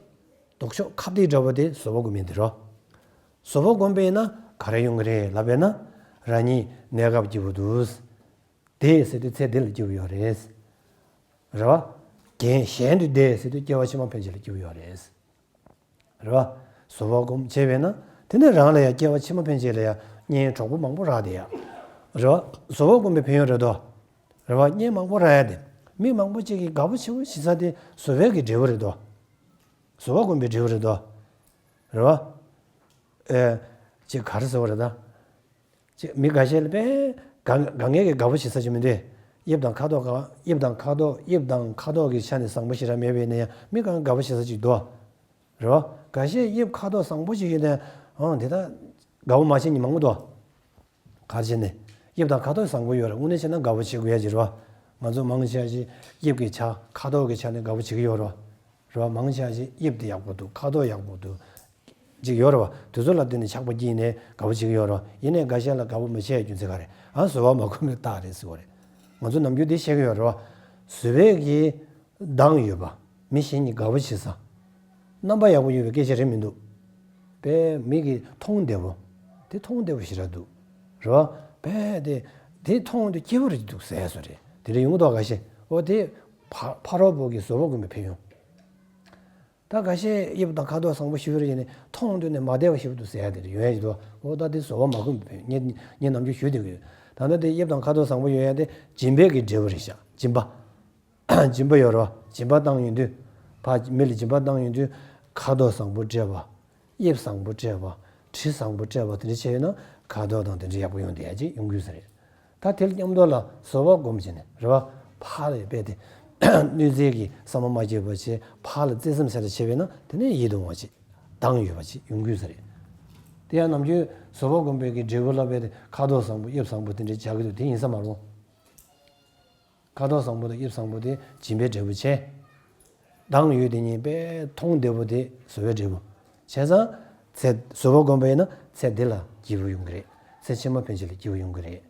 ལྡོག་ཕྱོགས་ཁ་གཏད་འདྲ་བོ་དེ་བཟོད་པ་བསྒོམ་ཡིན་དེ་ར། བཟོད་པ་བསྒོམས་པས་ན་ག་རེ་ཡོང་གི་རེད་ལབ་པས་ན། རང་ཉིད་གནས་སྐབས་སྐྱིད་པོ་འདུག་དེ་ཟེར་དུས་ཚེ་འདི་ལ་སྐྱིད་པོ་ཡོད་རེད། རེད་བ། རྒན་གཞན་དུ་བདེ་ཟེར་དུས་སྐྱེ་བ་ཕྱི་མ་ཕན་ཆད་ལ་སྐྱིད་པོ་ཡོད་རེད། རེད་བ། བཟོད་པ་སྒོམ་བྱས་པས་ན། དེ་ནས་རང་ལ་ཡང་སྐྱེ་བ་ཕྱི་མ་ཕན་ཆད་ལ་ཡང་གཉེན་གྲོགས་པོ་མང་པོ་རག་བསྡད་ཡ། རེད་བ། བཟོད་པ་སྒོམ་པའི་ཕན་ཡོན་རེད་དོ། རེད་བ། གཉེན་མང་པོ་རག་ཡ་དེ། མི་མང་པོ་ཅིག་གིས་དགའ་པོ་ཆེ་པོ་བྱེད་ས་དེ་བཟོད་པའི་གི་འབྲས་བུ་རེད་དོ། བཟོད་པ་སྒོམ་པའི་འབྲས་བུ་རེད་དོ། རེད་བ། ཨེ། ཅིག་ག་རེ་ཟེར་བ་རེད་ད། ཅིག་མི་འགའ་ཤས་ལ་དཔེ་དགའ་དགའ་ངེས་ཀྱི་དགའ་པོ་བྱེད་ས་ཅིག་མི་འདུག་དབྱིབས་དང་ཁ་དོག་ག་དབྱིབས་དང་ཁ་དོག་དབྱིབས་དང་ཁ་དོག་གི་ཆ་ནས་བཟང་པོ་ཞེ་དྲག་མེད་པ་ཡིན་ན་ཡང་མི་གང་དགའ་པོ་བྱེད་ས་ཅིག་འདུག་རེད་བ། འགའ་ཤས་དབྱིབས་ཁ་དོག་བཟང་པོ་ཞིག་ཡིན་ན་ཨང་དེ་ད་དགའ་པོ་མ་བྱེད་མཁན་མང་པོ་འདུག་ག་རེ་བྱས་ནས། དབྱིབས་དང་ཁ་དོག་བཟང་པོ་ཡོད་རེད། དངོས་གནས་བྱས་ན་དགའ་པོ་བྱེད་དགོས་ཡ་ཅིག་རེད་བ། ང་ཚོ་མང་ཆེ་བ་ཞིག་དབྱིབས་ཀྱི་ཆ་ཁ་དོག་གི་ཆ་ནས་དགའ་པོ་བྱེད་ཀྱི་ཡོད་རེད་བ། རེད་བ། མང་ཆེ་བ་ཞིག་དབྱིབས་དེ་ཡག་པོ་འདུག་ཁ་དོག་ཡག་པོ་འདུག་ཅིག་ཡོད་རེད་བ། དེ་ཚོ་ལ་བརྟེན་ནས་ཆགས་པ་སྐྱེས་ནས་དགའ་པོ་བྱེད་ཀྱི་ཡོད་རེད་བ། ཡིན་ནའི་འགའ་ཤས་ལ་དགའ་པོ་མི་བྱེད་ཡ་རྒྱུ་མཚན་ག་རེ། ཨ་བཟོད་པ་མ་སྒོམ་པའི་རྟགས་རེད་ཟེར་བ་རེད། ང་ཚོ་ནམ་རྒྱུན་དེ་བཤད་ཀྱི་ཡོད་རེད་བ། བཟོད་པའི་གི་མདངས་ཡོད་པ། མི་གཞན་གྱིས་དགའ་པོ་བྱེད་ས། རྣམ་པ་ཡག་པོ་ཡོད་པའི་སྐད་ཆ་རེད་མི་འདུག་དཔེ་མི་གིས་མཐོང་བདེ་པོ། དེ་མཐོང་བདེ་པོ་ཞེ་དྲག་འདུག་རེད་བ། དཔེ་དེ་དེ་མཐོང་དུས་སྐྱིད་པོ་རེད་འདུག་ཟེར་སོ་རེད། དེ་འདྲ་ཡོང་གི་འདུག་འགའ་ཤས། འོ་དེ་ཕ་ཕ་རོལ་པོ་གི་བཟོད་པ་སྒོམ་པའི་ཕན་ཡོན། ད་འགའ་ཤས་དབྱིབས་དང་ཁ་དོག་བཟང་པོ་ཞིག་ཡོད་རེད་ཡིན་ནའི་མཐོང་དུས་ནས་མ་བདེ་བ་ཞིག་འདུག་ཟེར་ཡ་དེ་རེད་ཡོང་ཡ་ཞིག་འདུག་འོ་ད་དེ་བཟོད་པ་མ་སྒོམ་པའི་ཕན་ཡོན། ངས་ངས་ནམ་རྒྱུན་ཞུས་བསྡད་ཀྱི་ཡོད། ད་ལྟ་དེ་དབྱིབས་དང་ཁ་དོག་བཟང་པོ་ཡོད་ཡ་དེ་སྦྱིན་པའི་གི་འབྲས་བུ་རེད་ཤག་སྦྱིན་པ། སྦྱིན་པ་ཡོད་རེད་བ། སྦྱིན་པ་བཏང་ཡོང་དུས། ཕ་མི་ལ་སྦྱིན་པ་བཏང་ཡོང་དུས། ཁ་དོག་བཟང་པོ་སྤྲད་པ། དབྱིབས་བཟང་པོ་སྤྲད་པ། དྲི་བཟང་པོ་སྤྲད་པ་དེ་འདྲ་བྱས་ཡོད་ན་ཁ་དོག་དང་དེ་འདྲ་ཡག་པོ་ཡོང་བསྡད་ཡ་ཅིག་ཡོང་གི་ཡོད་ས་རེད། ད་དེ་ལ་མཉམ་དུ་ལ་བཟོད་པ་སྒོམ་བྱས་ནས་རེད་བ། ཕར་ལ་དཔེ་དེ། གནོད་འཚེ་གི་བསམ་པ་མ་སྐྱེས་པ་བྱས་ཕར་ལ་བརྩེ་སེམས་ཟེར་ལ་བྱས་པས་ན་དེ་ནས་ཡིད་དུ་འོང་བ་ཅིག་མདངས་ཡོད་པ་ཅིག་ཡོང་གི་ཡོད་ས་རེད། དེ་ཡང་ནམ་རྒྱུན་བཟོད་པ་སྒོམ་པའི་གི་འབྲས་བུ་ལ་དཔེ་དེ་ཁ་དོག་བཟང་པོ་དབྱིབས་བཟང་པོ་དེ་འདྲ་བྱ་གི་འདུག་དེ་ཡིན་ས་མ་རེད། ཁ་དོག་བཟང་པོ་དང་དབྱིབས་བཟང་པོ་དེ་སྦྱིན་པའི་འབྲས་བུ་བྱས། མདངས་ཡོད་དེ་ཉིད་དཔེ་མཐོང་བདེ་པོ་དེ་བཟོད་པའི་འབྲས་བུ། བྱས་ཙང་། ཚེ་བཟོད་པ་བསྒོམས་པ་ཡིན་ན་ཚེ་འདི་ལ་སྐྱིད་པོ་ཡོང་གི་རེད། ཚེ་ཕྱི་མ་ཕན་ཆད་ལ་སྐྱིད་པོ་ཡོང་གི་རེད།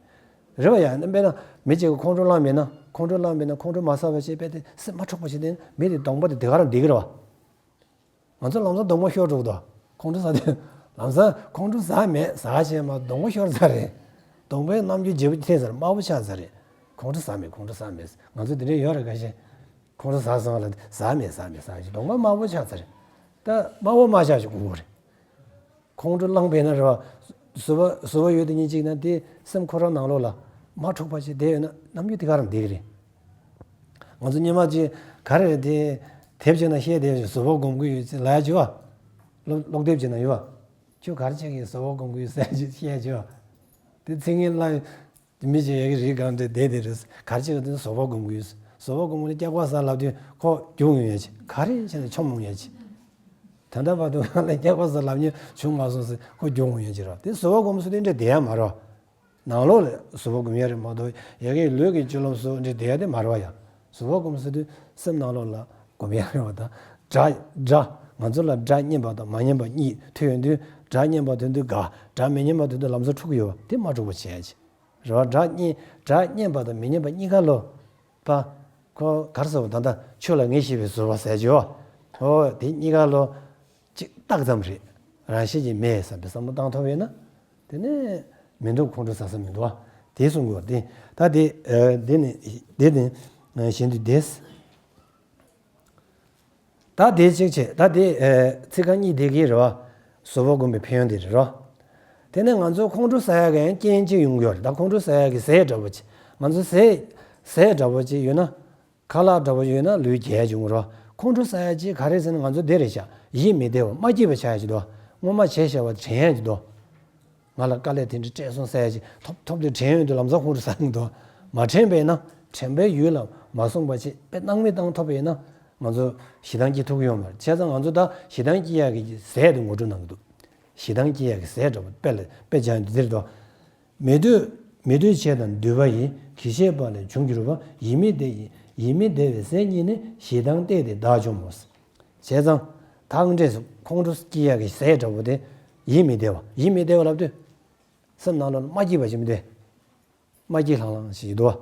རེད་བ་ཡ། དཔེར་ན་མི་གཅིག་གིས་ཁོང་ཁྲོ་ལངས་མེད་ན་ཁོང་ཁྲོ་ལངས་མེད་ན་ཁོང་ཁྲོ་མ་ཟ་བ་བྱས་པས་དེ་སེམས་མ་འཁྲུགས་པ་བྱས་ཏེ་མི་དེ་གདོང་པ་དེ་དེ་ག་རང་བདེ་གི་རེད་བ། ང་ཚོ་ལམ་སང་གདོང་པ་ཤོར་འགྲོ་གི་འདུག་ཁོང་ཁྲོ་ཟ་དུས། ལམ་སང་ཁོང་ཁྲོ་ཟ་མེད་ཟ་བྱས་མ་གདོང་པ་ཤོར་ཚར་རེད། གདོང་པའི་རྣམ་འགྱུར་བརྗེ་པོ་ཐེབས་ཚར་དམར་པོ་ཆགས་ཚར་རེད། ཁོང་ཁྲོ་ཟ་མེད་ཁོང་ཁྲོ་ཟ་མེད། ང་ཚོ་དེ་འདྲ་ཡོད་རེད་ཁ་ཤས། ཁོང་ཁྲོ་ཟ་སོང་ལ་ཟ་མེད་ཟ་མེད་ཟ་བྱས་གདོང་པ་དམར་པོ་ཆགས་ཚར་རེད། ད་དམར་པོ་མ་ཆགས་ཤིག་དགོས་རེད། ཁོང་ཁྲོ་ལངས་པས་ན་རེད་བ། བཟོད་པ་བཟོད་པ་ཡོད་དེ་ཉིད་ཅིག་ན་དེ་སེམས་ཁོ་རང་ནང་ལོགས་ལ་མ་འཁྲུགས་པ་ཞིག་བསྡད་ཡོད་ན་རྣམ་འགྱུར་དེ་ག་རང་བསྡད་ཀྱི་རེད། ང་ཚོ་སྔོན་མ་ཅིག་ག་རེ་རེད་དེ། དེབ་ཅིག་ན་བཤད་བསྡད་ཡོད་བཟོད་པ་སྒོམ་གྱི་ཡོད་ཅེས་ལབ་ཡ་ཅིག་བ། ཀློག་ཀློག་དེབ་ཅིག་ན་ཡོད་བ། ཁྱོད་ག་རེ་བྱེད་ཀྱི་བཟོད་པ་སྒོམ་གྱི་ཡོད་ཟེར་ཅིག་བཤད་ཡ་ཅིག་བ། དེ་ཚིག་ངན་བླངས། མི་ཅིག་ཡ་གི་རིགས་གང་འདྲ་བསྡད་དེ་རེད། ག་རེ་བྱེད་ཀྱི་དེ་ནི་བཟོད་པ་སྒོམ་གྱི་ཡོད། བཟོད་པ་སྒོམ་གྱི་ནི་སྐྱག་པ་ཟ་ལབ་དུས་ཁོ་རྒྱུག་ཡོང་ཡ་ཅིག་ག་རེ་བྱས་ནས་མཆོང་ཡོང་ཡ་ཅིག་ད་ལྟ་བར་དུ་ང་ལ་སྐྱག་པ་ཟ་ལབ་མཁན་བྱུང་མ་སོང་ཟེར་ཁོ་རྒྱུག་ཡོང་ཡ་ཅིག་རེད། དེ་བཟོད་པ་སྒོམ་ཟེར་དེ་འདྲ་བསྡད་ཡ་མ་རེད། ནང་ལོགས་ལ་གཟུ་བོར་སྒོམ་ཡ་རེད་མ་གཏོགས་ཡ་གི་ལུས་ཀྱི་སྤྱོད་ལམ་སོགས་འདི་བསྡད་ཡ་དེ་མ་རེད་བ་ཡ། གཟུ་བོར་སྒོམ་ཟེར་དུས་སེམས་ནང་ལོགས་ལ་སྒོམ་ཡ་རེད་བ། ད་སྒྲ་སྒྲ་ང་ཚོ་ལ་སྒྲ་སྙན་པ་དང་མ་སྙན་པ་གཉིས་ཐོན་ཡོང་དུས་སྒྲ་སྙན་པ་ཐོན་དུས་དགའ། སྒྲ་མི་སྙན་པ་ཐོན་དུས་ལམ་སང་འཁྲུག་གི་ཡོད་པ་དེ་མ་འཁྲུག་པ་བྱེད་ཡ་ཅིག་རེད་བ། སྒྲ་སྙན་སྒྲ་སྙན་པ་དང་མི་སྙན་པ་གཉིས་ཀ་ལོ། པ། ཁོ་ག་རེ་ཟེར་བ་ད་ལྟ་ཁྱོད་ལ་ངས་བཤད་པའི་ཟུར་པ་ཟེར་གྱི་ཡོད། ཨོ་དེ་གཉིས་ཀ་ལོ། གཅིག་རྟགས་ཙམ་རེད། རང་བཞིན་གྱིས་མེད་བསམ་པའི་བསམ་བློ་བཏང་ཐུབ་ཡོད་ན། དེ་ནས་མི་འདུག་ཁོང་ཁྲོ་ཟ་ས་མི་འདུག་ཨ། དེ་གསུང་དགོས་པ་དེ། ད་དེ་ཨ་དེ་ནི་དེ་ནི་ཨ་གཞན་དུ་དེས། ད་དེ་གཅིག་བྱས་ད་དེ་ཨ་ཚིག་རྐང་གཉིས་དེ་གའི་རེད་བ། གཟུ་བོར་སྒོམ་པའི་ཕན་ཡོན་དེ་རེད་རོ། དེ་ནས་ང་ཚོ་ཁོང་ཁྲོ་ཟ་ཡ་གི་རྐྱེན་གཅིག་ཡོང་གི་ཡོད་རེད། ད་ཁོང་ཁྲོ་ཟ་ཡ་གི་ཟས་འདྲ་བོ་ཅིག་ང་ཚོ་ཟས་ཟས་འདྲ་བོ་ཅིག་ཡོད་ན། ཁ་ལག་འདྲ་བོ་ཡོད་ན་ལུས་རྒྱས་བྱུང་རོ། ཁོང་ཁྲོ་ཟ་ཡ་ཅིག་ག་རེ་ཟེར་ན་ང་ཚོ་འདི་རེད་ཤག་ཡིད་མི་བདེ་བ་མ་སྐྱིད་པ་ཆགས་ཡ་ཅིག་འདུག་སྔོན་མ་བྱས་བཞག་པ་དྲན་ཡ་ཅིག་འདུག་ང་ལ་དཀའ་ལས་དེ་འདྲ་སྤྲད་སོང་ཟེར་ཡ་ཅིག་ཐོབ་ཐོབ་དེ་དྲན་ཡོང་དུས་ལམ་སང་ཁོང་ཁྲོ་ཟ་གི་འདུག་མ་དྲན་པས་ན་དྲན་པའི་ཡུལ་ལ་མ་སོང་བ་ཅིག་དཔེ་སྣང་མེད་བཏང་ཐུབ་པས་ན་ང་ཚོ་ཞེ་སྡང་སྐྱེ་ཐུབ་ཀྱི་ཡོད་མ་རེད། བྱས་ཙང་ང་ཚོ་ད་ཞེ་སྡང་སྐྱེ་ཡ་གི་ཟས་དེ་ངོ་སྤྲོད་གནང་གི་འདུག་ཞེ་སྡང་སྐྱེ་ཡ་གི་ཟས་འདྲ་བོ་དཔེ་ལ་དཔེ་སྦྱར་ཡོང་དུས་འདིར་འདུག་མི་འདོད་མི་འདོད་བྱས་དང་འདོད་པ་ཡིས། གིས་ཤེས་པ་ལས་བྱུང་གྱུར་པ། ཡིད་མི་བདེ་ཡིད་མི་བདེ་བའི་ཟས་གཉིས་ནི། ཞེ་སྡང་བརྟས་ཏེ་བདག་འཇོམས་མོ། བྱས་ཙང་ཐང་འདྲེས་སུ་ཁོང་ཁྲོ་སྐྱེ་ཡག་གི་ཟས་འདྲ་བོ་དེ་ཡིད་མི་བདེ་བ། ཡིད་མི་བདེ་བ་ལབ་དུས་སེམས་ནང་ལོགས་ལ་མ་སྐྱིད་པ་ཞིག་མི་འདུག་མ་སྐྱིད་ལྷང་ལྷང་ཞིག་འདུག་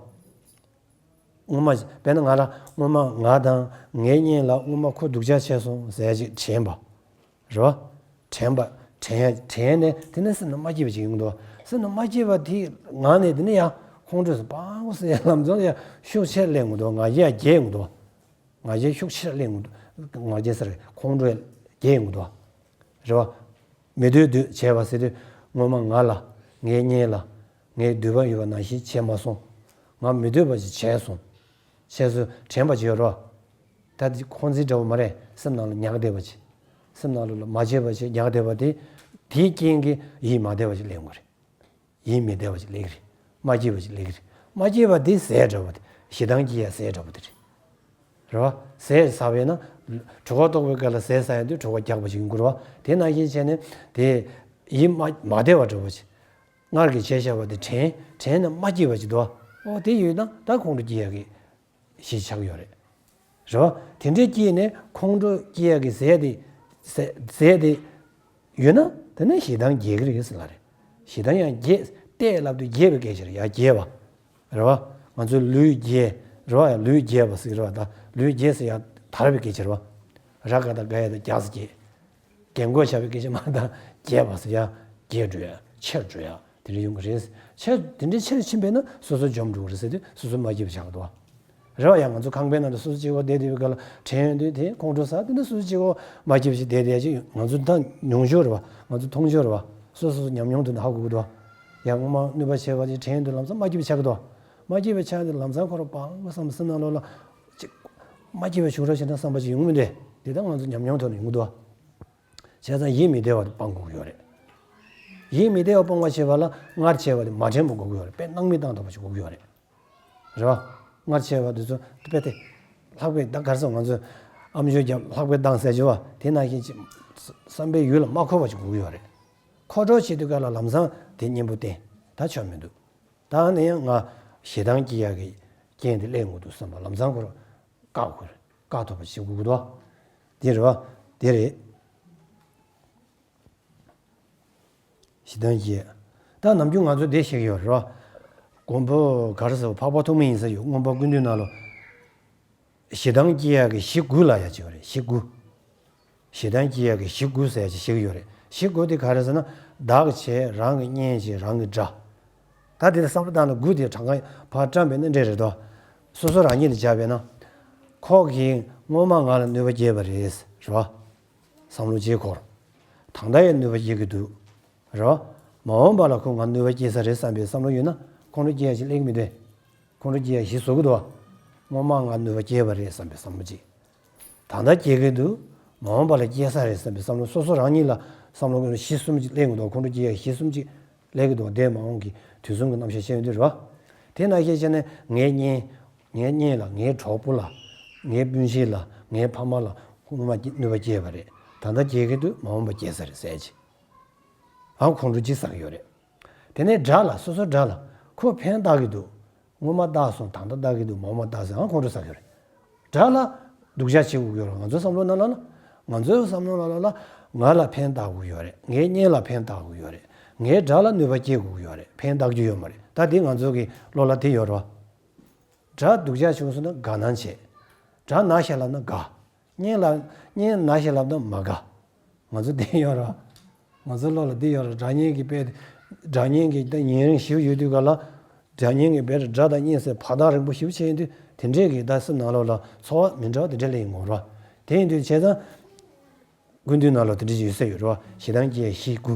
སྔོན་མ་དཔེར་ན་ང་ལ་སྔོན་མ་ང་དང་ངའི་གཉེན་ལ་སྔོན་མ་ཁོ་སྡུག་ཅག་བྱས་སོང་ཟེར་ཅིག་དྲན་པ། རེད་བ། དྲན་པ། དྲན་ཡ་དྲན་ནས་དེ་ནས་སེམས་ནང་མ་སྐྱིད་པ་ཅིག་ཡོང་གི་འདུག་སེམས་ནང་མ་སྐྱིད་པ་དེའི་ངང་ནས་དེ་ནས་ཡང་ཁོང་ཁྲོས་སུ་སྤང་སེ་ལམ་སང་ཡང་ཤུགས་ཆེར་སླེབས་ཡོང་གི་འདུག་ང་རྒྱལ་ཡང་རྒྱས་ཡོང་གི་འདུག་ང་རྒྱལ་ཤུགས་ཆེར་སླེབས་ཡོང་གི་འདུག་ང་རྒྱལ་ཟེར་ཁོང་ཁྲོ་རྒྱས་ཡོང་གི་འདུག་རེད་བ། མི་འདོད་འདོད་བྱས་པ་ཟེར་དུས་སྔོན་མ་ང་ལ་ངའི་གཉེན་ལ་ངའི་འདོད་པ་ཡོད་པ་ནང་བཞིན་བྱས་མ་སོང་། ང་མི་འདོད་པ་ཞིག་བྱས་སོང་། བྱས་སོང་དྲན་པ་ཅིག་ཡོད་རེད་བ། ད་དེ་ཁོང་ཚིག་འདྲ་བོ་མ་རེད། སེམས་ནང་ལ་ཉག་བསྡད་པ་ཅིག་སེམས་ནང་ལོགས་ལ་མ་བྱས་པ་ཅིག་ཉག་བསྡད་པ་དེ། དེའི་རྐྱེན་གྱིས་ཡིད་མ་བདེ་བ་ཅིག་སླེབས་ཡོང་གི་རེད། ཡིད་མི་བདེ་བ་ཅིག་སླེབས་ཀྱི་རེད། མ་སྐྱིད་པ་ཅིག་སླེབས་ཀྱི་རེད། མ་སྐྱིད་པ་དེ་ཟས་འདྲ་བོ་དེ་ཞེ་སྡང་སྐྱེ་ཡ་ཟས་འདྲ་བོ་དེ་རེད། རེད་བ། ཟས་ཟ་བས་ན་གྲོད་ཁོག་ལྟོགས་པའི་སྐབས་ལ་ཟས་ཟ་ཡ་དུས་གྲོད་ཁོག་རྒྱགས་པ་ཅིག་ཡོང་གི་རེད་བ། དེ་ནང་བཞིན་བྱས་ནས་དེ་ཡིད་མ་མ་བདེ་བ་འདྲ་བོ་ཅིག་སྔར་གྱི་བྱས་བཞག་པ་དེ་དྲན་དྲན་ནས་མ་སྐྱིད་པ་ཅིག་འདུག་བ། ཨོ་དེ་ཡོད་ན་ད་ཁོང་ཁྲོ་སྐྱེ་ཡ་གི་ཞིག་ཆགས་ཡོད་རེད། རེད་བ། དེ་འདྲའི་སྐྱེས་ནས་ཁོང་ཁྲོ་སྐྱེ་ཡ་གི་ཟས་དེ་ཟས་ཟས་དེ་ཡོད་ན་དེ་ནས་ཞེ་སྡང་རྒྱས་ཀྱི་རེད་ཟེར་ལ་རེད། ཞེ་སྡང་ཡང་རྒྱས་བརྟས་ལབ་དུས་རྒྱས་པའི་སྐད་ཆ་རེད་ཡ་རྒྱས་པ། རེད་བ། ང་ཚོའི་ལུས་རྒྱས་རེད་བ་ཡ་ལུས་རྒྱས་པ་ཟེར་གྱི་རེད་བ། ད་ལུས་རྒྱས་ཟེར་ཡ་དར་བའི་སྐད་ཆ་རེད་བ། ར་ག་ད་ག་ཡ་ད་རྒྱ་ཟེར་རྒྱས། རྒན་གོག་བྱ་བའི་སྐད་ཆ་མ་དང་རྒྱས་པ་ཟེར་ཡ་རྒྱས་འགྲོ་ཡ་ཆེར་འགྲོ་ཡ་དེ་འདྲ་ཡོང་གི་རེད། ཆེར་དེ་འདྲའི་ཆེར་ཕྱིན་པས་ན་སོ་སོ་འཇོམས་འགྲོ་གི་རེད་ཟེར་དུས་སོ་སོ་མ་སྐྱིད་པ་ཆགས་འདུག་བ། རེད་བ་ཡ་ང་ཚོ་ཁང་པའི་ནང་དུ་སོ་སོ་གཅིག་པོ་བསྡད་བསྡད་པའི་སྐབས་ལ་དྲན་ཡོང་དུས་དེ་ཁོང་ཁྲོ་ཟ་དེ་འདྲ་སོ་སོ་གཅིག་པོ་མ་སྐྱིད་པ་ཞིག་བསྡད་བསྡད་ཡ་ཅིག་ང་ཚོ་ད་མྱོང་ཆོག་རེད་བ་ང་ཚོ་མཐོང་ཆོག་རེད་བ་སོ་སོ་སོ་ཉམས་མྱོང་དུ་ན་ཧ་གོ་གི་འདུག་བ། ཡ་སྔོན་མ་གནོད་པ་བྱས་པ་དེ་དྲན་ཡོང་དུས་ལམ་སང་མ་སྐྱིད་པ་ཆགས་ཀྱི་འདུག་བ། མ་སྐྱིད་པ་ཆགས་དུས་ལམ་སང་ཁོ་རང་སྤང་བསམ་སེམས་ནང་ལོགས་ལ་ཅིག་མ་སྐྱིད་པ་བྱུང་རོགས་བྱེད་ན་བསམ་པ་ཅིག་ཡོང་གི་མི་འདུག་དེ་ད་ང་ཚོ་ཉམས་མྱོང་ཐོག་ནས་ཡོང་གི་འདུག་བ། བྱས་ཙང་ཡིད་མི་བདེ་བ་དེ་སྤང་དགོས་ཀྱི་ཡོད་རེད། ཡིད་མི་བདེ་བ་སྤོང་བ་བྱེད་པ་ལ་སྔར་བྱས་པ་དེ་མ་དྲན་པ་དགོས་ཀྱི་ཡོད་རེད། དཔེ་སྣང་མེད་བཏང་ཐུབ་པ་ཞིག་དགོས་ཀྱི་ཡོད་རེད། རེད་བ། སྔར་བྱས་པ་དེ་ཚོ་དཔེ་དེ། ལྷག་པའི་ད་ག་རེ་ཟེར་ང་ཚོས་ཨ་མཆོག་རྒྱབ་ལྷག་པའི་བཏང་ཟེར་གྱི་བ་དེ་ནང་བཞིན་ཅིག་བསམ་པའི་ཡུལ་ལ་མ་འཁོར་བ་ཞིག་དགོས་ཀྱི་ཡོད་རེད། འཁོར་གྲོགས་བྱེད་དུས་སྐབས་ལ་ལམ་སང་དེ་གཉེན་པོ་བསྟེན་ད་ཆོག་མི་འདུག་ད་ནི་ཡང་ང་ཞེ་སྡང་སྐྱེ་ཡག་གི་རྐྱེན་དེ་སླེབས་འོང་འདུག་བསམ་པ་ལམ་སང་ཁོ་རང་བཀག་དགོས་རེད། བཀག་ཐུབ་པ་བྱེད་དགོས་ཀྱི་འདུག་དེ་རེད་བ། དེ་རེད། ཞེ་སྡང་སྐྱེ། ད་ནམ་རྒྱུན་ང་ཚོ་བསྡད་ཤེས་ཀྱི་ཡོད་རེད་བ། མགོན་པོ་ག་རེ་ཟེར་བ་འཕགས་པ་ཐོགས་མེད་ཡིན་ས་ཡོད་མངོན་པ་ཀུན་འདུས་ནང་ལོ། ཞེ་སྡང་སྐྱེ་ཡག་གི་གཞི་དགུ་ལབ་ཡ་ཅིག་ཡོད་རེད་གཞི་དགུ། ཞེ་སྡང་སྐྱེ་ཡག་གི་གཞི་དགུ་ཟེར་ཡ་ཅིག་བཤད་ཀྱི་ཡོད་རེད། གཞི་དགུ་དེ་ག་རེ་ཟེར་ན་བདག་གི་བྱས་རང་གི་གཉེན་བྱས་རང་གི་དགྲ། ད་དེ་ལ་བསམ་བློ་བཏང་ན་དགུ་དེ་གྲངས་ཀ་ཕར་བཀྲམ་པས་ན་འདྲ་རེད་དོ། སོ་སོ་རང་ཉིད་ལ་སྦྱར་བས་ན། ཁོ་གིས་སྔོན་མ་ང་ལ་གནོད་པ་བསྐྱལ་བ་རེད་རེད་བ། བསམ་བློ་ཅིག་འཁོར། ད་ལྟ་ཡང་གནོད་པ་སྐྱེལ་གྱི་འདུག་རེད་བ། མ་འོངས་པ་ལ་ཁོ་ང་གནོད་པ་སྐྱེལ་ས་རེད་བསམ་པའི་བསམ་བློ་ཡོད་ན་ཁོང་ཁྲོ་སྐྱེ་ཡ་ཞིག་སླེབས་ཀྱི་མི་འདུག་ཁོང་ཁྲོ་སྐྱེ་ཡ་ཞིག་བཟོ་གི་འདུག་བ། སྔོན་མ་ང་གནོད་པ་སྐྱེལ་བ་རེད་བསམ་པའི་བསམ་བློ་ཅིག་ད་ལྟ་སྐྱེ་གི་འདུག་མ་འོངས་པ་ལ་སྐྱེ་ས་རེད་བསམ་པའི་བསམ་བློ་སོ་སོ་རང་ཉིད་ལ་བསམ་བློ་བཞི་གསུམ་ཅིག་སླེབས་ཀྱི་འདུག་ཁོང་ཁྲོ་སྐྱེ་ཡ་བཞི་གསུམ་ཅིག་སླེབས་ཀྱི་འདུག་འདས་མ་འོངས་ཀྱི་དུས་གསུམ་གྱི་རྣམ་གཞག་བཤད་ཡོང་དུས་རེད་བ། དེ་ནང་བཞིན་བྱས་ནས་ངའི་གཉེན། ངའི་གཉེན་ལ་ངའི་གྲོགས་པོ་ལ། ངའི་སྤུན་མཆེད་ལ་ངའི་ཕ་མ་ལ་སྔོན་མ་གནོད་པ་སྐྱེལ་བ་རེད། ད་ལྟ་སྐྱེ་གི་འདུག་མ་འོངས་པ་སྐྱེ་ས་རེད་ཟེར་ཅིག་ཨང་ཁོང་ཁྲོ་ཅིག་ཟ་གི་ཡོད་རེད། དེ་ནས་དགྲ་ལ། སོ་སོ་དགྲ་ལ་ཁོ་ཕན་བཏགས་ཀྱི་འདུག་སྔོན་མ་བཏགས་སོང་། ད་ལྟ་བཏགས་ཀྱི་འདུག་མ་འོངས་པ་བཏགས་སོང་། ཡང་ཁོང་ཁྲོ་ཟ་གི་རེད། དགྲ་ལ་སྡུག་ཅག་བྱེད་དགོས་ཀྱི་ཡོད་རེད། ང་ཚོའི་བསམ་བློ་ནང་ལ་ན། ང་ཚོའི་བསམ་བློ་ནང་ལ་ན། ང་ལ་ཕན་བཏགས་དགོས་ཀྱི་ཡོད་རེད། ངའི་གཉེན་ལ་ཕན་བཏགས་དགོས་ཀྱི་ཡོད་རེད། ངའི་དགྲ་ལ་གནོད་པ་སྐྱེལ་དགོས་ཀྱི་ཡོད་རེད། ཕན་བཏགས་རྒྱུ་ཡོད་མ་རེད། ད་དེ་ང་ཚོ་གི་བློ་ལ་དེ་ཡོད་རེད་བ། དགྲ་སྡུག་ཅག་བྱུང་སོང་ན་དགའ་སྣང་བྱེད། དགྲ་ན་ཞེས་ལབ་ན་དགའ། གཉེན་ལ། གཉེན་ན་ཞེས་ལབ་ན་མ་དགའ། ང་ཚོ་འདི་ཡོད་རེད། ང་ཚོ་བློ་ལ་འདི་ཡོད་རེད། དགྲ་གཉེན་གྱི་དཔེ། དགྲ་གཉེན་གྱི་ད་ཉེ་རིང་ཞིག་ཡོད་དུས་ག་ལ། དགྲ་གཉེན་གྱི་དཔེ་དགྲ་དང་གཉེན་ཟེར་བར་ཐག་རིང་པོ་ཞིག་བྱས་ཡིན་དུས། དེ་འདྲས་ཀྱི་ད་སེམས་ནང་ལོགས་ལ་ཚོར་བ་མི་འདྲ་བ་དེ་འདྲས་སླེབས་ཡོང་གི་རེད། དེ་ཡིན་དུས་བྱས་ཙང་། ཀུན་འདུས་ནང་ལ་དེ་འདྲས་ཡོད་ས་ཡོད་རེད། ཞེ་སྡང་སྐྱེ་ཡ་བཞི་དགུ།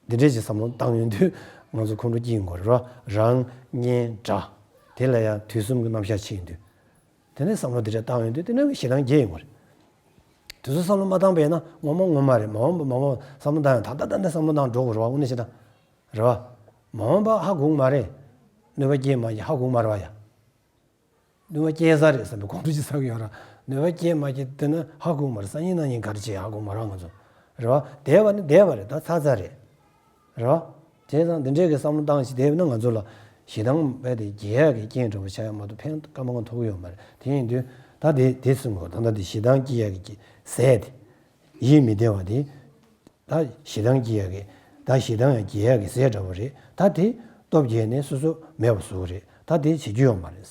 འདི་འདྲས་ཀྱི་བསམ་བློ་བཏང་ཡོང་དུས་ང་ཚོ་ཁོང་ཁྲོ་སྐྱེ་ཡོང་གི་རེད། རང་གཉེན་དགྲ། དེ་ལ་ཡང་དུས་གསུམ་གྱི་རྣམ་གཞག་ཕྱིན་ཡོང་དུས། དེ་ནས་བསམ་བློ་འདི་འདྲས་བཏང་ཡོང་དུས། དེ་ནས་ཞེ་སྡང་སྐྱེ་ཡོང་གི་རེད། དུས་ཚོད་བསམ་བློ་མ་བཏང་པ་ཡིན་ན། སྔོན་མ་སྔོན་མ་རེད། མ་འོངས་པ་མ་འོངས་པ་བསམ་བློ་བཏང་ཡང་། ད་ལྟ་ད་ལྟ་བསམ་བློ་བཏང་འགྲོ་དགོས་རེད་བ། དངོས་གནས་བྱས་ན། རེད་བ། མ་འོངས་པ་ཧ་གོ་གི་མ་རེད། གནོད་པ་སྐྱེལ་མ་སྐྱེལ་ཧ་གོ་གི་མ་རེད་བ་ཡ། གནོད་པ་སྐྱེལ་ས་རེད་བསམ་པའི་ཁོང་ཁྲོ་ཅིག་ཟ་གི་ཡོད་ར། གནོད་པ་སྐྱེལ་མ་སྐྱེལ་དེ་ནི་ཧ་གོ་མ་རེད། སང་ཉིན་གནངས་ཉིན་ག་རེ་བྱེད་ཧ་གོ་མ་རེད་ང་ཚོ། རེད་བ། བསྡད་པ་ནི་བསྡད་པ་རེད། ད་ཚར་ཚར་རེད། རེད་བ། བྱས་ཙང་འདི་འདྲས་ཀྱི་བསམ་བློ་བཏང་ཞིག་བསྡད་ན། ང་ཚོ་ལ་ཞེ་སྡང་རྦད་དེ་རྒྱས་ཡག་གི་རྐྱེན་འདྲ་བོ་ཆགས་ཡག་མ་གཏོགས་ཕན་སྐར་མ་གང་ཐོགས་ཀྱི་ཡོད་མ་རེད། དེ་ཡིན་དུས་ད་དེ་དེ་གསུང་དགོས། ད་ལྟ་དེ་ཞེ་སྡང་སྐྱེ་ཡག་གི་ཟས་དེ། ཡིད་མི་བདེ་བ་དེ། ད་ཞེ་སྡང་སྐྱེ་ཡག་གི། ད་ཞེ་སྡང་ཡང་སྐྱེ་ཡག་གི་ཟས་འདྲ་བོ་རེད། ད་དེ་སྟོབས་རྒྱས་ནས་སོ་སོ་མེད་པ་བཟོ་གི་རེད། ད་དེ་བྱེད་རྒྱུ་ཡོད་མ་རེད།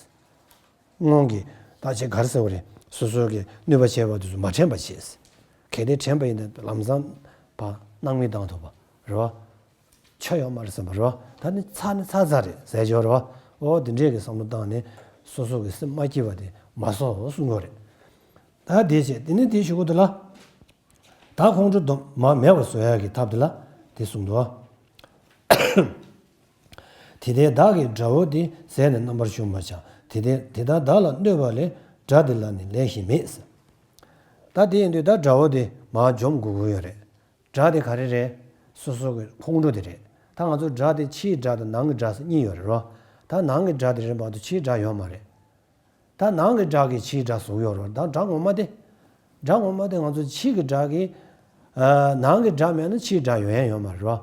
སྔོན་གྱི་ད་ཆེ་གར་ཟེར་བ་རེད། སོ་སོ་གི་གནོད་པ་བྱས་པ་དེ་ཚོ་མ་དྲན་པ་བྱས། གལ་ཏེ་དྲན་པ་ཡིན་ན་ལམ་སང་ཕར་སྣང་མེད་བཏང་ཐུབ་པ་རེད་བ། ཆོ་ཡོད་མ་རེད་བསམ་པ་རེད་བ། ད་ནི་ཚར་ནི་ཚར་ཚར་རེད་ཟེར་ཆོག་རེད་བ། འོ་དེ་འདྲས་ཀྱི་བསམ་བློ་བཏང་ནས་སོ་སོ་གི་སེམས་མ་སྐྱིད་པ་དེ་མ་བཟོ་གསུང་གི་རེད། ད་དེ་བྱས། དེ་ནས་དེ་ཞུ་གི་འདུག་ལ། ད་ཁོང་ཁྲོ་དུ་མ་མེད་པ་བཟོ་ཡག་གི་ཐབས་དེ་ལ་དེ་གསུངས་འདུག་དེ་ལྟའི་བདག་གི་དགྲ་བོ་དེ་ཟས་ནི་རྣམ་པར་ཞུམ་པར་བྱ། དེ་ལྟའི་དེ་ལྟར་བདག་ལ་གནོད་པ་ལས། དགྲ་དེ་ལ་ནི་ལེགས་ཤིང་མེད། ད་དེ་ཡིན་དུས་ད་དགྲ་བོ་དེ་མར་འཇོམས་དགོས་ཀྱི་ཡོད་རེད། དགྲ་དེ་ག་རེ་རེད། སོ་སོ་གི་ཁོང་ཁྲོ་དེ་རེད། ད་ང་ཚོ་དགྲ་དེ་ཕྱིའི་དགྲ་དང་ནང་གི་དགྲ་ཟེར་གཉིས་ཡོད་རེད་རོ། ད་ནང་གི་དགྲ་དེ་རེད་མ་གཏོགས་ཕྱིའི་དགྲ་ཡོད་མ་རེད། ད་ནང་གི་དགྲ་གིས་ཕྱིའི་དགྲ་བཟོ་གི་ཡོད་རེད། ད་དགྲ་ངོ་མ་དེ། དགྲ་ངོ་མ་དེ་ང་ཚོ་ཕྱི་གི་དགྲ་གིས། ཨ། ནང་གི་དགྲ་མེད་ན་ཕྱིའི་དགྲ་ཡོང་ཡ་ཡོད་མ་རེད་རོ།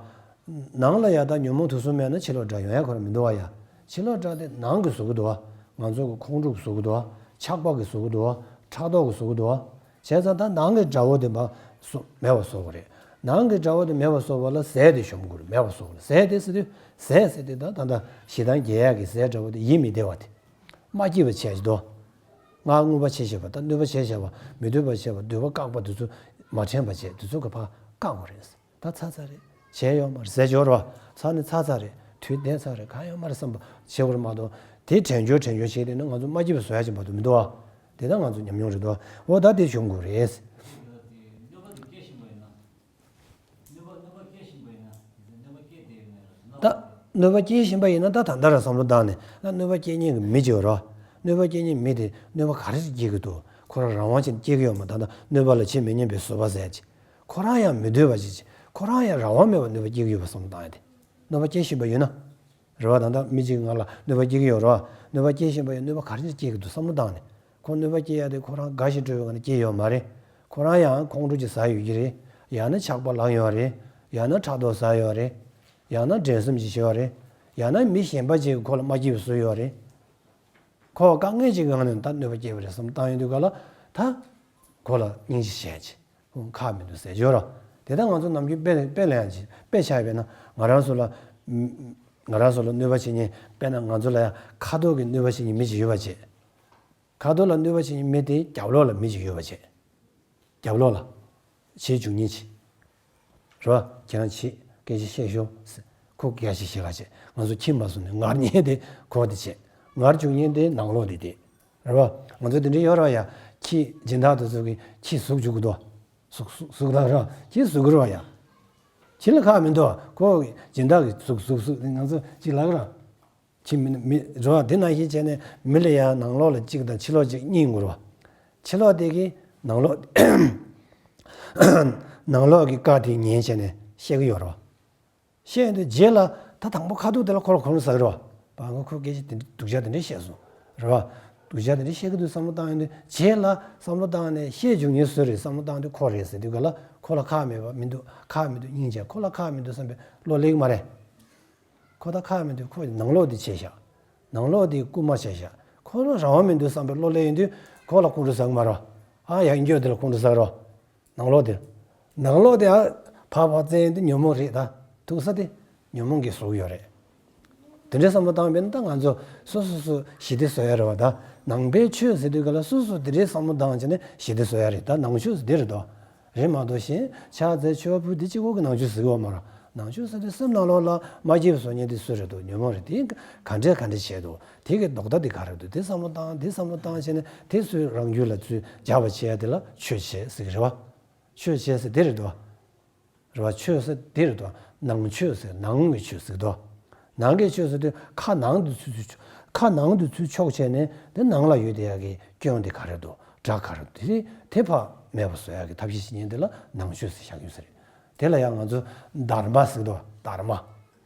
ནང་ལ་ཡ་ད་ཉོན་མོངས་དུག་གསུམ་མེད་ན་ཕྱི་ལོགས་དགྲ་ཡོང་ཡ་ཁོ་རང་མི་འདུག་བ་ཡ། ཕྱི་ལོགས་དགྲ་དེ་ནང་གིས་བཟོ་གི་འདུག་བ། ང་ཚོ་གི་ཁོང་ཁྲོ་གིས་བཟོ་གི་འདུག་བ། ཆགས་པ་གིས་བཟོ་གི་འདུག་བ། ཕྲག་དོག་གིས་བཟོ་གི་འདུག་བ། བྱས་ཙང་ད་ནང་གི་དགྲ་བོ་དེ་མ་བཟོ་མེད་པ་བཟོ་དགོས་རེད། ནང་གི་དགྲ་བོ་དེ་མེད་པ་བཟོ་བ་ལ་ཟས་དེ་ཞོམ་དགོས་རེད། མེད་པ་བཟོ་དགོས་རེད། ཟས་དེ་ཟེར་དུས། ཟས་ཟེར་དུས་ད་ད་ལྟ་ཞེ་སྡང་རྒྱས་ཡག་གི་ཟས་འདྲ་བོ་དེ་ཡིད་མི་བདེ་བ་དེ། མ་སྐྱིད་པ་བྱས་ཀྱི་འདུག་ང་རྔུབ་པ་བྱས་བྱས་པ། ད་གནོད་པ་བྱས་བྱས་པ། མི་འདོད་པ་བྱས་པ། འདོད་པ་བཀག་པ་དེ་ཚོ་མ་དྲན་པ་བྱས། དེ་ཚོ་གི་ཕར་བཀག་དགོས་རེད། ད་ཚར་ཚར་རེད། བྱས་ཡོད་མ་རེད་ཟེར་ཆོག་རེད་བ། ཚར་ནི་ཚར་ཚར་རེད། དུས་འདས་ཚར་རེད། གང་ཡོད་མ་རེད་བསམ་པ་བྱེད་དགོས་རེད་མ་གཏོགས། དེ་དྲན་འགྱུར་དྲན་འགྱུར་བྱས་བསྡད་ན་ང་ཚོ་མ་སྐྱིད་པ་བཟོ་ཡ་ཅིག་མ་གཏོགས་མི་འདུག་བ། དེ་ད་ང་ཚོ་ཉམས་མྱོང་རེད་འདུག་འོ་ད་དེ་ཞུམ་དགོས་རེད། གནོད་པ་དེ་སྐྱེལ་བཞིན་པ་ཡིན་ན། གནོད་པ་གནོད་པ་སྐྱེལ་བཞིན་པ་ཡིན་ན། གནོད་པ་སྐྱེལ་བསྡད་ཡོད་ན་ལ། ད་གནོད་པ་སྐྱེལ་བཞིན་པ་ཡིན་ན། ད་ད་ལྟ་རང་བསམ་བློ་བཏང་ནས། ད་གནོད་པ་སྐྱེལ་མཁན་གྱི་མི་ཅིག་ཡོད་རེད་བ། གནོད་པ་སྐྱེལ་མཁན་མི་དེ་གནོད་པ་ག་རེ་སྐྱེལ་གྱི་འདུག་ཁོ་རང་རང་དབང་ཅན་སྐྱེལ་གྱི་ཡོད་མ། ད་ལྟ་གནོད་པ་ལ་ཇི་མི་སྙམ་པའི་བཟོད་པ་ཟེར་ཅིག་ཁོ་རང་ཡང་མི་འདོད་པ་ཅིག་ཅིག་ཁོ་རང་ཡང་རང་དབང་མེད་པར་གནོད་པ་སྐྱེལ་གྱི་ཡོད་པ་བསམ་བློ་བཏང་ཡ་དེ། གནོད་པ་སྐྱེལ་བཞིན་པ་ཡོད་ན། རེད་བ། ད་ལྟ་མི་གཅིག་གིས་ང་ལ་གནོད་པ་སྐྱེལ་གྱི་ཡོད་རེད་བ། གནོད་པ་སྐྱེལ་བཞིན་པ་ཡོད། གནོད་པ་ག་རེ་སྐྱེལ་གྱི་འདུག་བསམ་བློ་བཏང་ནས། ཁོ་གནོད་པ་སྐྱེལ་ཡ་དེ་ཁོ་རང་དགའ་ཞིང་སྤྲོ་བའི་ངང་ནས་སྐྱེལ་ཡོད་མ་རེད། ཁོ་རང་ཡང་ཁོང་ཁྲོ་ཅིག་ཟ་ཡོད་ཀྱི་རེད། ཡང་ན་ཆགས་པ་ལངས་ཡོད་རེད། ཡང་ན་ཕྲག་དོག་ཟ་ཡོད་རེད། ཡང་ན་འགྲན་སེམས་ཅིག་བྱས་ཡོད་རེད། ཡང་ན་མི་གཞན་པ་ཅིག་གིས་ཁོ་ལ་མ་སྐྱིད་པ་བཟོས་ཡོད་རེད། ཁོ་དཀའ་ངལ་ཅིག་གི་ངང་ནས་ད་གནོད་པ་སྐྱེལ་བ་རེད་བསམ་བཏང་ཡོང་དུས་ག་ལ། ད་ཁོ་ལ་སྙིང་རྗེ་བྱས་ཅིག་ཁག་མི་འདུག་ཟེར་ཡོད་ར། དེ་ལྟར་ང་ཚོ་ནམ་རྒྱུན་དཔེ་དཔེ་ལེན་ཡང་ཅིག་དཔེ་ཆ་ཡོད་པས་ན། ང་རང་ཚོ་ལ། ང་རང་ཚོ་ལ་གནོད་པ་བྱེད་མཁན། དཔེར་ན་ང་ཚོ་ལ་ཡང་ཁ་ཐོག་གི་གནོད་པ་བྱེད་མཁན་མི་ཅིག་ཡོད་པ་བྱས། ཁ་ཐོག་ལ་གནོད་པ་བྱེད་མཁན་མི་དེའི་རྒྱབ་ལོགས་ལ་མི་ཅིག་ཡོད་པ་བྱས། རྒྱབ་ལོགས་ལ་བྱེད་བཅུག་མཁན་ཅིག་རེད་བ། ཁྱེད་རང་ཆེད་སྐད་ཆ་བཤད་ཤོག་ཟེར། ཁོ་སྐད་ཆ་བཤད་ག་བྱས། ང་ཚོ་ཁྱིམ་མ་སོང་ནས་ངར་མཁན་དེ་ཁོ་དེ་བྱས། ངར་བཅུག་མཁན་དེ་ནང་ལོགས་དེ་དེ། རེད་བ། ང་ཚོ་དེ་འདྲ་ཡོད་རེད་བ་ཡ། ཁྱི་སྦྱིན་བདག་དེ་ཚོ་གིས་ཁྱི་ཟུག་བཅུག་གི་འདུག་ཟུག་ཟུག་ཟུག་ད་ར་ཁྱི་ཟུག་གི་རེད་བ་ཡ། ཁྱི་ལ་ཁག་མི་འདུག་ཁོ་སྦྱིན་བདག་གིས་ཟུག་ཟུག་ཟུག་ང་ཚོ་ཅིག་ལབ་གི་ར། ཁྱི་མི་མི་རེད་བ། དེ་ནང་བཞིན་བྱས་ནས་མི་ལ་ཡ་ནང་ལོགས་ལ་གཅིག་དང་ཕྱི་ལོགས་གཅིག་གཉིས་ཡོང་གི་རེད་བ། ཕྱི་ལོགས་དེ་གིས་ནང་ལོགས། ནང་ལོགས་ཀྱི་བཀའ་དེ་ཉན་བྱས་ནས་བཤད་གི་ཡོད་རེད་བ། བཤད་ཡོང་དུས་རྗེས་ལ་ད་དང་པོ་ཁ་ཐུག་དེ་ལ་ཁོ་ལ་ཁོ་ལ་ཟ་གི་རེད་བ། པ་ང་ཁོ་སྐད་ཆ་དེ་འདྲ་སྡུག་ཅག་དེ་འདྲ་བཤད་སོང་རེད་བ། སྡུག་ཅག་དེ་འདྲ་བཤད་ཀྱི་འདུག་བསམ་བློ་བཏང་ཡོང་དུས། རྗེས་ལ་བསམ་བློ་བཏང་ནས་བཤད་བཅུག་མཁན་སུ་རེད། བསམ་བློ་བཏང་དུས་ཁོ་རེད་ཟེར་དུས་ག་ལ། ཁོ་ལ་ཁག་མེད་པ་མི་འདུག་ཁག་མི་འདུག་སྙིང་རྗེ། ཁོ་ལ་ཁག་མི་འདུག་བསམ་པའི་བློ་སླེབས་ཀྱི་མ་རེད། ཁོ་ད་ཁག་མི་འདུག་ཁོ་ནང་ལོགས་དེ་བྱས་ཤག་ནང་ལོགས་དེ་རྐུ་མ་བྱས་ཤག་ཁོ་ལ་རང་དབང་མི་འདུག་བསམ་པའི་བློ་སླེབས་ཡོང་དུས། ཁོ་ལ་ཁོང་ཁྲོ་ཟ་གི་མ་རེད། ཨ་ཡ། ཡིན་རྒྱུ་དེ་ལ་ཁོང་ཁྲོ་ཟ་གི་རེད། ནང་ལོགས་དེ། ནང་ལོགས་དེ་ཨ་ཕར་ཕར་བཙལ་དུས་ཉོན་མོངས་རེད། ད་ཐུག་ས་དེ་ཉོན་མོངས་ཀྱིས་བཟོས་ཡོད་རེད། དེ་འདྲའི་བསམ་བློ་བཏང་བས་ན། ད་ང་ཚོ་སོ་སོ་སོ་ཞི་བདེ་བཟོ་ཡ་རེད་བ། ད་ནང་པའི་ཆོས་ཟེར་དུས་ག་ལ། སོ་སོ་དེ་འདྲའི་བསམ་བློ་བཏང་བྱས་ནས་ཞི་བདེ་བཟོ་ཡ་རེད། ད་ནང་ཆོས་ཟེར་དེ་རེད་དོ། རེད་མ་གཏོགས་གཞན་ཕྱག་འཚལ་མཆོད་པ་ཕུལ་དེ་གཅིག་པོ་གི་ནང་ཆོས་ཟེར་གི་ཡོད་མ་རེད། ནང་ཆོས་ཟེར་དུས་སེམས་ནང་ལོགས་ལ་མ་སྐྱིད་པ་བཟོ་མཁན་དེ་སུ་རེད་འདུག་ཉོན་མོངས་རེད། དེ་ག་འདྲས་ག་འདྲས་བྱས་འདུག་དེ་གི་ལྡོག་ཟླ་དེ་ག་རེ་འདུག་དེ་བསམ་བློ་བཏང་། དེ་བསམ་བློ་བཏང་བྱས་ནས་དེ་སུས་རང་རྒྱུད་ལ་ཚུར་སྦྱར་བ་བྱས་དེ་ལ་ཆོས་བྱེད་ཟེར་གི་རེད་བ། ཆོས་བྱེད་ཟེར་དེ་རེད་དོ། རེད་བ། ཆོས་ཟེར་དེ་རེད་དོ། ནང་ཆོས་ཟེར། ནང་གི་ཆོས་ཟེར་དོ། ནང་གི་ཆོས་ཟེར་དུས་ཁ་ནང་དུ་ཚུར་ཚུར། ཁ་ནང་དུ་ཚུར་ཕྱོགས་བྱས་ནས་དེ་ནང་ལ་ཡོད་དེ་ཡ་གི་སྐྱོན་དེ་ག་རེ་འདུག་སྒྲ་ག་རེ་འདུག་དེ་དེ་ཕར་མེད་པ་བཟོ་ཡ་གི་ཐབས་ཤེས་བྱེད་མཁན་དེ་ལ་ནང་ཆོས་ཟེར་བཞག་ཡོད་ས་རེད། དེ་ལ་ཡང་ང་ཚོ་དྷརྨ་ཟེར་དོ། དྷརྨ།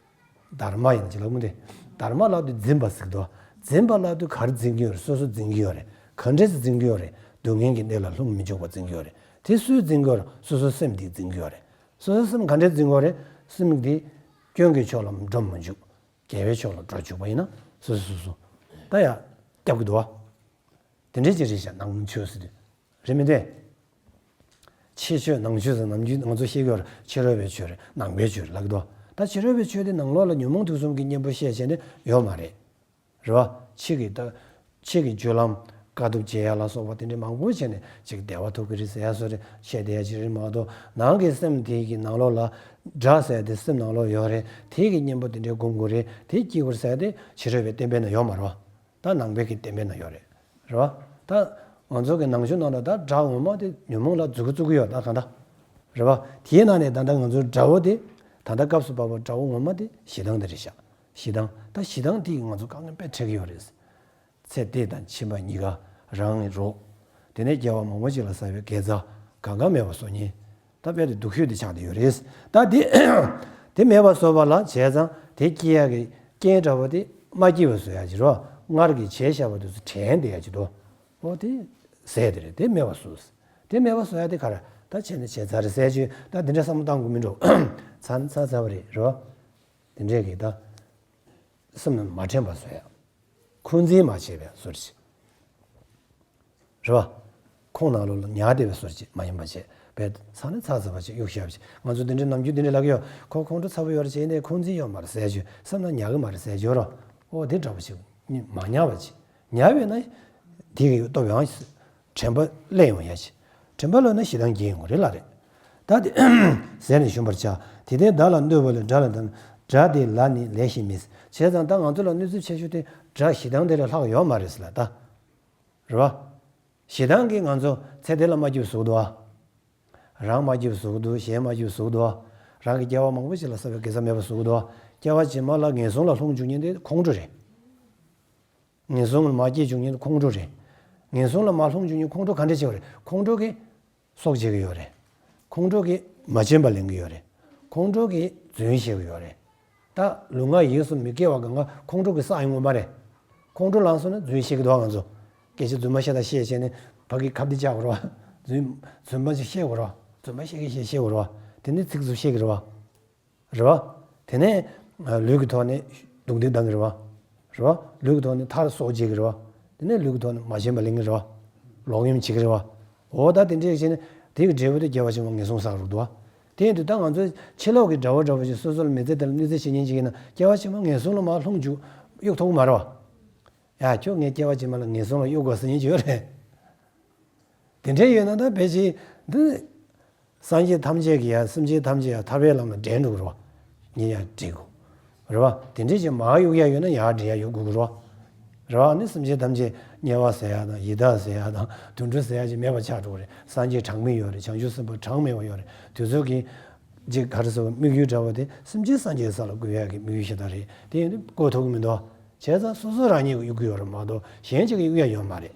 དྷརྨ་ཡིན་གྱི་ལབ་མི་འདུག་དྷརྨ་ལབ་དུས་འཛིན་པ་ཟེར་དོ། འཛིན་པ་ལབ་དུས་ག་རེ་འཛིན་གྱི་ཡོད་རེད། སོ་སོ་འཛིན་གྱི་ཡོད་རེད། ག་འདྲས་སེ་འཛིན་གྱི་ཡོད་རེད། སྡུག་བསྔལ་གྱི་གནས་ལ་ལྷུང་མི་འཇུག་པ་འཛིན་གྱི་ཡོད་རེད། དེ་སུས་འཛིན་གྱི་ཡོད་རེད། སོ་སོ་སེམས་འདི་འཛིན་གྱི་ཡོད་རེད། སོ་སོ་སེམས་ག་འདྲས་འཛིན་གྱི་ཡོད་རེད། སེམས་འདི་སྐྱོན་གྱི་ཕྱོགས་ལ་འགྲོ་མི་འཇུག་དགེ་བའི་ཕྱོགས་ལ་འགྲོ་འཇུག་པ་ཡིན་ན། སོ་སོ་སོ་སོ་ད་ཡ་སྐྱབས་ཀྱི་འདུག་བ། དེ་འདྲས་ཅིག་རེད་ཤག་ནང་ཆོས་ཟེར་དུས། རེད་མི་འདུག་ཕྱི་ཆོས་ནང་ཆོས་ཟེར། ནམ་རྒྱུན་ང་ཚོ་བཤད་ཀྱི་ཡོད་རེད། ཕྱི་རོལ་པའི་ཆོས་རེད། ནང་པའི་ཆོས་རེད་ལབ་ཀྱི་འདུག་ད་ཕྱི་རོལ་པའི་ཆོས་དེ་ནང་ལོགས་ལ་ཉོན་མོངས་དུག་གསུམ་གྱི་གཉེན་པོ་བཤད་བྱས་ནས་ཡོད་མ་རེད། རེད་བ། ཕྱི་གི་ད། ཕྱི་གི་སྤྱོད་ལམ། དཀའ་ཐུབ་འཇལ་ཡ་ལ་སོགས་པ་དེ་འདྲའི་མང་པོ་བྱས་ནས་ཅིག་བདེ་བ་ཐོབ་ཀྱི་རེད་ཟེར་ཡ་བཟོ་རེད། བཤད་བསྡད་ཡ་ཅིག་རེད་མ་གཏོགས། ནང་གི་སེམས་དེ་གི་ནང་ལོགས་ལ་སྒྲ་ཟེར་ཡ་དེ་སེམས་ནང་ལོགས་ཡོད་རེད། དེ་གི་གཉེན་པོ་དེ་འདྲའི་སྒོམ་དགོས་རེད། དེ་སྐྱེ་དགོས་ཟེར་ཡ་དེ་ཕྱི་རོལ་པའི་བསྟན་པའི་ནང་ཡོད་མ་རེད་བ། ད་ནང་པའི་གི་བསྟན་པའི་ནང་ཡོད་རེད། རེད་བ། ད་ང་ཚོ་གི་ནང་ཆོས་ནང་ལ་ད་སྒྲ་ངོ་མ་དེ་ཉོན་མོངས་ལ་མཛུབ་གུ་བཙུགས་ཀྱི་ཡོད། ད་གང་ལྟར། རེད་བ། དེའི་ནང་ནས་ད་ལྟ་ང་ཚོའི་དགྲ་བོ་དེ། ད་ལྟ་སྐབས་སུ་བབས་པ་དགྲ་བོ་ངོ་མ་དེ་ཞེ་སྡང་དེ་རེད་ཤག་ཞེ་སྡང་། ད་ཞེ་སྡང་དེས་ང་ཚོ་དཀའ་ངལ་དཔེ་འཕྲད་ཀྱི་ཡོད་རེད། ཚེ་འདི་དང་ཕྱི་མ་གཉིས་ཀ་རང་གི་རོགས། དེ་ནས་སྐྱེ་བ་མང་པོ་ཅིག་ལ་བསགས་པའི་དགེ་རྩ་གང་ག་མེད་པ་བཟོ་མཁན། ད་དཔེ་དེ་སྡུག་ཤོས་དེ་ཆགས་བསྡད་ཡོད་རེད། ད་དེ་དེ་མེད་པ་བཟོ་བ་ལ་བྱས་ཙང་དེ་སྐྱེ་ཡག་གི་རྐྱེན་འདྲ་བོ་དེ་མ་སྐྱེས་པ་བཟོ་ཡག་ཅིག་རེད་བ། སྔར་གྱི་བྱས་བཞག་པ་དེ་ཚོ་དྲན་བསྡད་ཡག་ཅིག་འདུག་འོ་དེ་ཟད་དེ་རེད། དེ་མེད་པ་བཟོ། དེ་མེད་པ་བཟོ་ཡག་དེ་ག་རེ། ད་བྱས་ནས་བྱས་ཚར་རེད་ཟེར་ཅིག་ད་དེ་འདྲ་བསམ་བློ་བཏང་དགོས་མི་འགྲོ། ཚར་ན་ཚར་ཚར་བ་རེད། རེད་བ། དེ་འདྲས་ཀྱི་ད་སེམས་ནང་མ་དྲན་པ་བཟོ་ཡག་འཁོན་འཛིན་མ་བྱས་པའི་བཟོ་འདྲ་ཅིག་རེད་བ། ཁོང་ནང་ལོགས་ལ་ཉར་བསྡད་པའི་བཟོ་འདྲ་ཅིག་མ་ཡིན་པ་བྱས། བས་ཚར་ན་ཚར་ཚར་བ་ཅིག་གཡུག་བཞག་པ་ཅིག་ང་ཚོ་འདི་འདྲའི་ནམ་རྒྱུན་འདི་འདྲའི་ལབ་ཀྱི་ཡོད། ཁོ་ཁོང་ཁྲོ་ཚ་པོ་ཡོད་རེད་བྱས་ནས་འཁོན་འཛིན་ཡོད་མ་རེད་ཟེར་རྒྱུ། སེམས་ནང་ཉར་གི་མ་རེད་ཟེར་རྒྱུ་རོ། འོ་དེ་འདྲ་པོ་ཅིག་མ་ཉར་བ་ཅིག་ཉར་བས་ན་དེ་གི་སྟོབས་ཡང་དྲན་པ་སླེབས་ཡོང་ཡ་ཅིག་དྲན་པ་སླེབས་ན་ཞེ་སྡང་སྐྱེ་ཡོང་གི་རེད་ལ་རེད། ད་དེ་ཟད་ནས་ཞུམ་པར་བྱ། དེ་ལྟར་བདག་ལ་གནོད་པ་ལས་དགྲ་ལ་བརྡུང་། དགྲ་དེ་ལ་ནི་ལེགས་ཤིང་མིན། བྱས་ཙང་ད་ང་ཚོ་ལ་གནོད་འཚེ་ཆེ་ཤོས་དེ་དགྲ་ཞེ་སྡང་དེ་ལས་ལྷག་ཡོད་མ་རེད་ཟེར་ལ་ད། རེད་བ། ཞེ་སྡང་གིས་ང་ཚོ་ཚེ་འདི་ལ་མ་སྐྱིད་པ་བཟོ་གི་འདུག་བ། རང་མ་སྐྱིད་པ་བཟོ་གི་འདུག་གཞན་མ་སྐྱིད་པ་བཟོ་གི་འདུག་བ། རང་གི་སྐྱེ་བ་མང་པོ་ཞིག་ལ་བསགས་པའི་དགེ་རྩ་མེད་པ་བཟོ་གི་འདུག་བ། སྐྱེ་བ་རྗེས་མ་ལ་ངན་སོང་ལ་ལྷུང་བཅུག་མཁན་དེ་ཁོང་ཁྲོ་རེད། ངན་སོང་ལ་མ་སྐྱེས་བཅུག་མཁན་ཁོང་ཁྲོ་རེད། ངན་སོང་ལ་མ་ལྷུང་བཅུག་མཁན་ཁོང་ཁྲོ་ག་འདྲས་བྱེད་པ་རེད། ཁོང་ཁྲོ་གིས་སྲོག་བཅད་ཀྱི་ཡོད་རེད། ཁོང་ཁྲོ་གིས་མ་བྱིན་པ་ལེན་གྱི་ཡོད་རེད། ཁོང་ཁྲོ་གིས་རྫུན་བཤད་ཀྱི་ཡོད་རེད། ད་ལུས་ངག་ཡིད་གསུམ་མི་དགེ་བ་གང་ག་ཁོང་ཁྲོ་གིས་བསགས་ཡོང་གི་མ་རེད། ཁོང་ཁྲོ་ལངས་སོང་ན་རྫུན་བཤད་ཀྱི་འདུག་ང་ཚོ། སྐད་ཆ་རྫུན་མ་བཤད་དང་བཤད་བྱས་ནས་ཕ་གི་ཁ་བདེ་བཅག་དགོས་རེད་བ། རྫུན་རྫུན་མ་ཅིག་བཤད་དགོས་རེད་བ། རྫུན་མ་བཤད་ཀྱི་བཤད་བཤད་དགོས་རེད་བ། དེ་ནས་ཚིག་རྩུབ་བཤད་ཀྱི་རེད་བ། རེད་བ། དེ་ནས་ལུས་ཀྱི་ཐོག་ནས་རྡུང་རྡེག་བཏང་གི་རེད་བ། རེད་བ། ལུས་ཀྱི་ཐོག་ནས་མཐར་སྲོག་བཅད་ཀྱི་རེད་བ། དེ་ནས་ལུས་ཀྱི་ཐོག་ནས་མ་བྱིན་པ་ལེན་གྱི་རེད་བ། ལོག་གཡེམ་བྱེད་ཀྱི་རེད་བ། འོ་ད་དེ་འདྲས་བྱས་ནས་དེ་གི་འབྲས་བུ་དེ་སྐྱེ་བ་ཕྱི་མ་ངན་སོང་བསགས་རུག་འདུག་བ། དེ་ཡིན་དུས་ད་ང་ཚོས་ཕྱི་ལོགས་ཀྱི་དགྲ་བོ་འདྲ་བོ་ཞིག་སོ་སོ་ལ་མི་ཚེ་དེ་ལ་གནོད་འཚེ་བྱེད་མཁན་ཅིག་ཡིན་ན་སྐྱེ་བ་ཕྱི་མ་ངན་སོང་ལ་མར་ལྷུང་འཇུག་གཡུག་ཐུབ་ཀྱི་མ་རེད་བ། ཡ་ཁྱོད་ངའི་སྐྱེ་བ་ཕྱི་མ་ལ་ངན་སོང་ལ་གཡུག་དགོས་ཟེར་མཁན་ཅིག་ཡོད་རེད། དེ་འདྲ་ཡོད་ན་ད་ཕལ་ཆེར་འདི་སངས་རྒྱས་ཐམས་ཅད་ཀྱི་ཡང་སེམས་ཅན་ཐམས་ཅད་ཡང་ཐར་པའི་ལམ་ལ་འདྲེན་འགྲོ་གི་རེད་བ། ངས་ཡང་འདྲེན་དགོས། རེད་བ། དེ་འདྲ་ཅིག་མར་གཡུག་ཡ་ཡོད་ན་ཡར་འདྲེན་ཡ་ཡོད་དགོས་ཀྱི་རེད་བ། རེད་བ། ནི་སེམས་ཅན་ཐམས་ཅད་དམྱལ་བ་ཟེར་ཡ་དང་ཡི་དྭགས་ཟེར་ཡ་དང་དུད་འགྲོ་ཟེར་ཡ་ཅིག་མེད་པ་ཆགས་འགྲོ་གི་རེད། སངས་རྒྱས་གྲངས་མེད་ཡོད་རེད། བྱང་ཆུབ་སེམས་དཔའ་གྲངས་མེད་པ་ཡོད་རེད། དེ་ཚོ་གི་ཅིག་ག་རེ་ཟེར་བ། དམིགས་ཡུལ་འདྲ་བ་དེ་སེམས་ཅན་སངས་རྒྱས་ས་ལ་འགོད་ཡ་གི་དམིགས་ཡུལ་ཞིག་ད་རེད། དེ་ཡིན་དུས་བཀོད་ཐུབ་ཀྱི་མི་འདུག་བྱས་ཙང་སོ་སོ་རང་ཉིད་ཀྱིས་གཡུག་གི་ཡོད་རེད་མ་གཏོགས་གཞན་གཅིག་གིས་གཡུག་ཡ་ཡོད་མ་རེད།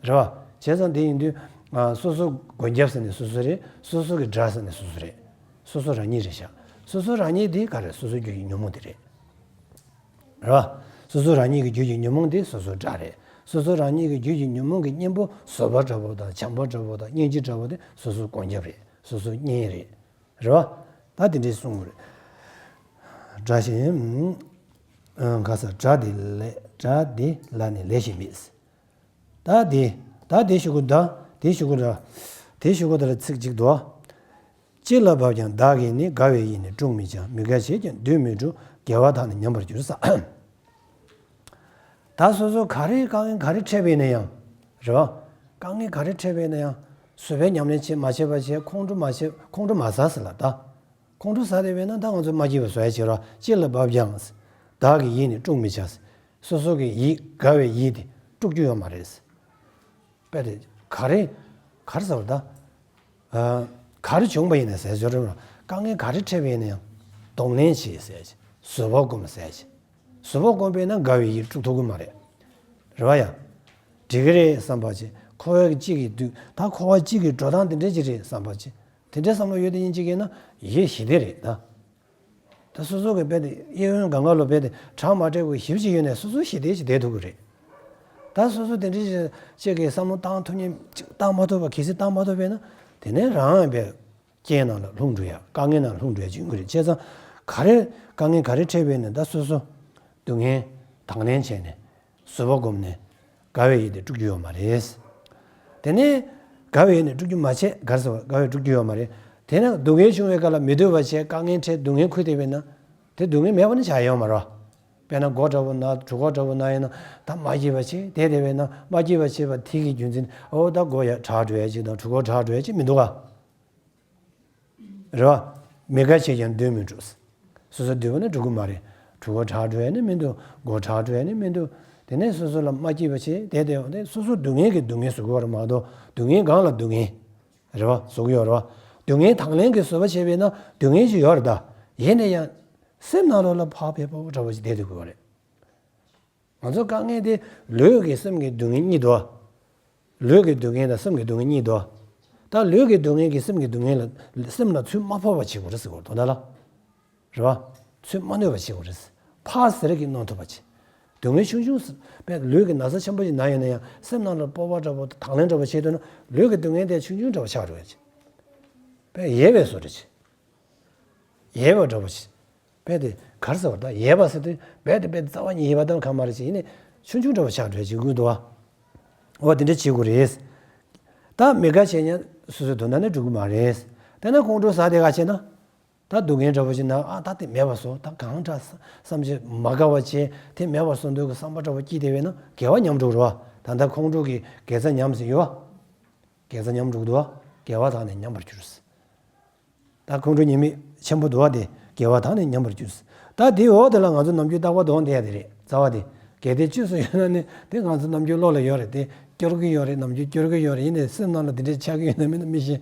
རེད་བ། བྱས་ཙང་དེ་ཡིན་དུས་ང་སོ་སོ་མགོན་སྐྱབས་ཟེར་ནས་སོ་སོ་རེད། སོ་སོ་གི་དགྲ་ཟེར་ནས་སོ་སོ་རེད། སོ་སོ་རང་ཉིད་རེད་ཤག་སོ་སོ་རང་ཉིད་དེ་ག་རེད། སོ་སོའི་རྒྱུད་ཀྱི་ཉོན་མོངས་དེ་རེད། རེད་བ། སོ་སོ་རང་ཉིད་ཀྱི་རྒྱུད་ཀྱི་ཉོན་མོངས་དེ་སོ་སོའི་དགྲ་རེད། སོ་སོ་རང་ཉིད་ཀྱི་རྒྱུད་ཀྱི་ཉོན་མོངས་ཀྱི་གཉེན་པོ་བཟོད་པ་འདྲ་པོ་དང་བྱམས་པ་འདྲ་པོ་དང་སྙིང་རྗེ་འདྲ་པོ་དེ་སོ་སོ་སྒོམ་རྒྱབ་རེད། སོ་སོ་གཉེན་རེད། རེད་བ། ད་དེ་འདྲས་གསུངས་པ་རེད། སྒྲ་ཞིག་ཨང་། ག་ས་སྒྲ་དེ་ལས་སྒྲ་དེ་ལ་ནི་ལས་ཤིག་མེད། ད་དེ་ད་དེ་ཞུ་གི་ད་དེ་ཞུ་གི་ད་དེ་ཞུ་གི་ད་ལ་ཚིག་གཅིག་འདུག་ཅི་ལ་བབ་ཀྱང་བདག་གིས་ནི། དགའ་བའི་ཡིད་ནི་དཀྲུགས་མི་བྱ། མི་དགའ་བྱས་ཀྱང་སྡོད་མི་འགྲོ། དགེ་བ་དག་ནི་ཉམས་པར་འགྱུར་ས། ད་སོ་སོ་ག་རེ་དཀའ་ངལ་ག་རེ་འཕྲད་པ་ཡིན་ན་ཡང་། རེད་བ། དཀའ་ངལ་ག་རེ་འཕྲད་པ་ཡིན་ན་ཡང་། བཟོད་པའི་ཉམས་ལེན་བྱེད་མ་བྱེད་པ་བྱེད། ཁོང་ཁྲོ་མ་བྱེད། ཁོང་ཁྲོ་མ་ཟ་ཟེར་ལ་ད། ཁོང་ཁྲོ་ཟ་བསྡད་པས་ན་ད་ང་ཚོ་མ་སྐྱིད་པ་བཟོ་ཡ་བྱེད་ར། ཅི་ལ་བབ་ཀྱང་། བདག་གི་ཡིད་ནི་དཀྲུགས་མི་བྱ། སོ་སོ་གི་ཡིད་དགའ་བའི་ཡིད་དེ་དཀྲུག་རྒྱུ་ཡོད་མ་རེད། དཔེ་དེ་ག་རེ་ག་རེ་ཟེར་བ་ད། ག་རེ་བྱུང་བ་ཡིན་ན་ཟེར་བརྗོད་རུང་དཀའ་ངལ་ག་རེ་འཕྲད་པ་ཡིན་ན་ཡང་གདོང་ལེན་བྱེད་ཟེར་བྱེད། བཟོད་པ་སྒོམ་ཟེར་བྱེད། བཟོད་པ་སྒོམ་པས་ན་དགའ་བའི་ཡིད་དཀྲུག་ཐུབ་ཀྱི་མ་རེད། རེད་བ་ཡ། འགྲིག་གི་རེད་བསམ་པ་བྱེད། འཁོར་བ་གཅིག་གི་དུས་ད་འཁོར་བ་གཅིག་གི་འགྲོ་སྟངས་དེ་འདྲ་ཅིག་རེད་བསམ་པ་བྱེད། དེ་འདྲའི་བསམ་བློ་ཡོད་དེ་ཡིན་གཅིག་ཡིན་ན་ཡིད་ཞི་བདེ་རེད་ད། ད་སོ་སོ་གི་རྦད་དེ་གཡས་གཡོན་སྒང་ག་ལ་རྦད་དེ་གྲགས་མ་འཕྲད་པའི་ཞི་བ་ཅིག་ཡོད་ནས་སོ་སོ་ཞི་བདེ་ཅིག་བསྡད་ཐུབ་ཀྱི་རེད། ད་སོ་སོ་དེ་འདྲའི་ཅིག་གི་བསམ་བློ་བཏང་ཐུབ་མཁན་ཅིག་བཏང་མ་ཐུབ་པ་གལ་སྲིད་བཏང་མ་ཐུབ་པས་ན་དེ་ནས་རང་རྦད་རྐྱེན་ནང་ལ་ལྷུང་འགྲོ་ཡ། དཀའ་ངལ་ནང་ལྷུང་འགྲོ་ཡ་ཅིག་ཡོང་གི་རེད། བྱས་ཙང་ག་རེ་དཀའ་ངལ་ག་རེ་འཕྲད་པས་ན་ད་སོ་སོ་སྡུག་བསྔལ་དང་ལེན་བྱས་ནས་བཟོད་པ་བསྒོམས་ནས་དགའ་བའི་ཡིད་དེ་དཀྲུག་རྒྱུ་ཡོད་མ་རེད། དེ་ནས་དགའ་བའི་ཡིད་ནི་དཀྲུག་རྒྱུ་མ་བྱེད། ག་རེ་ཟེར་བ་དགའ་བའི་དཀྲུག་རྒྱུ་ཡོད་མ་རེད། དེ་ན་སྡུག་བསྔལ་བྱུང་བའི་སྐབས་ལ་མི་སྡོད་པ་བྱས་དཀའ་ངལ་འཕྲད་སྡུག་བསྔལ་ཁུར་བསྡད་པས་ན་དེ་སྡུག་བསྔལ་མེད་པ་ནི་ཆགས་ཡོད་མ་རེད། དཔེར་ན་མགོ་འདྲ་པོ་ན་གྲུ་གུ་འདྲ་པོ་ན་ཡིན་ན་ད་མ་སྐྱིད་པ་བྱེད་དེ་དེ་བས་ན་མ་སྐྱིད་པ་བྱེད་པ་དེ་གི་རྒྱུ་མཚན་ཨོ་ད་མགོ་ཡ་དྲག་འགྲོ་ཡ་ཅིག་དང་གྲུ་གུ་དྲག་འགྲོ་ཡ་ཅིག་མི་འདུག་ག་རེད་བ། མི་དགའ་བྱས་ཀྱང་སྡོད་མི་འགྲོ། སོ་སོ་སྡོད་པ་ནི་འགྲོ་གི་མ་རེད། གྲུ་གུ་དྲག་འགྲོ་ཡ་ནི་མི་འདུག་མགོ་དྲག་འགྲོ་ཡ་ནི་མི་འདུག་དེ་ནས་སོ་སོ་ལ་མ་སྐྱིད་པ་བྱེད་དེ་དེ་འོ་དེ་སོ་སོ་སྡུག་བསྔལ་གྱི་སྡུག་བསྔལ་བཟོ་གི་ཡོད་རེད་མ་གཏོགས་སྡུག་བསྔལ་གང་ལ་སྡུག་བསྔལ་རེད་བ་བཟོ་གི་ཡོད་རེད་བ། སྡུག་བསྔལ་དང་ལེན་གྱི་བཟོད་པ་བྱས་པས་ན་སྡུག་བསྔལ་ཅིག་ཡོད་རེད་ད། ཡིན་ན་ཡང་སེམས་ནང་ལོགས་ལ་ཕར་ཕེབས་པ་འདྲ་པོ་ཅིག་བསྡད་སྡོད་དགོས་པ་རེད། ང་ཚོ་དཀའ་ངལ་དེ་ལུས་ཀྱི་སེམས་ཀྱི་སྡུག་བསྔལ་གཉིས་འདུག་ལུས་ཀྱི་སྡུག་བསྔལ་དང་སེམས་ཀྱི་སྡུག་བསྔལ་གཉིས་འདུག་ད་ལུས་ཀྱི་སྡུག་བསྔལ་གྱིས་སེམས་ཀྱི་སྡུག་བསྔལ་ལ་སེམས་ལ་ཚུར་མ་ཕོག་པ་བྱེད་དགོས་རེད་ཟེར་གོ་དོན་དག་ལ། རེད་བ། ཚུར་མ་གནོད་པ་བྱེད་དགོས་རེད། ཕར་ཟེར་གྱིས་གནོན་ཐུབ་པ་བྱེད། སྡུག་བསྔལ་ཆུང་ཆུང་ཟེར་བས་ལུས་ཀྱི་ན་ཚ་ཆེན་པོ་ཞིག་ན་ཡོད་ན་ཡང་སེམས་ནང་ལ་སྤོབས་པ་འདྲ་པོ་དང་ལེན་འདྲ་པོ་བྱེད་འདོད་ན་ལུས་ཀྱི་སྡུག་བསྔལ་དེ་ཆུང་ཆུང་འདྲ་པོ་ཆགས་འགྲོ་ཡ་བྱེད། བས་ཡལ་བའི་བཟོ་འདྲ་བྱེད། ཡལ་བ་འདྲ་པོ་ཞིག་རྦད་དེ་ག་རེ་ཟེར་བ་ད་ཡལ་བ་ཟེར་དུས་རྦད་དེ་རྦད་དེ་རྩ་བ་ཉིད་ཡལ་བ་དང་གང་མ་རེད་ཅིག་ཡིན་ནས་ཆུང་ཆུང་འདྲ་པོ་ཆགས་འགྲོ་ཅིག་དགོས་འདུག་བ། འོ་དེ་འདྲ་བྱེད་དགོས་རེད། ད་མི་དགའ་བྱས་ཉན་སོ་སོའི་དོན་དག་ནི་འགྲིག་གི་མ་རེད། དེ་ན་ཁོང་ཁྲོ་ཟ་དེ་ག་བྱས་ན། ད་སྡུག་བསྔལ་འདྲ་པོ་ཞིག་ན་ཨ་ད་དེ་མེད་པ་བཟོ་ད་གང་དྲག་བསམ་བྱས་མ་དགའ་བ་བྱས་དེ་མེད་པ་བཟོ་འདོད་ཀྱི་བསམ་པ་འདྲ་པོ་སྐྱེས་དེ་བས་ན་དགེ་བ་ཉམས་འགྲོ་གི་རེད་བ། ད་ལྟ་ཁོང་ཁྲོ་གི་དགེ་རྩ་ཉམས་ཟིན་ཡོད་བ། དགེ་རྩ་ཉམས་འགྲོ་གི་འདུག་བ། དགེ་བ་དག་ནི་ཉམས་པར་འགྱུར། ད་ཁོང་ཁྲོ་ཉེས་དམིགས་ཆེན་པོ་འདུག་བ་དེ་དགེ་བ་དག་ནི་ཉམས་པར་འགྱུར། ད་དེའི་འོག་དེ་ལ་ང་ཚོ་ནམ་རྒྱུན་རྟག་པར་འདོན་བསྡད་ཡ་དེ་རེད་རྩ་བ་དེ། གལ་ཏེ་བཅོས་སུ་ཡོད་ན་ནི་དེ་ང་ཚོ་ནམ་རྒྱུན་བློ་ལ་ཡོད་རེད་དེ་སྐྱོར་གི་ཡོད་རེད་ནམ་རྒྱུན་སྐྱོར་གི་ཡོད་རེད་ཡིན་ནའི་སེམས་ནང་ལ་དེ་འདྲས་ཆགས་ཀྱི་ཡོད་ན་མིན་ན་མི་ཤེས།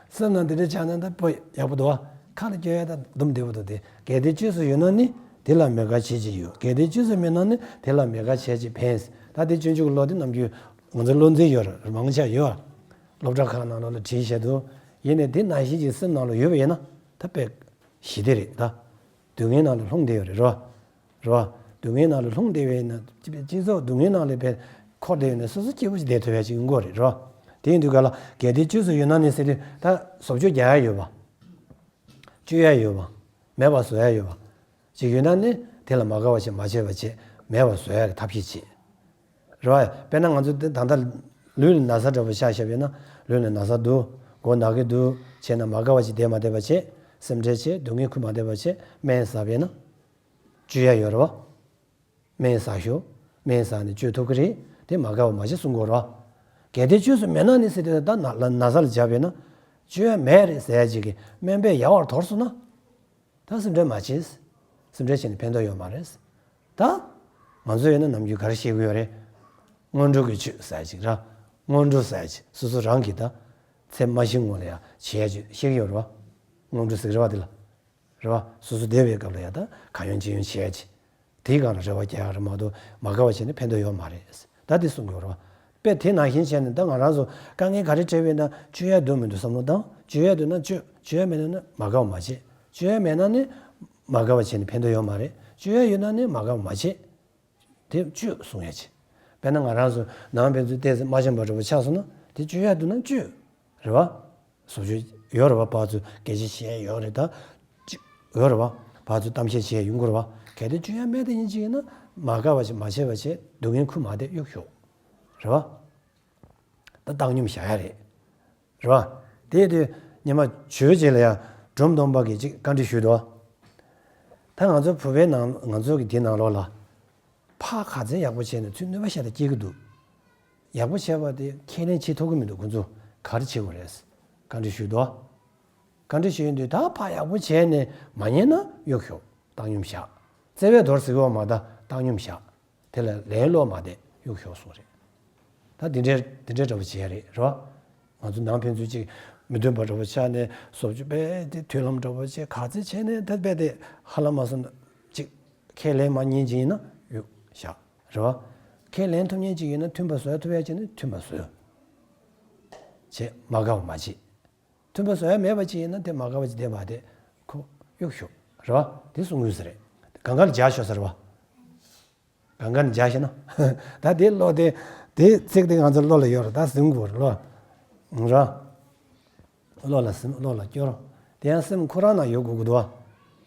སེམས་ནང་དེ་འདྲས་ཆགས་ན་ད་པོ་ཡག་པོ་འདུག་བ། ཁ་ལ་སྐྱོར་ཡ་ད་སྡུམ་བདེ་པོ་འདུག་དེ་གལ་ཏེ་བཅོས་སུ་ཡོད་ན་ནི་དེ་ལ་མོས་པ་བྱེད་ཀྱི་ཡོད་གལ་ཏེ་བཅོས་སུ་མེད་ན་ནི་དེ་ལ་མོས་པ་བྱེད་ཀྱི་ཕན། ད་དེ་སྤྱོད་འཇུག་གི་བློ་དེ་ནམ་རྒྱུན་ང་ཚོ་བློ་འཛིན་ཡོད་རེད་མང་ཆེ་ཡོད། སློབ་གྲྭ་ཁག་ནང་ལོགས་ལ་བྲིས་བཞག་འདུག་ཡིན་ནའི་དེ་ནང་བཞིན་གྱི་སེམས་ནང་ལ་ཡོད་པ་ཡིན་ན་ད་དཔེ་ཞི་བདེ་རེད་ད། སྡུག་བསྔལ་ནང་ལ་ལྷུང་བསྡད་ཡོད་རེད་རོ། རེད་བ། སྡུག་བསྔལ་ནང་ལ་ལྷུང་བསྡད་པ་ཡིན་ན་སྤྱི་སྤྱི་ཚོགས་སྡུག་བསྔལ་ནང་ལ་དཔེ་འཁོར་བསྡད་ཡོད་ན་སོ་སོ་སྐྱིད་པོ་ཞིག་བསྡད་ཐུབ་ཡ་ཅིག་ཡོང་གི་རེད་རོ། དེ་ཡིན་དུས་ག་ལ་གལ་ཏེ་བཅོས་སུ་ཡོད་ན་ནི་ཟེར་དུས་ད་བཟོ་བཅོས་རྒྱག་ཡ་ཡོད་པ། བཅོས་ཡ་ཡོད་པ། མེད་པ་བཟོ་ཡ་ཡོད་པ། ཅིག་ཡོད་ན་ནི་དེ་ལ་མ་དགའ་བ་བྱེད་མ་བྱས་པ་བྱེད་མེད་པ་བཟོ་ཡ་གི་ཐབས་ཤེས་བྱེད། རེད་བ། དཔེར་ན་ང་ཚོ་འདི་ད་ལྟ་ལུས་ལ་ན་ཚ་འདྲ་པོ་ཤར་བཞག་པས་ན་ལུས་ལ་ན་ཚ་འདུག་མགོ་ན་གི་འདུག་བྱས་ན་མ་དགའ་བ་ཅིག་བསྡད་མ་བསྡད་པ་བྱེད་སེམས་ཁྲལ་བྱེད་སྡུག་བསྔལ་ཁུར་མ་བསྡད་པ་བྱེད་སྨན་ཟ་བས་ན་བཅོས་ཡ་ཡོད་རེད་བ། སྨན་ཟ་ཤོག་སྨན་ཟ་ནས་བཅོས་ཐུབ་ཀྱི་རེད་དེ་མ་དགའ་བ་མ་བྱེད་གསུང་གི་ཡོད་རེད་བ། གལ་ཏེ་བཅོས་སུ་མེད་ན་ནི་ཟེར་དུས་ད་ན་ལ་ན་ཚ་ལ་སྦྱར་བས་ན་བཅོས་ཡ་མེད་རེད་ཟེར་ཡ་ཅིག་གི་སྨན་པས་ཡལ་བར་དོར་སོང་ན། ད་སེམས་ཁྲལ་མ་བྱེད། སེམས་ཁྲལ་བྱས་ནས་ཕན་ཐོགས་ཡོད་མ་རེད། ད། ང་ཚོ་ཡིན་ན་ནམ་རྒྱུན་ག་རེ་བཤད་ཀྱི་ཡོད་རེད། སྔོན་འགྲོ་གི་ཆོས་ཟེར་ཡ་ཅིག་ར། སྔོན་འགྲོ་ཟེར་ཡ་ཅིག་སོ་སོ་རང་གིས་ད། ཚེ་མ་ཤི་སྔོན་ལ་ཡ་བྱེད་ཡ་ཅིག་བཤད་ཀྱི་ཡོད་རེད་བ། སྔོན་འགྲོ་ཟེར་གི་རེད་བ་དེ་ལ། རེད་བ། སོ་སོ་བསྡད་པའི་སྐབས་ལ་ཡ་ད་གང་ཡོང་ཅི་ཡོང་བྱེད་ཡ་ཅིག་དེའི་སྒང་ལ་རེ་བ་རྒྱག་ཡ་རེད་མ་གཏོགས་མ་དགའ་བ་བྱས་ནས་ཕན་ཐོགས་ཡོད་མ་རེད། ད་དེ་གསུང་གི་ཡོད་རེད་བ། དཔེ་དེ་ནང་བཞིན་བྱས་ནས་ད་ང་རང་ཚོ་དཀའ་ངལ་ག་རེ་འཕྲད་པས་ན་བཅོས་ཡ་འདུག་མི་འདུག་བསམ་བློ་བཏང་བཅོས་ཡ་འདུག་ན་བཅོས་བཅོས་ཡ་མེད་ན་ནི་མ་དགའ་བ་མ་བྱེད། བཅོས་ཡ་མེད་ན་ནི་མ་དགའ་བ་བྱས་ནས་ཕན་ཐོགས་ཡོད་མ་རེད། བཅོས་ཡ་ཡོད་ན་ནི་མ་དགའ་བ་མ་བྱེད། དེ་བཅོས་གསུང་ཡ་བྱེད། དཔེར་ན་ང་རང་ཚོ་ནང་ཕན་ཚུན་ཏོག་ཙམ་མ་འཆམ་པ་འདྲ་པོ་ཆགས་སོང་ན་དེ་བཅོས་ཡ་འདུག་ན་བཅོས། རེད་བ། བཟོ་བཅོས་ཡོད་རེད་བ། ཕར་ཚུར་སྐད་ཆ་བཤད་ཡོད་རེད་ད། ཅིག་ཡོད་རེད་བ། ཕར་ཚུར་གཏམ་བཤད་བྱས་ཡོང་གི་རེད་བ། གལ་ཏེ་བཅོས་ཡ་མེད་དེ་ཡིན་ཅིག་ཡིན་ན་མ་དགའ་བ་ཞིག་མ་བྱས་པ་བྱས་སྡུག་བསྔལ་ཁུར་མ་བསྡད་གཡུག་ཞོག་རེད་བ། ད་བཏང་སྙོམས་བཞག་ཡ་རེད། རེད་བ། དེ་དུས་ཉི་མ་ཇོ་བོ་རྗེ་ལ་ཡང་འབྲོམ་སྟོན་པ་གིས་ཅིག་བཀའ་འདྲི་ཞུས་འདུག་ད་ང་ཚོ་བོད་པའི་ནང་ང་ཚོ་གི་དེ་ནང་ལོགས་ལ། ཕར་ག་ཚོད་ཡག་པོ་བྱས་ནས་ཚུར་གནོད་པ་ཤ་སྟག་སྐྱེལ་གྱི་འདུག་ཡག་པོ་བྱས་པ་དེ་ཁས་ལེན་བྱེད་ཐུབ་ཀྱི་མི་འདུག་ཁོ་ཚོ་ག་རེ་བྱེད་དགོས་རེད། བཀའ་འདྲི་ཞུས་འདུག་བཀའ་འདྲི་ཞུས་དུས་ད་ཕར་ཡག་པོ་བྱས་ནས་མ་ཉན་ན་གཡུག་ཞོག་བཏང་སྙོམས་བཞག་བརྩེ་བའི་མདོར་ཟེར་གྱི་ཡོད་མ་རེད་ད། བཏང་སྙོམས་བཞག་དེ་ལ་ལན་སློག་མ་བསྡད་གཡུག་ཞོག་གསུངས་རེད། ད་འདི་འདྲའི་འདི་འདྲའི་འདྲ་པོ་བྱས་རེད། རེད་བ། ང་ཚོ་ནང་ཕན་ཚུན་གཅིག་མི་མཐུན་པ་འདྲ་པོ་ཆགས་ནས་བཟོ་བཅོས་རྦད་དེ་མཐུན་ལམ་འདྲ་པོ་བྱས་ག་ཚོད་བྱས་ནས་ད་རྦད་དེ་ཧ་ལམ་མ་སོང་ན་གཅིག་ཁས་ལེན་མ་ཉན་གྱི་ཡིན་ན་གཡུག་བཞག་རེད་བ། ཁས་ལེན་ཐུབ་མཁན་གཅིག་ཡིན་ན་མཐུན་པ་བཟོ་ཡ་ཐུབ་ཡ་བྱས་ན་མཐུན་པ་བཟོས། བྱས་མ་དགའ་བ་མ་བྱེད། མཐུན་པ་བཟོ་ཡ་མེད་པ་ཅིག་ཡིན་ན་དེ་མ་དགའ་བ་ཅིག་བསྡད་པ་དེ་ཁོ་གཡུག་ཞོག་རེད་བ། དེ་གསུང་དགོས་ས་རེད། གང་ག་ལ་རྒྱག་ཤོག་ཟེར་བ། གང་ག་ལ་རྒྱག་ཤེ་ན། ད་དེ་བློ་དེ་དེ་ཚིག་དེ་ང་ཚོ་བློ་ལ་ཡོད་རེད། ད་ཟིན་དགོས་རེད་བློ། ར། བློ་ལ་ཟིན་བློ་ལ་སྐྱོར། དེ་ཡང་སེམས་ཁོ་རང་ན་ཡོད་དགོས་ཀྱི་འདུག་བ།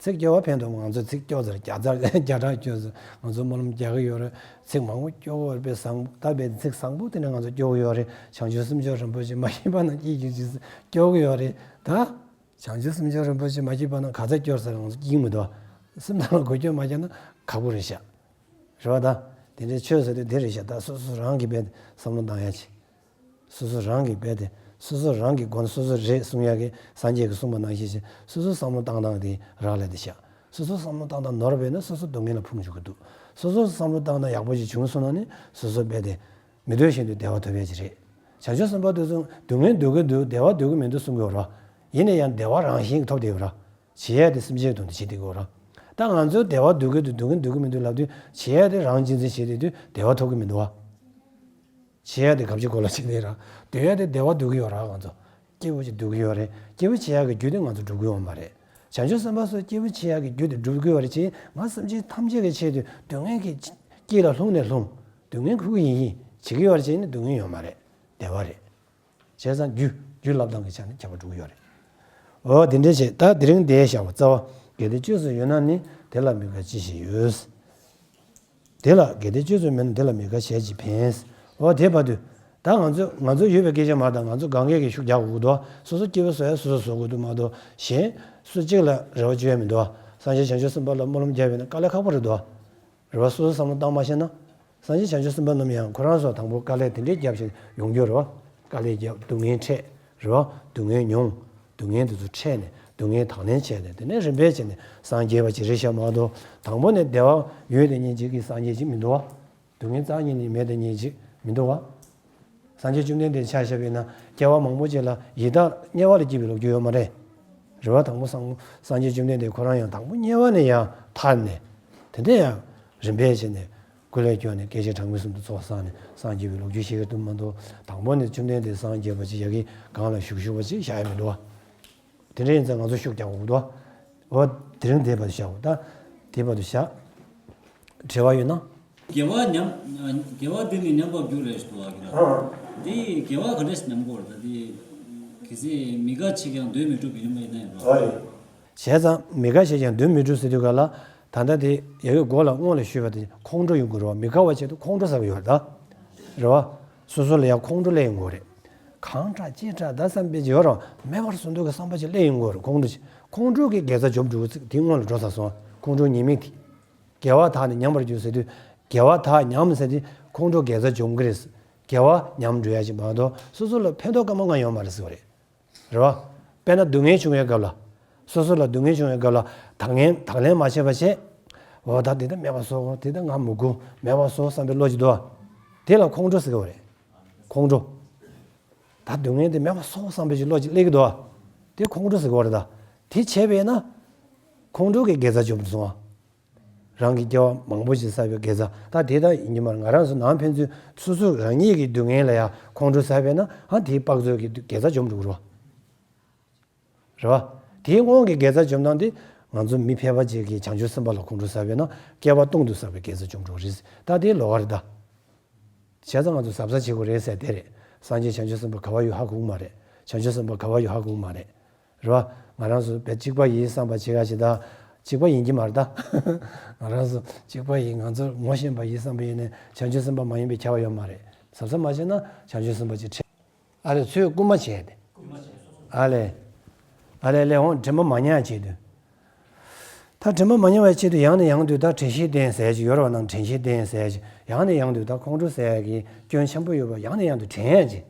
ཚིག་སྐྱོ་བ་ཕན་ཐོགས། ང་ཚོ་ཚིག་སྐྱོ་ཟེར་རྒྱ་ཚར་རྒྱ་གྲགས་སྐྱོ་ཟེར་ང་ཚོ་སྨོན་ལམ་རྒྱག་གི་ཡོད་རེད། ཚིག་མང་པོ་སྐྱོ་གི་ཡོད་རེད། དཔེ་བཟང་པོ་ད་དཔེ་ཚིག་བཟང་པོ་དེ་ནས་ང་ཚོ་སྐྱོ་གི་ཡོད་རེད། བྱང་ཆུབ་སེམས་མཆོག་རིན་པོ་ཆེ་མ་སྐྱེས་པ་ན་སྐྱེ་གི་ཅི་ཟེར་སྐྱོ་གི་ཡོད་རེད་ད། བྱང་ཆུབ་སེམས་མཆོག་རིན་པོ་ཆེ་མ་སྐྱེས་པ་ན་ག་ཚད་སྐྱོ་ཟེར་ང་ཚོ་སྐྱིད་མི་འདུག་བ། སེམས་ནང་ལ་འགུལ་སྐྱོད་མ་བརྒྱབ་ན་ཁག་པོ་རེད་ཤག་རེད་བ་ད། དེ་འདྲའི་ཆོས་ཟེར་དུས་དེ་རེད་ཤག་ད་སོ་སོ་རང་གིས་རྦད་བསམ་བློ་བཏང་ཡ་ཆེ། སོ་སོ་རང་གིས་རྦད་དེ་སོ་སོ་རང་གི་སྒོ་ནས་སོ་སོ་རེད་གསུང་ཡག་གི་སངས་རྒྱས་ཀྱིས་གསུངས་པ་ནང་བཞིན་བྱས་སོ་སོ་བསམ་བློ་བཏང་སྟངས་དེ་རག་ལས་དེ་ཤག་སོ་སོ་བསམ་བློ་བཏང་སྟངས་ནོར་བས་ན་སོ་སོ་སྡུག་བསྔལ་ལ་ཕུང་འཇུག་གི་འདུག་སོ་སོ་བསམ་བློ་བཏང་སྟངས་ཡག་པོ་ཞིག་བྱུང་སོང་ན་ནི་སོ་སོ་རྦད་དེ་མི་འདོད་བཞིན་དུ་བདེ་བ་ཐོབ་ཡག་ཅིག་རེད། བྱང་ཆུབ་སེམས་དཔའ་དེ་ཚོ་སྡུག་བསྔལ་འདོད་ཀྱི་འདུག་བདེ་བ་འདོད་ཀྱི་མི་འདུག་གསུང་གི་ཡོད་རེད། ཡིན་ན་ཡང་བདེ་བ་རང་བཞིན་གྱིས་ཐོབ་བསྡད་ཡོད་རེད། བྱེད་ཡག་དེ་སེམས་ཅན་གྱི་དོན་དུ་བྱེད་བསྡད་ཀྱི་ཡོད་རེད། ད་ང་ཚོ་བདེ་བ་འདོད་ཀྱི་འདུག་སྡུག་བསྔལ་འདོད་ཀྱི་མི་འདུག་ལབ་དུས་བྱེད་ཡག་དེ་རང་གཅེས་འཛིན་བྱེད་བསྡད་དུས་བདེ་བ་ཐོབ་ཀྱི་མི་འདུག་བ། བྱེད་ཡག་དེ་གབ་ཅིག་གོ་ལ་ཅིག་ནས་ར། འདོད་ཡག་དེ་བདེ་བ་འདོད་ཀྱི་ཡོད་ར། ང་ཚོ་སྐྱིད་པོ་ཅིག་འདོད་ཀྱི་ཡོད་རེད། སྐྱིད་པོ་བྱེད་ཡག་གི་རྒྱུ་དེ་ང་ཚོ་སྒྲུབ་ཀྱི་ཡོད་མ་རེད། བྱང་ཆུབ་སེམས་དཔའ་ཚོ་སྐྱིད་པོ་བྱེད་ཡག་གི་རྒྱུ་དེ་སྒྲུབ་ཀྱི་ཡོད་རེད་ཅེས་ང་སེམས་ཅན་ཐམས་ཅད་ཀྱི་ཆེད་དུ་སྡུག་བསྔལ་གྱི་དཀྱིལ་ལ་ལྷུང་ནས་ལྷུང་། སྡུག་བསྔལ་ཁུར་གྱི་ཡིན་ཡིན་བྱེད་ཀྱི་ཡོད་རེད་ཅེས་ནི་སྡུག་བསྔལ་ཡོད་མ་རེད། བདེ་བ་རེད། བྱས་ཙང་རྒྱུ་རྒྱུ་བསླབ་སྟངས་ཀྱི་ཆ་ནས་ཁྱད་པར་འགྲོ་གི་ཡོད་རེད། འོ་དེ་འདྲ་བྱས་ད་དེ་རིང་འདིའི་བྱ་བ་རྩ་བ་གལ་ཏེ་བཅོས་སུ་ཡོད་ན་ནི་དེ་ལ་མི་དགའ་ཅི་ཞིག་ཡོད། དེ་ལ་གལ་ཏེ་བཅོས་སུ་མེད་ན་དེ་ལ་མི་དགའ་བྱས་ཅི་ཕན། འོ་དེ་བར་དུ་ད་ང་ཚོ་ང་ཚོ་ཡོད་པའི་སྐད་ཆ་མ་རེད་ད། ང་ཚོ་གང་གས་ཀྱི་ཤུགས་རྒྱག་དགོས་ཀྱི་འདུག་སོ་སོ་སྐྱིད་པོ་བཟོ་ཡ་སོ་སོ་བཟོ་དགོས་འདུག་མ་གཏོགས་གཞན་སུ་གཅིག་ལ་རེ་བ་བཅོལ་ཡ་མི་འདུག་སངས་རྒྱས་བྱང་ཆུབ་སེམས་དཔའ་ལ་སྨོན་ལམ་བརྒྱབ་ཡོད་ན་དཀའ་ལས་ཁག་པོ་རེད་འདུག་རེ་བ་སོ་སོ་བསམ་བློ་བཏང་མ་ཤེས་ན། སངས་རྒྱས་བྱང་ཆུབ་སེམས་དཔའ་རྣམས་ཡང་ཁོ་རང་ཚོ་དང་པོ་དཀའ་ལས་དེ་འདྲའི་བརྒྱབ་བཞིན་ཡོང་རྒྱུ་རེད་བ། དཀའ་ལས་བརྒྱབ་སྡུག་བསྔལ་འཕྲད་རེད་བ། སྡུག་བསྔལ་མྱོང་། སྡུག་བསྔལ་དེ་ཚོ་འཕྲད་ནས་སྡུག་བསྔལ་དང་ལེན་བྱས་ནས་དེ་ནས་རིམ་པས་བྱས་ནས་སངས་རྒྱས་པ་ཅིག་རེད་ཤག་མ་གཏོགས་དང་པོ་ནས་བདེ་བ་ཡོད་དེ་ཉིད་ཅིག་གི་སངས་རྒྱས་ཅིག་མི་འདུག་བ། སྡུག་བསྔལ་རྩ་ཉིད་ནས་མེད་དེ་ཉིད་ཅིག་མི་འདུག་བ། སངས་རྒྱས་བཅོམ་ལྡན་འདས་ཆ་བཞག་པས་ན་སྐྱེ་བ་མང་པོ་ཅིག་ལ་ཡི་དྭགས་དམྱལ་བ་ལ་སྐྱེས་པའི་ལོ་རྒྱུས་ཡོད་མ་རེད། རེད་བ། དང་པོ་སངས་སངས་རྒྱས་བཅོམ་ལྡན་འདས་ཁོ་རང་ཡང་དང་པོ་དམྱལ་བ་ནས་ཡང་ཐར་ནས་དེ་འདྲ་ཡང་རིམ་པས་བྱས་ནས། སྐུ་ལས་བསྐྱོན་ནས་སྐད་ཅིག་གྲངས་མེད་གསུམ་དུ་ཚོགས་བསགས་ནས་སངས་རྒྱས་པའི་ལོ་རྒྱུས་ཤེས་ཀྱི་འདུག་མ་གཏོགས་དང་པོ་ནས་བཅོམ་ལྡན་འདས་སངས་རྒྱས་པ་ཅིག་ཡ་གི་སྒང་ལ་བཞུགས་བཞུགས་པ་ཅིག་བཞག་ཡ་མི་འདུག་བ། དེ་འདྲ་ཡིན་ཙང་ང་ཚོ་ཤུགས་རྒྱག་དགོས་འདུག་བ། འོ་དེ་རིང་འདས་པ་བཞག་དགོས་ད། དེ་བར་དུ་བཞག་དྲི་བ་ཡོད་ན། དགེ་བ་ཉམས། དགེ་བ་འདི་ནི་ཉམས་པར་འགྱུར་རེད་ཞུ་བ་གི་ར། འདི་དགེ་བ་ག་འདྲ་ཞིག་ཉམས་དགོས་རེད་ད་འདི། གལ་སྲིད་མི་དགའ་བྱས་ཀྱང་འདོད་མི་འགྲུབ་པའི་ཉམས་པ་ཡིན་ན་ཡང་ར། བྱས་ཙང་མི་དགའ་བྱས་ཀྱང་འདོད་མི་འགྲུབ་ཟེར་དུས་ག་ལ། ད་ལྟ་དེ་ཡ་གི་མགོ་ལ་སྔོན་ལ་ཞུས་པ་དེ་ཁོང་ཁྲོ་ཡོང་གི་རེད་བ། མི་དགའ་བ་བྱས་དུས་ཁོང་ཁྲོ་ཟ་གི་ཡོད་རེད་ད། རེད་བ། སོ་སོ་ལ་ཡ་ཁོང་ཁྲོ་སླེབས་ཡོང་གི་རེད། གང་དྲག་ཅི་དྲག་ད་བསམ་པའི་ཡོད་རུང་མེད་པར་བཟོ་འདོད་ཀྱི་བསམ་པ་ཅིག་སླེབས་ཡོང་གི་རེད། ཁོང་ཁྲོ་ཅིག་ཁོང་ཁྲོ་གི་དགེ་རྩ་འཇོམས་འགྲོ་གི་ཚིག་དེ་སྔོན་ལ་འགྲོ་ཚར་སོང་། ཁོང་ཁྲོ་ཉེས་དམིགས་དེ། དགེ་བ་དག་ནི་ཉམས་པར་འགྱུར་ཟེར་དུས་དགེ་བ་དག་ཉམས་ཟེར་དུས་ཁོང་ཁྲོ་དགེ་རྩ་འཇོམས་ཀྱི་རེད། དགེ་བ་ཉམས་འགྲོ་ཡ་ཅིག་མ་གཏོགས་སོ་སོ་ལ་ཕན་ཐོགས་སྐར་མ་ལྔ་ཡོད་མ་རེད་ཟེར་བ་རེད། རེད་བ། དཔེར་ན་སྡུག་བསྔལ་བྱུང་བའི་སྐབས་ལ། སོ་སོ་ལ་སྡུག་བསྔལ་བྱུང་བའི་སྐབས་ལ་དང་ལེན་དང་ལེན་མ་བྱས་པ་བྱས། འོ་ད་འདི་ད་མེད་པ་བཟོ། འདི་ད་ང་མི་དགོས། མེད་པ་བཟོ་བསམ་པའི་བློ་ཅིག་འདུག་བ། དེ་ལ་ཁོང་ཁྲོ་ཟེར་གི་བ་རེད། ཁོང་ཁྲོ། ད་སྡུག་བསྔལ་འདི་མེད་པ་བཟོ་བསམ་པའི་ཅིག་བློ་ཅིག་སླེབས་ཀྱི་འདུག་བ། དེ་ཁོང་ཁྲོ་ཟེར་གི་བ་རེད་ད། དེ་བྱས་པས་ན། ཁོང་ཁྲོ་གི་དགེ་རྩ་འཇོམས་སོང་བ། རང་གི་སྐྱེ་བ་མང་པོ་ཞིག་བསགས་པའི་དགེ་རྩ་ད་དེ་ལྟར་ཡིན་གྱི་མ་རེད། ང་རང་ཚོ་ནང་ཕན་ཚུན་སོ་སོ་རང་ཉིད་ཀྱི་སྡུག་བསྔལ་ལ་ཡང་ཁོང་ཁྲོ་ཟ་བས་ན་ཨ་དེའི་དཔག་ཚོད་ཀྱི་དགེ་རྩ་འཇོམས་འགྲོ་གི་རེད་བ། རེད་བ། དེའི་སྔོན་གྱི་དགེ་རྩ་འཇོམས་སྟངས་དེ་ང་ཚོ་མི་ཕལ་པ་ཅིག་གིས་བྱང་ཆུབ་སེམས་དཔའ་ལ་ཁོང་ཁྲོ་ཟ་བས་ན་བསྐལ་པ་སྟོང་དུ་བསགས་པའི་དགེ་རྩ་འཇོམས་འགྲོ་གི་རེད། ད་དེའི་ལོགས་ཀ་རེད་ད། བྱས་ཙང་ང་ཚོ་གཟབ་གཟབ་བྱེད་དགོས་རེད་ཟེར་དེ་རེད། སངས་རྒྱས་བྱང་ཆུབ་སེམས་དཔའ་ག་བ་ཡོད་ཧ་གོ་གི་མ་རེད། བྱང་ཆུབ་སེམས་དཔའ་ག་བ་ཡོད་ཧ་གོ་གི་མ་རེད། རེད་བ། ང་རང་ཚོ་བས་གཅིག་པ་ཡིན་བསམ་པ་བྱེད་ག་ཞིག་ད། གཅིག་པ་ཡིན་གྱི་མ་རེད་ད། ང་རང་ཚོ་གཅིག་པ་ཡིན། ང་ཚོ་ངོ་ཤེས་པ་ཡིན་བསམ་པ་ཡིན་ནས་བྱང་ཆུབ་སེམས་དཔའ་མ་ཡིན་པའི་ཁྱབ་པ་ཡོད་མ་རེད། གཟབ་གཟབ་མ་བྱས་ན་བྱང་ཆུབ་སེམས་དཔའ་ཅིག་ཁྲིད། ཨ་ལས་ཚོས་རྐུན་མ་བྱས་ཏེ། ཨ་ལས། ཨ་ལས་ལས་འོང་དྲན་པ་མ་ཉམས་ཆེད་དུ། ད་དྲན་པ་མ་ཉམས་པའི་ཆེད་དུ་ཡང་ནས་ཡང་དུ་ད་དྲན་ཤེས་བསྟེན་ཟེར་གྱི་ཡོད་རེད་བ། ནང་དྲན་ཤེས་བསྟེན་ཟེར་གྱི་ཡང་ནས་ཡང་དུ་ད་ཁོང་ཁྲོ་ཟ་ཡ་གི་སྐྱོན་ཆེན་པོ་ཡོད་པ་ཡང་ནས་ཡང་དུ་དྲན་ཡ་ཅིག་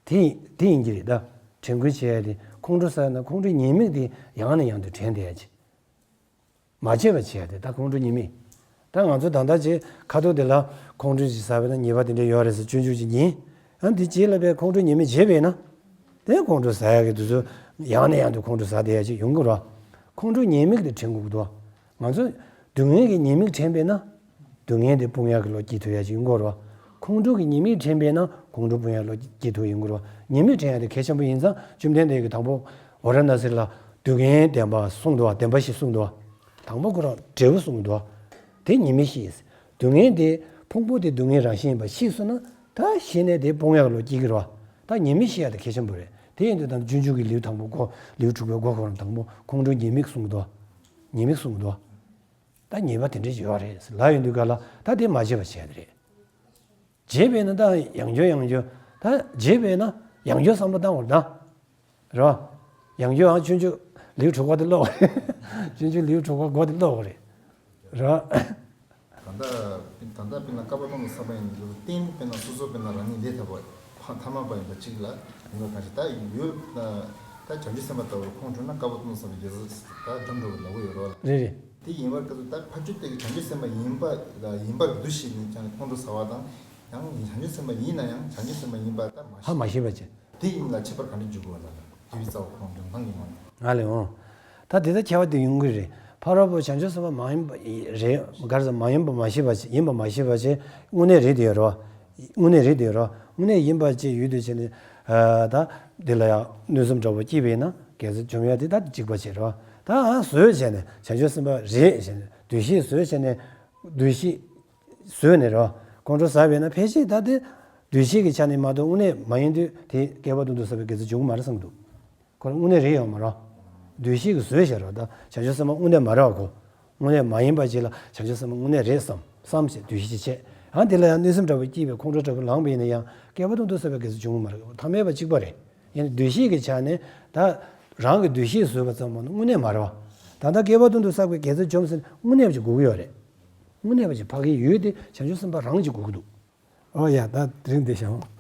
དེ་དེ་ཡིན་གྱི་རེད་ད། དྲན་སྐུལ་བྱེད་ཡ་དེ་ཁོང་ཁྲོ་ཟ་ཡ་ན་ཁོང་ཁྲོའི་ཉེས་དམིགས་དེ་ཡང་ནས་ཡང་དུ་དྲན་བསྡད་ཡ་ཅིག་མ་བྱས་པ་བྱས་ཏེ་ད་ཁོང་ཁྲོ་ཉེས་དམིགས། ད་ང་ཚོ་ད་ལྟ་ཅིག་ཁ་ཐུག་དེ་ལ་ཁོང་ཁྲོ་ཅིག་ཟ་བས་ན་ཉེས་པ་དེ་འདྲ་ཡོད་རེད་ཟེར་སྤྱོད་འཇུག་ཅིག་ཡིན། ཡང་དེ་རྗེས་ལ་བས་ཁོང་ཁྲོ་ཉེས་དམིགས་བྱས་པས་ན། དེ་ཁོང་ཁྲོ་ཟ་ཡག་གི་དུས་ཚོད་ཡང་ནས་ཡང་དུ་ཁོང་ཁྲོ་ཟ་བསྡད་ཡག་ཅིག་ཡོང་གི་རེད། ཁོང་ཁྲོ་ཉེས་དམིགས་དེ་དྲན་དགོས་ཀྱི་འདུག་ང་ཚོ་སྡུག་བསྔལ་གྱི་ཉེས་དམིགས་དྲན་པས་ན། སྡུག་བསྔལ་དེ་སྤོང་ཡག་གི་བློ་སྐྱེ་ཐུབ་ཡག་ཅིག་ཡོང་གི་རེད། ཁོང་ཁྲོ་གི་ཉེས་དམིགས་དྲན་པས་ན་ཁོང་ཁྲོ་སྤོང་ཡག་བློ་སྐྱེ་ཐུབ་ཡོང་གི་རེད། ཉེས་དམིགས་དྲན་ཡག་དེ་གལ་ཆེན་པོ་ཡིན་ཙང་བཅོམ་ལྡན་འདས་ཀྱིས་དང་པོ་ཝཱ་ར་ཎ་སི་ལ་སྡུག་བསྔལ་བདེན་པ་གསུངས་འདུག་བ། བདེན་པ་བཞི་གསུངས་འདུག་བ། དང་པོ་ཁོ་རང་འབྲས་བུ་གསུངས་འདུག་བ། དེ་ཉེས་དམིགས་བཞི། སྡུག་བསྔལ་དེ་ཕུང་པོ་དེ་སྡུག་བསྔལ་རང་བཞིན་ཡིན་པ་ཤེས་སོང་ན་ད་ཤེས་ནས་དེ་སྤོང་ཡག་བློ་སྐྱེ་གི་རེད་བ། ད་ཉེས་དམིགས་ཤེས་ཡག་དེ་གལ་ཆེན་པོ་རེད། དེ་ཡིན་དུས་ད་སྤྱོད་འཇུག་གི་ལེའུ་དང་པོ་གོ་ལེའུ་དྲུག་པའི་སྒོ་ཁོ་རང་དང་པོ་ཁོང་ཁྲོ་ཉེས་དམིགས་གསུངས་འདུག་ཉེས་དམིགས་གསུངས་འདུག་ད་ཉེས་པ་དེ་འདྲ་ཞིག་ཡོད་རེད་ལབ་ཡོང་དུས་ག་ལ་ད་དེ་མ་བྱེད་པ་བྱས་དེ་རེད། བྱས་པས་ན་ད་ཡང་བསྐྱར་ཡང་བསྐྱར་ད་བྱས་པས་ན་ཡང་བསྐྱར་བསམ་བློ་བཏང་བར་ད། རེད་བ། ཡང་བསྐྱར་ཡང་སྤྱོད་འཇུག་ལེའུ་དྲུག་པ་དེ་ཀློག་པ་རེད། སྤྱོད་འཇུག་ལེའུ་དྲུག་པ་མགོ་དེ་ཀློག་པ་རེད། རེད་བ། ད་ལྟ་ད་ལྟ་དཔེར་ན་བསྐལ་པ་སྟོང་དུ་བསགས་པ་ཡིན་ན་རྟེན་དཔེར་ན་སོ་སོ་དཔེར་ན་རང་ཉིད་ལས་ཐར་པ་ཐ་མལ་པ་ཡིན་པ་གཅིག་ལ་ཡིན་པ་གང་ཞིག་ད་ཡོད་ད་བྱང་ཆུབ་སེམས་དཔའ་ལྟ་བུར་ཁོང་ཁྲོ་ན་བསྐལ་པ་སྟོང་དུ་བསགས་པའི་རྒྱུ་ཟེར་ད་སྒྲོ་འགྲོ་བའི་ལ་འོ་ཡོད་རེད་བ། རེད་རེད། དེ་ཡིན་པར་སྐབས་སུ་ད་ཕར་ཕྱོགས་དེ་གི་བྱང་ཆུབ་སེམས་དཔའ་ཡིན་པ་ཡིན་པར་འདུ་ཤེས་ནས་ཀྱང་ཁོང་ཁྲོ་ཟ་བ་དང་ཡང་བྱང་ཆུབ་སེམས་དཔའ་ཡིན་ན་ཡང་བྱང་ཆུབ་སེམས་དཔའ་ཡིན་པ་ད་མ་ཧ་མ་ཤེས་པ་བྱས། དེ་ཡིན་ལ་ཁྱད་པར་ག་འདྲ་འཇུག་དགོས་ལ་དེ་བའི་རྩ་བ་ཁོང་ཁྲོ་སྣང་གི་ངོ་ནས། ང་ལས་འོང་། ད་དེ་ལྟར་ཁྱད་པར་དེ་ཡོང་གི་རེད། ཕ་རོལ་པོ་བྱང་ཆུབ་སེམས་དཔའ་མ་ཡིན་པ་རེད་ག་རེ་ཟེར་མ་ཡིན་པ་མ་ཤེས་པ་ཡིན་པ་མ་ཤེས་པ་བྱས་དངོས་གནས་རེད་དེ་ཡོད་རེད་བ། དངོས་གནས་རེད་དེ་ཡོད་རེད་བ། དངོས་གནས་ཡིན་པ་བཅས་ཡུལ་དུ་བྱས་ནས་ད་འདི་ལ་ཡང་གནོད་སེམས་འདྲ་པོ་སྐྱེས་པས་ན་དགེ་རྩ་འཇོམས་ཡ་དེ་ད་གཅིག་པ་བྱས་རེད་བ། ད་ཨ་བཟོས་བྱས་ནས་བྱང་ཆུབ་སེམས་དཔའ་རེད་བྱས་ནས་འདུ་ཤེས་བཟོས་བྱས་ནས་འདུ་ཤེས། བཟོས་ནས་རོ། ཁོང་ཁྲོ་ཟ་བས་ན་ཕལ་ཆེར་ད་དེ་འདུ་ཤེས་ཀྱི་ཆ་ནས་མ་གཏོགས་དངོས་གནས་མ་ཡིན་དུས་དེ་བསྐལ་པ་སྟོང་དུ་བསགས་པའི་དགེ་རྩ་འབྱུང་གི་མ་རེད་བསམ་འདུག་ཁོ་རང་དངོས་གནས་རེད་ཡོད་མ་རེད། འདུ་ཤེས་ཀྱིས་བཟོས་བཞག་རོ། ད་བྱང་ཆུབ་སེམས་དཔའ་དངོས་གནས་མ་རེད་བ་ཁོ། དངོས་གནས་མ་ཡིན་པ་ཅིག་ལ་བྱང་ཆུབ་སེམས་དཔའ་དངོས་གནས་རེད་བསམ་བསམ་ཞེས་འདུ་ཤེས་ཅིག་བྱས། ཡང་དེ་ལ་ཡང་གནོད་སེམས་འདྲ་པོ་སྐྱེས་པའི་ཁོང་ཁྲོ་འདྲ་པོ་ལངས་པ་ཡིན་ན་ཡང་བསྐལ་པ་སྟོང་དུ་བསགས་པའི་དགེ་རྩ་འབྱུང་གི་མ་རེད། ཐ་མལ་པ་གཅིག་པ་རེད། ཡང་འདུ་ཤེས་ཀྱི་ཆ་ནས་ད་རང་གི་འདུ་ཤེས་བཟོས་པ་ཙམ་མ་གཏོགས་དངོས་གནས་མ་རེད་བ། ད་ལྟ་བསྐལ་པ་སྟོང་དུ་བསགས་པའི་དགེ་རྩ་འཇོམས་ཟེར་དངོས་གནས་པ་ཅིག་དགོས་ཀྱི་ཡོད་རེད། དངོས་གནས་པ་ཅིག་ཕ་གི་ཡོད་དེ་བྱང་ཆུབ་སེམས་དཔའ་རང་གཅིག་དགོས་ཀྱི་འདུག་ཨོ་ཡ་ད་དེ་རིང་འདི་བྱ་འོང་།